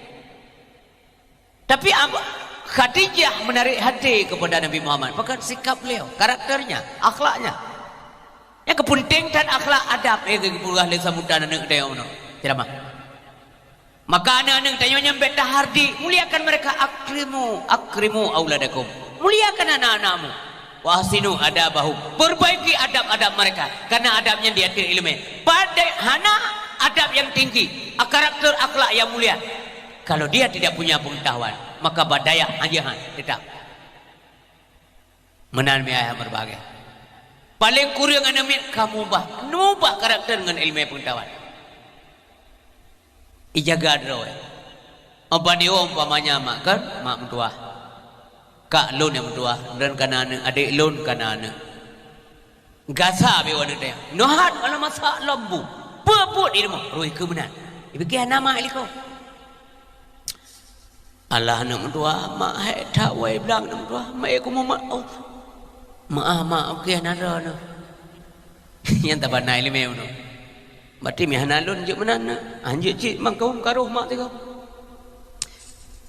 Tapi Ab-, Khadijah menarik hati kepada Nabi Muhammad. Pakon sikap beliau, karakternya, akhlaknya. Nyang keupeunténg that akhlak adab, eh, geupeugah lé sambutan aneuk teuh nyoe. Ceramah. Maka aneuk-aneuk tanyoe nyang bèk tahardi, muliakan mereka, akrimu, akrimu auladakum. Muliakan anak-anakmu. Wa ahsinu adabahum. Perbaiki adab-adab mereka, karena adab nyan di ateueh ileumèe. Padahai hana adab yang tinggi, karakter akhlak yang mulia, kalau dia tidak punya pengetahuan, maka bak dayah hanjeuhan tetap. Meunan mi ayah meubahagia. Paléng kureueng aneuk miet ka mubah, mubah karakter ngon ileumèe peungeutahuan. Ijaga droe. Umpamanya, umpamanya mak kan, mak meutuwah. Kak lôn nyang meutuwah, lôn kana aneuk, adék lôn kana aneuk. Gasa beu aneuk teuh. Nyoe hat malam masak lom bu. Peue buet di rumoh, rui keu meunan. Ipike hana mak likot. Alah aneuk meutuwah, mak hai that wai blang aneuk meutuwah, mak eh kumu mak. Oh. Maaf mak, oke hana droe nyoe. Nyang tabana ileumèe nyoe. Berarti mi hana lôn jeuet meunan na. Anjeuet cit mangkawôm karoh mak tiga.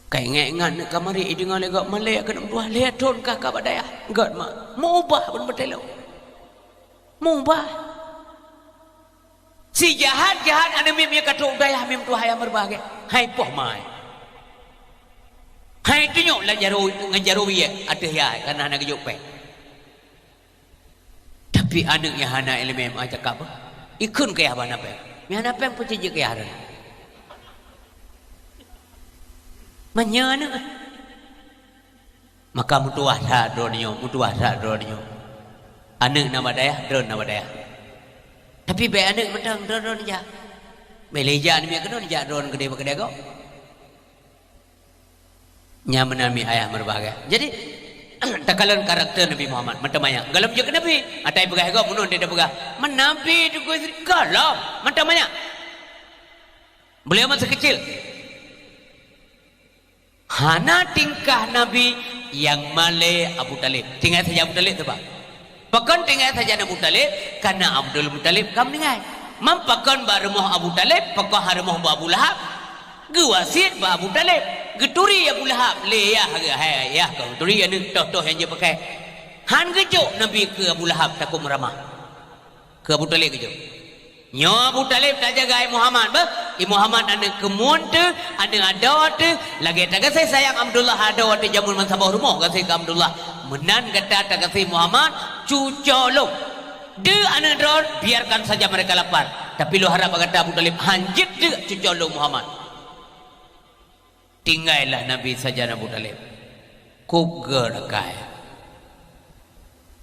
Ka ingat-ingat neuk kamari ideungoe lé gob malèe keu aneuk meutuwah lhèe thon ka ka bak dayah. Gèt mak, mubah pun beutôi lom. Mubah. Sijahat-jahat aneuk miet ka trok dayah mi meutuwah ayah meubahagia. Hai poh mai. Hai tunyok lam jaroe ngon jaroe biet ateueh yah karena hana geujok péng. Tapi aneuk nyang hana ileumèe meu'ah cakap, ikheun keu yah bak hana péng. Nyang hana péng peucit jeuet keu yah rhot. Meunyoe aneuk. Maka meutuwah that droeneuh nyoe, meutuwah that droeneuh nyoe. Aneuk na bak dayah, droeneuh na bak dayah. Tapi bèk aneuk mantong droeneuh jak. Bèk lé jak aneuk miet keunoe jak droeneuh keudéh bak keudéh gob. Nyan meunan mi ayah meubahagia. Jadi, takalon karakter Nabi Muhammad, mantong manyak. Gohlom jeuet keu Nabi, ata ipeugah gob, meunurot dia peugah, "Meunabi teungku istri." Gohlom, mantong manyak. Beliau masih kecil. Hana tingkah Nabi nyang malèe Abu Thalib. Tinggai saja Abu Thalib teuh bah. Pakon tinggai saja Abu Thalib? Karena Abdul Muthalib ka meuninggai. Man pakon bak rumoh Abu Thalib, pakon ha rumoh bak Abu Lahab? Geuwasiet bak Abu Thalib. Geuturi Abu Lahab, lé yah, hai yah, keu geuturi aneuk toh-toh nyang jeuet pakai. Han geujok Nabi keu Abu Lahab takue meuramah. Keu Abu Thalib geujok. Nyoe Abu Thalib tajaga i Muhammad, beuh? I Muhammad aneuk keumuen teuh, aneuk adoe teuh, lagèe tagaséh sayang Abdullah adoe teuh jameun meusaboh rumoh gaséh keu Abdullah. Meunan gata tagaséh Muhammad, cuco lôn. Deuh aneuk droe, biarkan saja mereka lapar. Tapi lôn harap bak gata Abu Thalib, han jeuet deuh cuco lôn Muhammad. Tinggailah Nabi sajan Abu Thalib. Kôb gèt akai.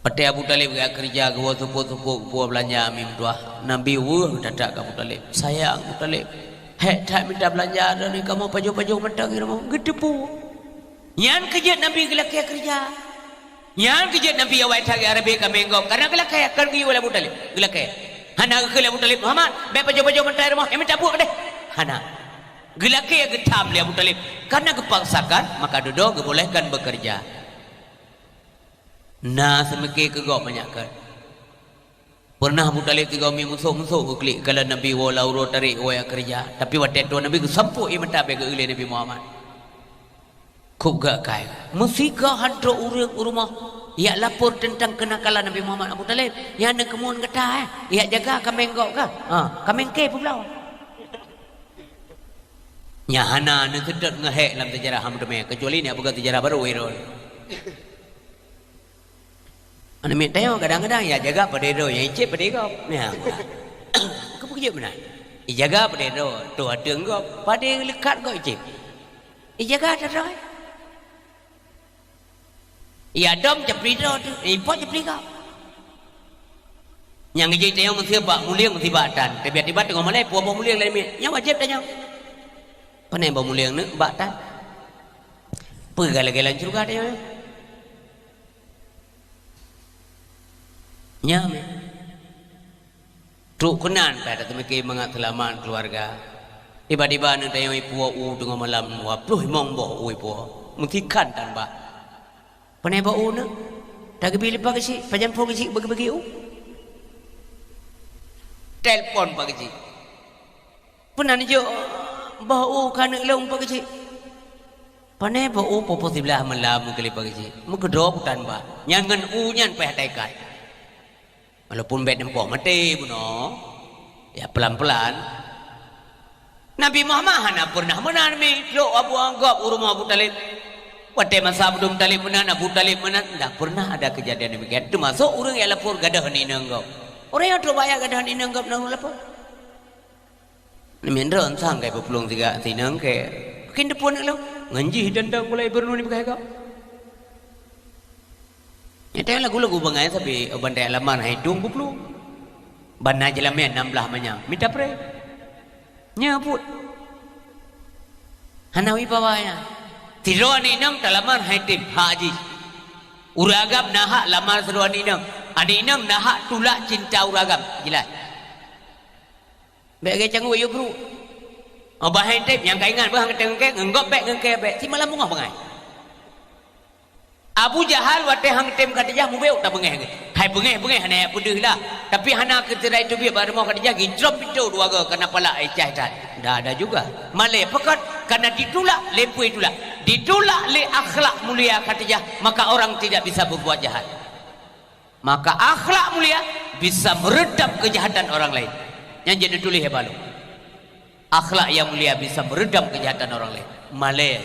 Watèe Abu Thalib geujak keureuja geuwoe seupôt-seupôt geuwoe beulanja mi meutuwah, Nabi weueh that-that keu Abu Thalib. Sayang Abu Thalib. Hék that mita beulanja droeneuh kamoe pajoh-pajoh mantong i rumoh. Geuteupeue. Nyan keuh jeuet Nabi geulakèe keureuja. Nyan keuh jeuet Nabi awai that geurabé kaméng gob. Karena geulakèe kon geuyue lé Abu Thalib. Geulakèe. Hana geukheun lé Abu Thalib, "Muhammad, bèk pajoh-pajoh mantong i rumoh, eh, mita buet keudéh." Hana. Geulakèe geutham lé Abu Thalib, karena geupaksakan, maka dudoe geubolehkan bekerja. Na seumike keu gob manyak kheun. Peureunah Abu Thalib tiga mi musoh-musoh geuklik kalon Nabi woe lam uroe tarek woe keureuja, tapi watèe tuan Nabi geusampôh ié mata bèk geueu lé Nabi Muhammad. Kôb gèt akai. Meusigoe han trok ureueng u rumoh jak lapor teuntang keunakalan Nabi Muhammad Abu Thalib. Nyan aneuk keumuen gata, eh. Jak jaga kaméng gob ka. Ha, kaméng kèe peubloe. Nyan hana neuseutôt ngeuhék lam seujarah ham teumé, keucuali nyan peugah seujarah barô, Irul. Aneuk miet tanyoe kadang-kadang jak jaga padé droe, nyang icép padé gob. Nyan. Keupeue jeuet meunan? Ijaga padé droe, toh ateueng gob, padé leukat gob icép. Ijaga ata droe. Iya dom japri droe teuh, ipot japri gob. Nyang geujeuet tanyoe meusé bak mulieng meusé bak tan. Tiba-tiba teungoh malèe, puwoe boh mulieng lé miet. Nyan wajéb tanyoe. Pane boh mulieng neuk bak tan. Peugah lagèe lam syeuruga tanyoe. Nyan meh. Trok keunan ka tateumike mangat seulamat keuluwarga. Tiba-tiba aneuk tanyoe ipuwoe u teungoh malam, dua ploh limong boh u ipuwoe. Meusikan tan bak. Pane bak u neuk? Tageubri leupah geuchik, pajan phon geuchik bagi-bagi u? Telepon Pak Keuchik. Peunan jok boh u keu aneuk lôn Pak Keuchik. Pane boh u poh-poh siblaih malam meukeuleh Pak Keuchik. Meukeudroe butan ba. Nyan ngon u nyan payah taikat. Walaupun bèk neupoh maté bunoe. Ya pelan-pelan. Nabi Muhammad hana pernah meunan mi trok Abu Anggop u rumoh Abu Talib. Watèe masa Abdul Muttalib meunan, Abu Talib meunan, tidak pernah ada kejadian demikian. Termasuk ureueng nyang lapor gadoh aneuk inong gob. Ureueng nyang trok bak ayah gadoh aneuk inong gob na ureueng lapor. Neumindron sang kai peuplueng tiga tinong ke. Keuneuk teupeu aneuk lôn. Ngon jih dandang gulai beureunoe ni beukai kau. Nyata lagu-lagu bangai sabe bandai alaman hai dong peuplueng. Bana jeulamé nam blah manyang. Mita pré. Nya buet. Hana wibawa nya. Sidroe aneuk inong talaman hai tem hak jih. Ureueng agam na hak lamar sidroe aneuk inong. Aneuk inong na hak tulak cinta ureueng agam. Jelas. Bèk lagèe cangguek yue brok. Oh, bah hai tem nyang ka ingat bah ngon tem ngon kèe, ngon gob bèk ngon kèe bèk. Simalam beungoh bangai. Abu Jahal watèe han tem Khadijah mubeuet tabeungèh. Hai beungèh-beungèh hana jak peudeuh lah. Tapi hana keuterai teubiet bak rumoh Khadijah geucrôm pintoe dua goe kana palak ai cah that. Dah ada juga. Malèe pakon kana ditulak, lempui tulak. Ditulak lé akhlak mulia Khadijah, maka orang tidak bisa berbuat jahat. Maka akhlak mulia bisa meredam kejahatan orang lain. Nyan jeuet neutuléh ya balo. Akhlak yang mulia bisa meredam kejahatan orang lain. Malèe.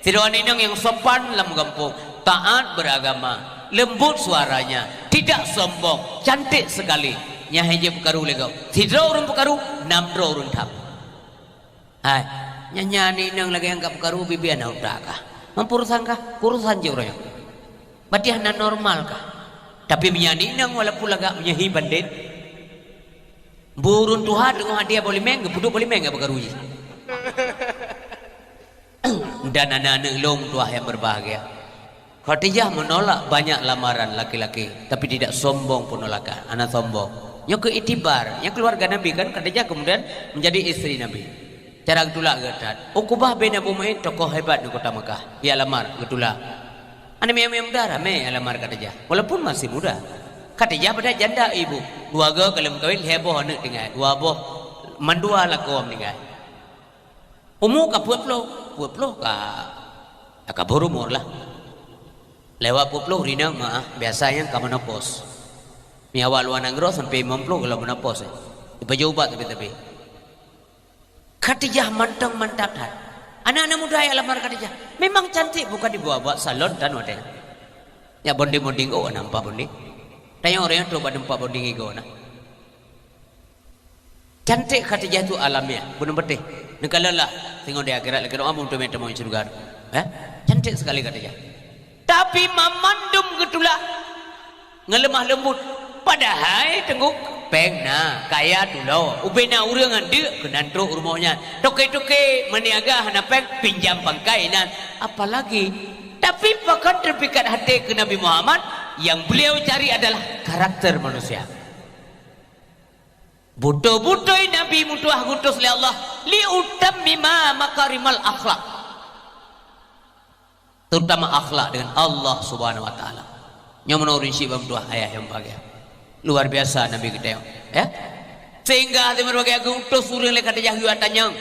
Sidroe aneuk inong nyang sopan lam gampông, taat beragama, lembut suaranya, tidak sombong, cantik sekali. Nyan hai jeuet peukaru lé gob. Sidroe ureueng peukaru, nam droe ureueng tham. Hai, nyan nyan aneuk inong lagèe nyang ka peukaru bibia na utak kah? Mampu urusan kah? Urusan jih ureueng nyan. Berarti hana normal kah? Tapi meunyo aneuk inong walaupun lagak meunyo hi bandét, Burung tuha teungoh hadiah boh limeng, geupeuduek boh limeng nyang beukaru jih. Dan aneuk-aneuk lôn tuha nyang berbahagia. Khadijah menolak banyak lamaran laki-laki, tapi tidak sombong penolakan, hana sombong. Nyoe keu iktibar, nyang keluarga Nabi kan Khadijah kemudian menjadi istri Nabi. Cara geutulak geuh that. Uqbah bin Abu Mu'aid tokoh hebat di kota Mekah, ia lamar geutulak. Aneuk miet-miet muda ramè lamar Khadijah, walaupun masih muda. Khadijah padahai janda ibu, dua goe ka lheueh meukawen, lhèe boh aneuk tinggai, dua boh mandua lakoe meuninggai. Umu ka peuet ploh, peuet ploh ka, ka kabur umur lah. Lewat peuet ploh rinang meu'ah, biasa nyan ka menopause. Meunyo awak luwa nanggroe sampai limong ploh gohlom menopause, eh. Ipajoh ubat tapi-tapi. Khadijah mantong mantap that. Aneuk-aneuk muda nyang lamar Khadijah memang cantik, bukan dibawa-bawa salon tan watèe nyan. Nyak bonding-bonding, oh, nampak bonding. Tanyong ureueng trok bak teumpat bonding igoe na. Cantik Khadijah tu alamiah, bunoe beuteh. Neukalon lah, singoh di akhirat lagèe doa meuteumé tamong syeuruga. Eh? Cantik sekali Khadijah. Tapi mamandum geutulak ngon lemah lembut. Padahai teungku péng na, kaya tulo. Ubena ureueng nyan deuk keunan trok rumoh nyan. Toke-toke meuniaga hana péng, pinjam pangkai nan. Apalagi, tapi pakon teupikat hati keu Nabi Muhammad, yang beliau cari adalah karakter manusia. Beutôi-beutôi Nabi meutuah geutus lé Allah liutammima makarimal akhlak. Terutama akhlak dengan Allah Subhanahu wa Taala. Nyoe meunoe ureueng syiek bak meutuah ayah nyang bahagia. Luar biasa Nabi geutanyoe, ya. Sehingga hati berbahagia geutus ureueng lé Khadijah yue tanyong.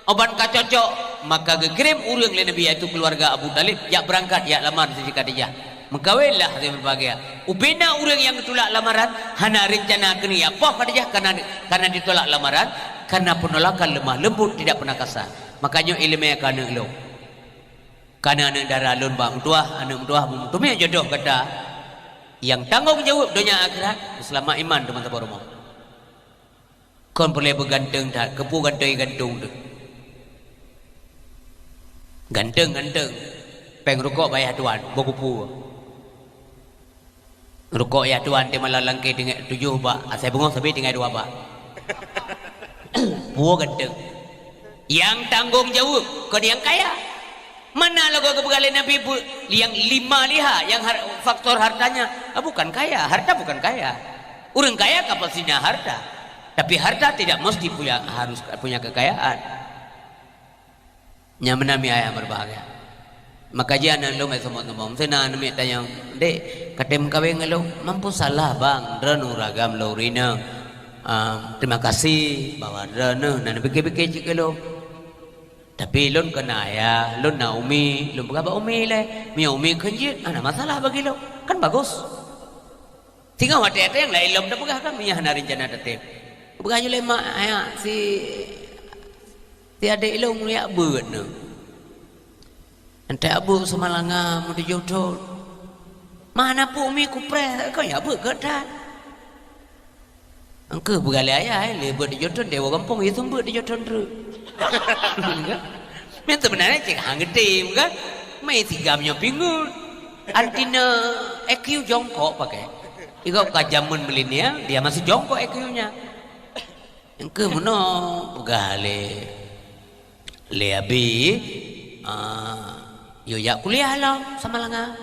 Oban ka cocok, maka geukirém ureueng lé Nabi, yaitu keuluwarga Abu Thalib, jak beurangkat jak lamar Siti Khadijah. Meukawenlah hati berbahagia. Ubena ureueng nyang geutulak lamaran hana reuncana keuneuk jak poh Khadijah karena, karena ditolak lamaran, karena penolakan lemah lembut, tidak pernah kasar. Makanya ileumèe keu aneuk lôn. Keu aneuk-aneuk dara lôn bak meutuah, aneuk meutuah beumeuteumiet jodoh gata nyang tanggong jaweueb donya akhirat, seulamat iman teuma saboh rumoh. Kon peureulèe beuganteung that, keupeue ganteung-ganteung teuh. Ganteung-ganteung, péng rukok bayah tuan, boh keupeue. Rukok yah tuan, teuma lam langkée tinggai tujoh bak, asai beungoh sabe tinggai dua bak. Peue ganteung. Nyang tanggong jaweueb, kon nyang kaya. Mana lagoe geupeugah lé Nabi bu-, nyang lima liha, nyang har-, faktor hartanya, ah, bukan kaya, harta bukan kaya. Ureueng kaya ka pasti na harta. Tapi harta tidak mesti punya, harus punya kekayaan. Nyan meunan mi ayah berbahagia. Maka jih aneuk lôn sombong-sombong. Sena aneuk miet tanyong, "Dek, katém kawén ngon lôn?" "Mampu salah, Bang, droeneuh ureueng agam lôn rineueng." Em, terima kasih bahwa droeneuh na neupike-pike cit keu lôn. Tapi lôn kon na ayah, lôn na umi, lôn peugah bak umi lé. Meunyoe umi kheun jeuet, hana masalah bagi lôn. Kan bagus. Singoh watèe-watèe nyang laén lom tapeugah kan, meunyoe hana reuncana tatém. Peugah ju lé mak, "Ayah, si, si adék lôn jak beuet nyoe. Enteuk beuet Samalanga meutujoh thon." "Ma, hana peue umi, kupreh, kon jak beuet keu that." Engkeuh peugah lé ayah, eh, lé beuet tujoh thon, dewa gampông, ya seumeubeuet tujoh thon treuk. Kan? Memang sebenarnya cit han geutem, kan? Mai sigam nyoe pingut. Anti-E Q jongkok pakai. Igob ka jameun milenial, dia masih jongkok E Q-nya. Engkeuh meunoe peugah lé, lé abi, ah, yue jak kuliah lom Samalanga.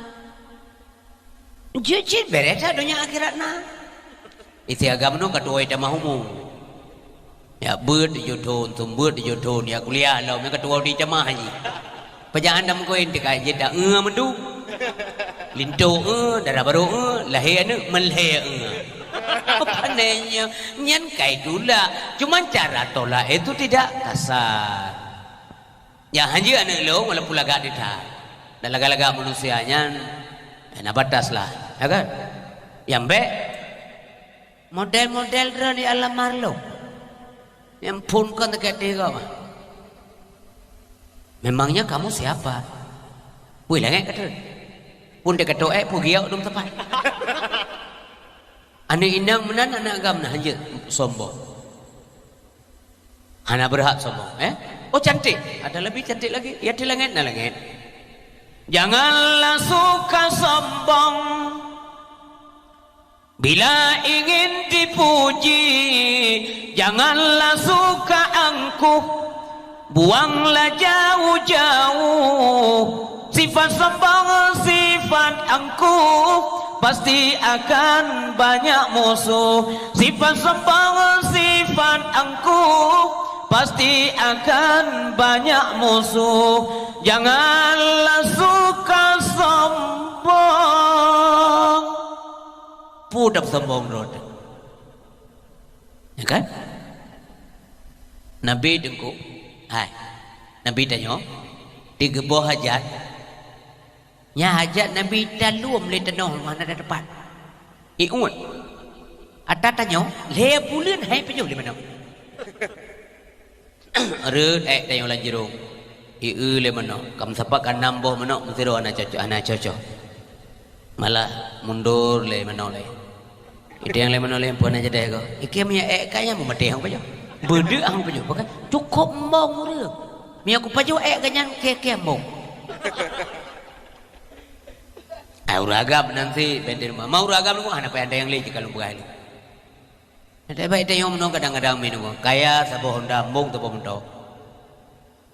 Jeuet cit bèrèh that donya akhirat na. Isi agam nyoe ka tuwoe tamah umu. Jak beuet tujoh thon, seumeubeuet tujoh thon, jak kuliah lom, nyan ka tuwoe tamah jih. Pajan anda meukeuen teuka jeuet dak, eh, meudu. Linto, eh, dara barô, eh, lahé aneuk, meulhèe, eh. Apa nanya? Nyan kai tulak. Cuman cara tolak itu tidak kasar. Nyang hanjeuet aneuk lôn walaupun lagak di that. Dan lagak-lagak manusia nyan, eh, na batas lah, ya kan? Nyang bèk, model-model droe di alam marlok. Nyang phôn kon teuka tiga mah. "Memangnya kamu siapa?" Wih, langèt kata. Pun dia kata, eh, pun giok dum tepat. Aneuk inong meunan, aneuk agam na hanjeuet sombong. Hana beurhak sombong, eh? Oh, cantik. Ada lebih cantik lagi. Ya, di langèt na langèt. Janganlah suka sombong bila ingin dipuji. Janganlah suka angkuh, buanglah jauh-jauh. Sifat sombong, sifat angkuh, pasti akan banyak musuh. Sifat sombong, sifat angkuh, pasti akan banyak musuh. Janganlah suka sombong. Peue sombong droe teuh? Ya kan? Nabi Teungku, hai, Nabi tanyoe, digeuboh hajat. Nyan hajat Nabi taluem lé tanoh, hana ada teumpat. Ié uet. Ata tanyoe, lhèe buleuen han ipajoh lé manoe. Rhot èk tanyoe lam jurông. Ié lé manoe. Ka meusapat ka nam boh manoe, meusidroe hana cocok, hana cocok. Malah mundur lé manoe lé. Idéng lé manoe lé, peue na jadèh ko. Iké meunyo èk ka nyan meumaté han pajoh. Beudeuk han pajoh. Bukan, cukôp mbong ureueng. Meunyo kupajoh èk ka nyan, kèe-kèe mbong. Ai, ureueng agam nan si benten ma. Ma ureueng agam nyoe hana payah ada nyang lé jih ka lôn peugah lé. Nyan baik tanyoe meunoe kadang-kadang meunoe. Kaya saboh honda, mbong saboh moto.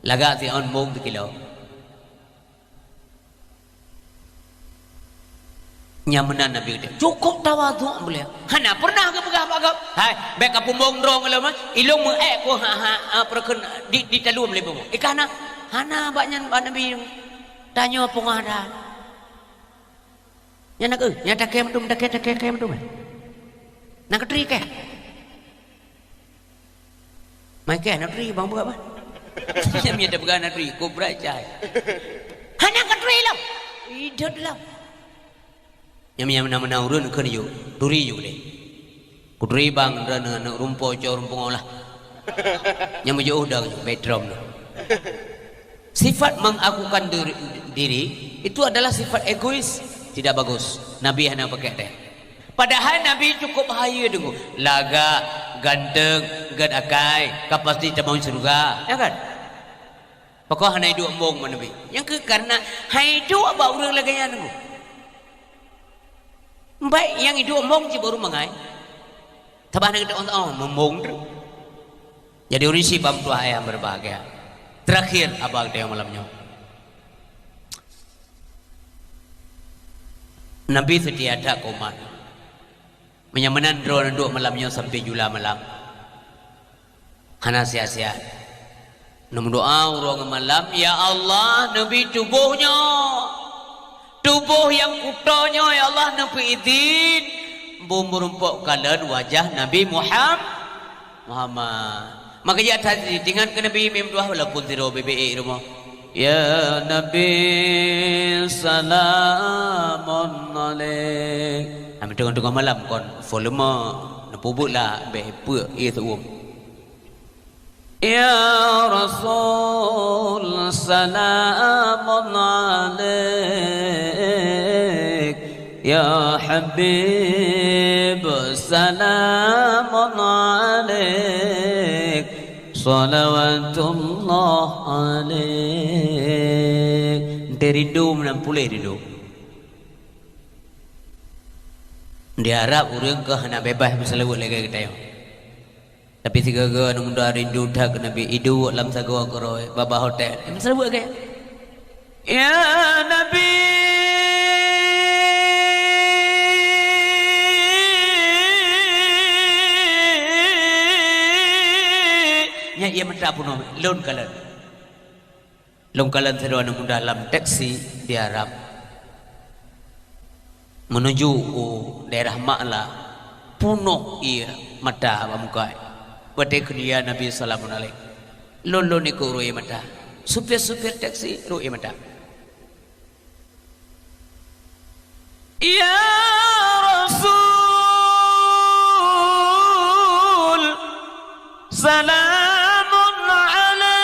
Lagak si ôn mbong sikilo. Nyan meunan Nabi geutanyoe. Cukôp tawadhu beliau. Hana pernah geupeugah bak gob, "Hai, bèk kapeumbong droe ngon lôn, ilôn meu-èk ku ha, ha, ha, peureukeuen di, di taluem lé bumoe." Ikah na? Hana bak nyan bak Nabi. Tanyoe peungadan. Nyan na keuh, nyan takèe mandum, takèe, takèe, takèe mandum, eh. Na keutri kèe? Mai kèe na keutri, bang buka, bah. Nyan meunyo tapeugah na keutri, kobra cai. Hana keutri lom. Idot lom. Nyan meunyo meunan-meunan ureueng kheun yue, turi yue lé. Kuturi bang, droeneuh aneuk rumpok cok rumpok ngolah. Nyang meujeuôh dong, bèk trom nyoe. Sifat mengakukan diri, diri itu adalah sifat egois, tidak bagus. Nabi hana pakai teh. Padahal Nabi cukup hayeue deungoe. Lagak, ganteng, gét akai, ka pasti tamong syeuruga. Ya kan? Pakon hana iduek embong bak Nabi? Nyang keuh karena han iduek bak ureueng lagèe nyan deungoe. Baik nyang iduek embong cit baru mangai. Sabab hana geuteu'oh, oh, mumbong treuk. Jadi ureueng syiek bak meutuah ayah berbahagia. Terakhir haba geutanyoe malam nyoe. Nabi seutia that keu umat. Meunyo meunan droeneuh duek malam nyoe sampai jula malam. Hana siat-siat. Neumeudoa uroe ngon malam, "Ya Allah, neubi tuboh nyoe. Tuboh nyang kuto nyoe, ya Allah, neupeuidhin beumeureumpok kalon wajah Nabi Muham-, Muhammad. Maka jeuet that ingat keu Nabi meudoa walaupun sidroe beubiet rumoh. Ya Nabi, salamun alaik. Nah, teungoh-teungoh malam kon volume neupeubuet lah, beh peuk ié seuuem. Ya Rasul, salamun alaik. Ya Habib, salamun alaik, salawatullah alaik. Ente rindu meunan puléh rindu. Di Arab ureuëng keuh hana bebas meuseulaweuet lagée geutanyoe. Tapi sigoe-goe aneuk muda rindu that keu Nabi, iduek lam sagoe keurôi, babah hotel. Eh, meuseulaweuet lagée. Ya Nabi. Nyan ié mata peunoh, lôn kalon. Lôn kalon sidroe aneuk muda lam teksi di Arab. Meunuju u daerah Ma'la, peunoh ié mata bak muka. Watée kheun ya Nabi salamun alaik. Lôn-lôn ikot rôh ié mata. Supir-supir teksi rôh ié mata. Ya Rasul, salamun alaik.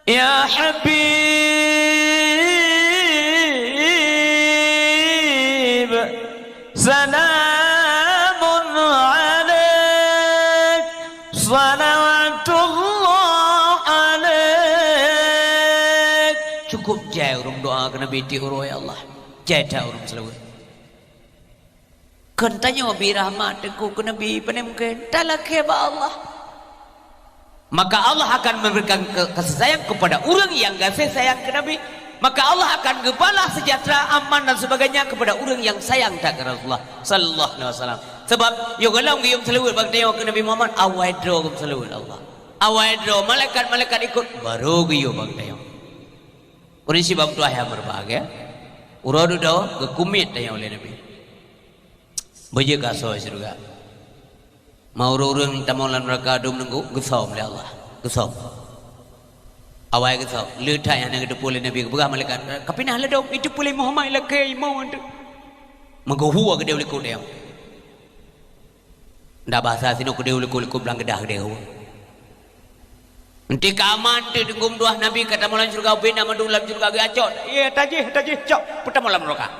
Ya Habib, salamun alaik, salawatullah alaik. Cukup jai ureuëng doa keu Nabi tiep uroe, ya Allah. Jai that ureuëng seulaweuet. Kon tanyoe bi rahmat teungku keu Nabi, pane mungken talakée bak Allah. Maka Allah akan memberikan ke-, kasih sayang kepada ureuëng nyang gaséh sayang keu Nabi. Maka Allah akan geubalah sejahtera, aman dan sebagainya kepada ureuëng nyang sayang that keu Rasulullah sallallahu alaihi wasallam. Sebab yoh gohlom geuyue meuseulaweuet bak tanyoe keu Nabi Muhammad, awai droe geumeuseulaweuet Allah. Awai droe malaikat-malaikat ikot, barô geuyue bak tanyoe. Ureuëng sibak meutuah nyang berbahagia, uroe dudoe geukumiet tanyoe lé Nabi. Beujeuet keu asoe syeuruga. Ma ureuëng-ureuëng tamong lam neuraka dum neunggu, geusöm lé Allah. Geusöm. Awai geusöm. Le that nyang na geuteupeue lé Nabi, geupeugah malaikat, "Ka pinah ladôm, iteupeue lé Muhammad lakée imoe teuh." Meugeue hu geudeh u likot dayong. Ndak bahasa sinoe keudeh u likot-likot blang geudah geudeh hu. Enti ka aman teuh teungku meutuah Nabi ka tamong lam syeuruga, ubé na mandum lam syeuruga geuacok. Ye, tajih, tajih, cok, peutamong lam neuraka.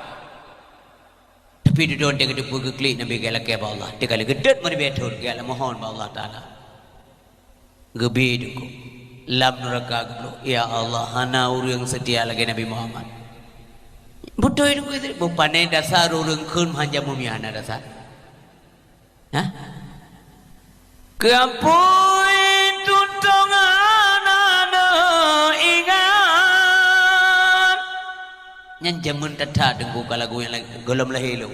Tapi dudoe teuh geuteupeue geuklik Nabi geulakée bak Allah. Teuka lheueh geuteuet meuribée thon, geumohon bak Allah Taala. Geubi teungku. Lam neuraka geubloe, "Ya Allah, hana ureuëng seutia lagée Nabi Muhammad." Beutôi teungku, bupane dasar ureuëng kheun meuhan jameun mie hana dasar. Hah? Keuapui tutong hana neuingat. Nyan jameun that-that teungku ka lagu nyang la-, gohlom lahé lôn.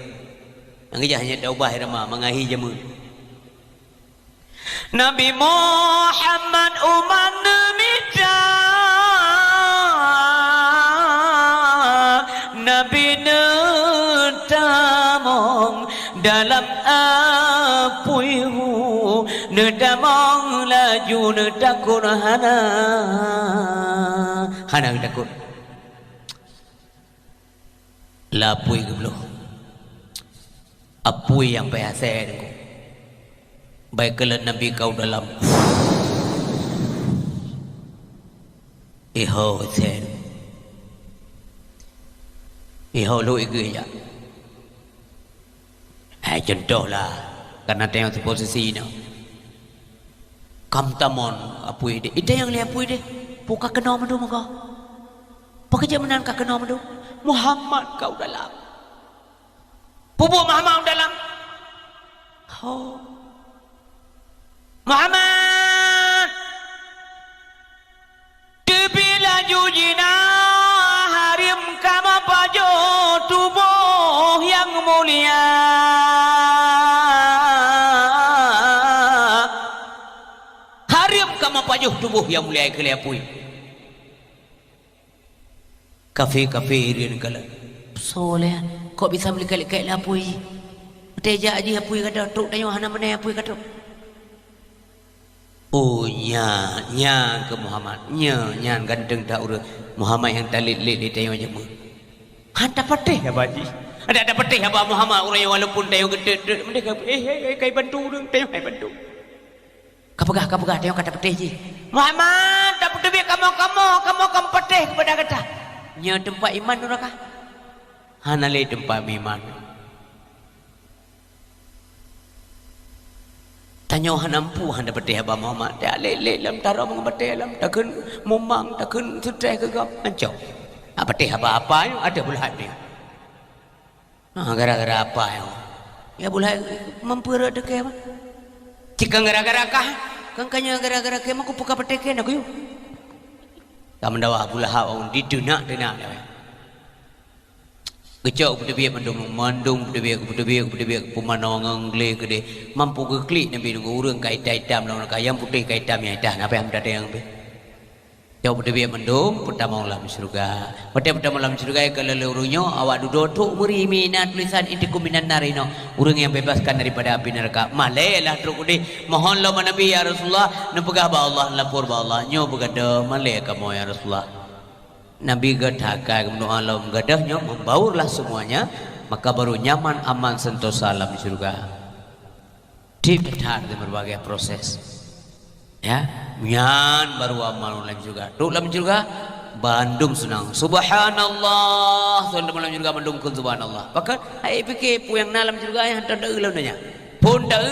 Nyang geujak hanya taubah irama mangahi jameun. Nabi Muhammad umat neumita, Nabi neutamong dalam apui hu, neutamong laju neutakot hana, hana geutakot. Lapui geubloe. Apui nyang payah sée teungku. Bai keuleuen Nabi ka u dalam. Iho sée. Iho lhok igeue jak. Hai, contoh lah, karena tayong siposisi nyoe. Kam tamong apui deh, itayong lé apui deh. Peue ka keunoe mandum meugoe? Pakon jeuet meunan ka keunoe mandum? Muhammad ka u dalam. Peue buet Muhammad u dalam? Ho. Muhammad! Teubiet laju jina, hareuem kamoe pajoh tuboh nyang mulia. Hareuem kamoe pajoh tuboh nyang mulia, ikheun lé apui. Kafé-kafé rireuen kalon. Soe lé, kok bisa meulikét-likét lé apui? Watée jak jih apui ka trok, trok tanyoe hana meunan apui ka trok. Oh, nyan, nyan keuh Muhammad. Nyan, nyan ganteng that ureuëng Muhammad nyang talét-lét lé tanyoe jameun. Han tapatéh haba jih. Adak tapatéh haba Muhammad ureuëng nyan walaupun tanyoe geutot-tot. Meunan ka, eh, eh, eh, kai bantu ureuëng, tanyoe hai bantu. Ka peugah, ka peugah, tanyoe ka tapatéh jih. Muhammad, tapeuteubiet kamoe, kamoe, kamoe ka meupatéh keupada gata. Nyoe teumpat iman nuraka? Hana lé teumpat iman. Tanyoe hana mampu, hana tapatéh haba Muhammad. Talét-lét lom, tarom ngon batée lom, takheun mumang, takheun seutreh keu gob, ancok. Hana patéh haba apa nyoe, adak bulhat nyoe. Ah, gara-gara apa nyoe? Ya, bulai mampu rot teuke mah. Cit kon gara-gara kah, kon ka nyoe gara-gara kah mah, kupeugah patéh keu na kuyue. Ka meudawa Abu Lahab, oh, diteunak-teunak dah. Geucok peuteubiet mandum, mandum peuteubiet, peuteubiet, peuteubiet, peumanö ngon glé keudeh. Mampu geuklik Nabi nunggu ureuëng ka itam-itam lom, ka nyang putéh ka itam nyang itam, na pih hana teudeung pih. Cok peuteubiet mandum peutamong lam syeuruga. Watée peutamong lam syeuruga, ka lheueh ureuëng nyoe awak dudoe trok meuri mi na tulisan intikum minan nar inoe, ureuëng nyang bebaskan daripada api neraka. Malée lah trok udeh, mohon lom bak Nabi, "Ya Rasulullah, neupeugah bak Allah, neulapor bak Allah, nyoe beugadoh malée kamoe, ya Rasulullah." Nabi geuthakah geumeudoá lom, gadoh nyoe membaurlah semuanya, maka baru nyaman, aman, sentosa lam syeuruga. Tiep that di berbagai proses. Ya, nyan baru amal lam syeuruga. Trok lam syeuruga, bandum seunang. Subhanallah, tuan teuma lam syeuruga mandum kheun subhanallah. Pakon? Hai pike peue nyang na lam syeuruga nyang hana teu lom nyan. Phon teu,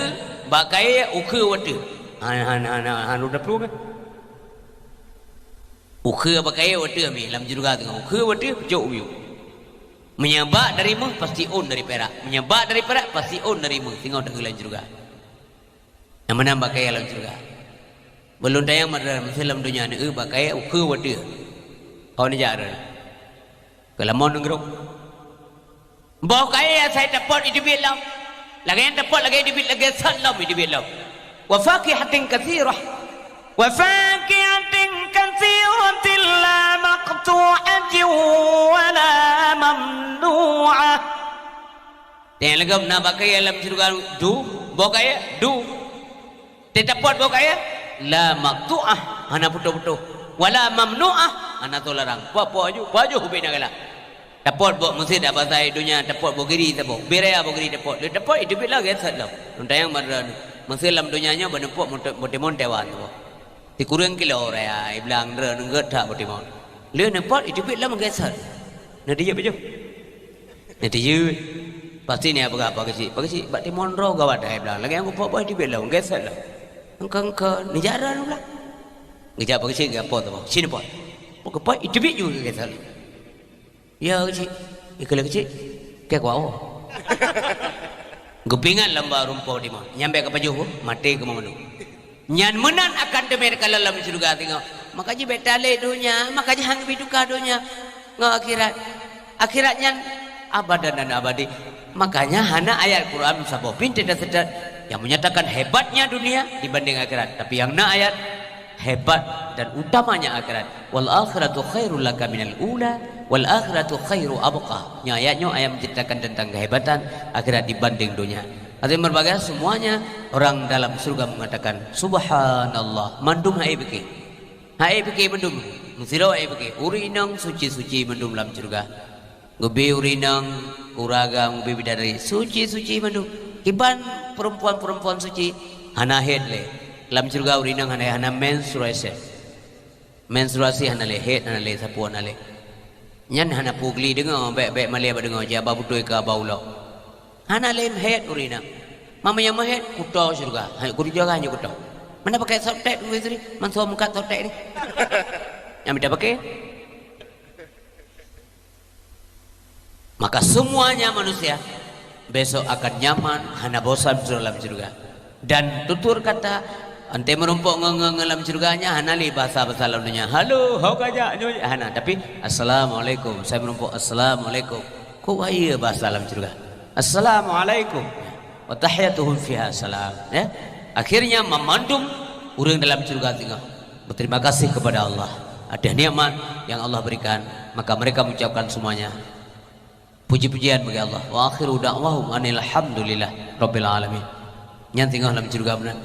bak kayée ukheue watée. Han, han, han, han, han, udah perlu kan? Ukheue bak kayée watée mi lam syeuruga teungoh. Ukheue watée peucok ubiyeu. Meunyoe bak dari méuh, pasti ôn dari pirak. Meunyoe bak dari pirak, pasti ôn dari méuh. Singoh teu lam syeuruga. Nyang meunan bak kayée lam syeuruga. Beulôn tanyong meunan, meusé lam donya neu bak kayée ukheue watée. Kau neujak rot. Keu lamon nanggroe. Boh kayée asai tapot iteubiet lom. Lagée nyan tapot, lagée iteubiet, lagée sot lom iteubiet lom. Wa fakihatin katsirah. Wa fakihatin katsiratin la maqtu'atin wa la mamnu'ah. Teuh lagée na bak kayée lam syeuruga du, boh kayée du. Teuh tapot boh kayée, la maqtu'ah, hana putôh-putôh, wala mamnu'ah, hana teularang. Peue-peue aju, peue aju ubé na galak. Tapot boh meuseujid bak asai donya, tapot boh giri saboh, bak raya boh giri tapot. Lheueh tapot, iteubiet lagée sot lom. Lôn tanyong bak droeneuh, meusé lam donya nyoe bak neupot meutimon tewan saboh. Sikureueng kilo raya, iblang droeneuh gét that meutimon. Lheueh neupot, iteubiet lom gét sot. Neutijeuet beujoh. Neutijeuet. Pasti nyan peugah, "Pak Geuchik, Pak Geuchik, bak timon droe gawat hai blang. Lagée nyang kupot boh iteubiet lom, gét sot lom." Engka-engka, neujak rot u blang. Geujak Pak Geuchik geupot saboh. Sinoe pot. Pot geupot, iteubiet ju gét sot lom. Ya, Geuchik. Ikeu lé Geuchik. Keu kuwoe. Geupeuingat lam bak rumpok dimah. Nyan bék ka pajoh, maté keu mandum. Nyan meunan akan teumé kalon lam syeuruga singoh. Maka jih bék talé donya, maka jih han geubi tuka donya ngon akhirat. Akhirat nyan abadan dan abadi. Makanya hana ayat Quran saboh pih teuseutôt yang menyatakan hebatnya dunia dibanding akhirat. Tapi yang na ayat hebat dan utamanya akhirat. "Wal akhiratu khairul laka minal ula, wal akhiratu khairu abqa." Nyoe ayat nyoe ayat menceritakan tentang kehebatan akhirat dibanding dunia. Artinya berbagai semuanya orang dalam surga mengatakan, "Subhanallah." Mandum hai pike. Hai pike mandum. Meusidroe hai pike. Ureuëng inong suci-suci mandum lam surga. Geubi ureuëng inong, ureuëng agam, geubi bidadari, suci-suci mandum. Kiban perempuan-perempuan suci, hana haid lé. Lam syeuruga ureuëng inong hana, hana menstruasi. Menstruasi hana lé, haid hana lé, sapeue hana lé. Nyan hana peue gli deungoe, bék-bék malée bak deungoe, jih haba beutôi keu haba ulo. Hana lé haid ureuëng inong. Meunyoe meuhaid, kuto syeuruga. Hai, kuto syeuruga hana kuto. Mana pakai softtek tu, istri? Manso mukat softtek ni. Nyang mita pakai? Maka semuanya manusia besok akan nyaman, hana bosan dalam syeuruga. Dan tutur kata, antée meurumpok ngon, ngon, ngon lam syeuruga nyan, hana lé bahasa-bahasa lam donya. "Halo, ho ka jak nyoe?" Hana, tapi, "Assalamualaikum." Saya meurumpok, "Assalamualaikum." Kok wahai bahasa lam syeuruga? "Assalamualaikum." "Wa tahiyatuhum fiha salam." Ya. Akhirnya, mamandum ureuëng dalam syeuruga singoh berterima kasih kepada Allah. Atas nikmat yang Allah berikan, maka mereka mengucapkan semuanya puji-pujian bagi Allah. Wa akhiru da'wahum anil hamdulillah rabbil alamin. Nyan singoh lam syeuruga meunan.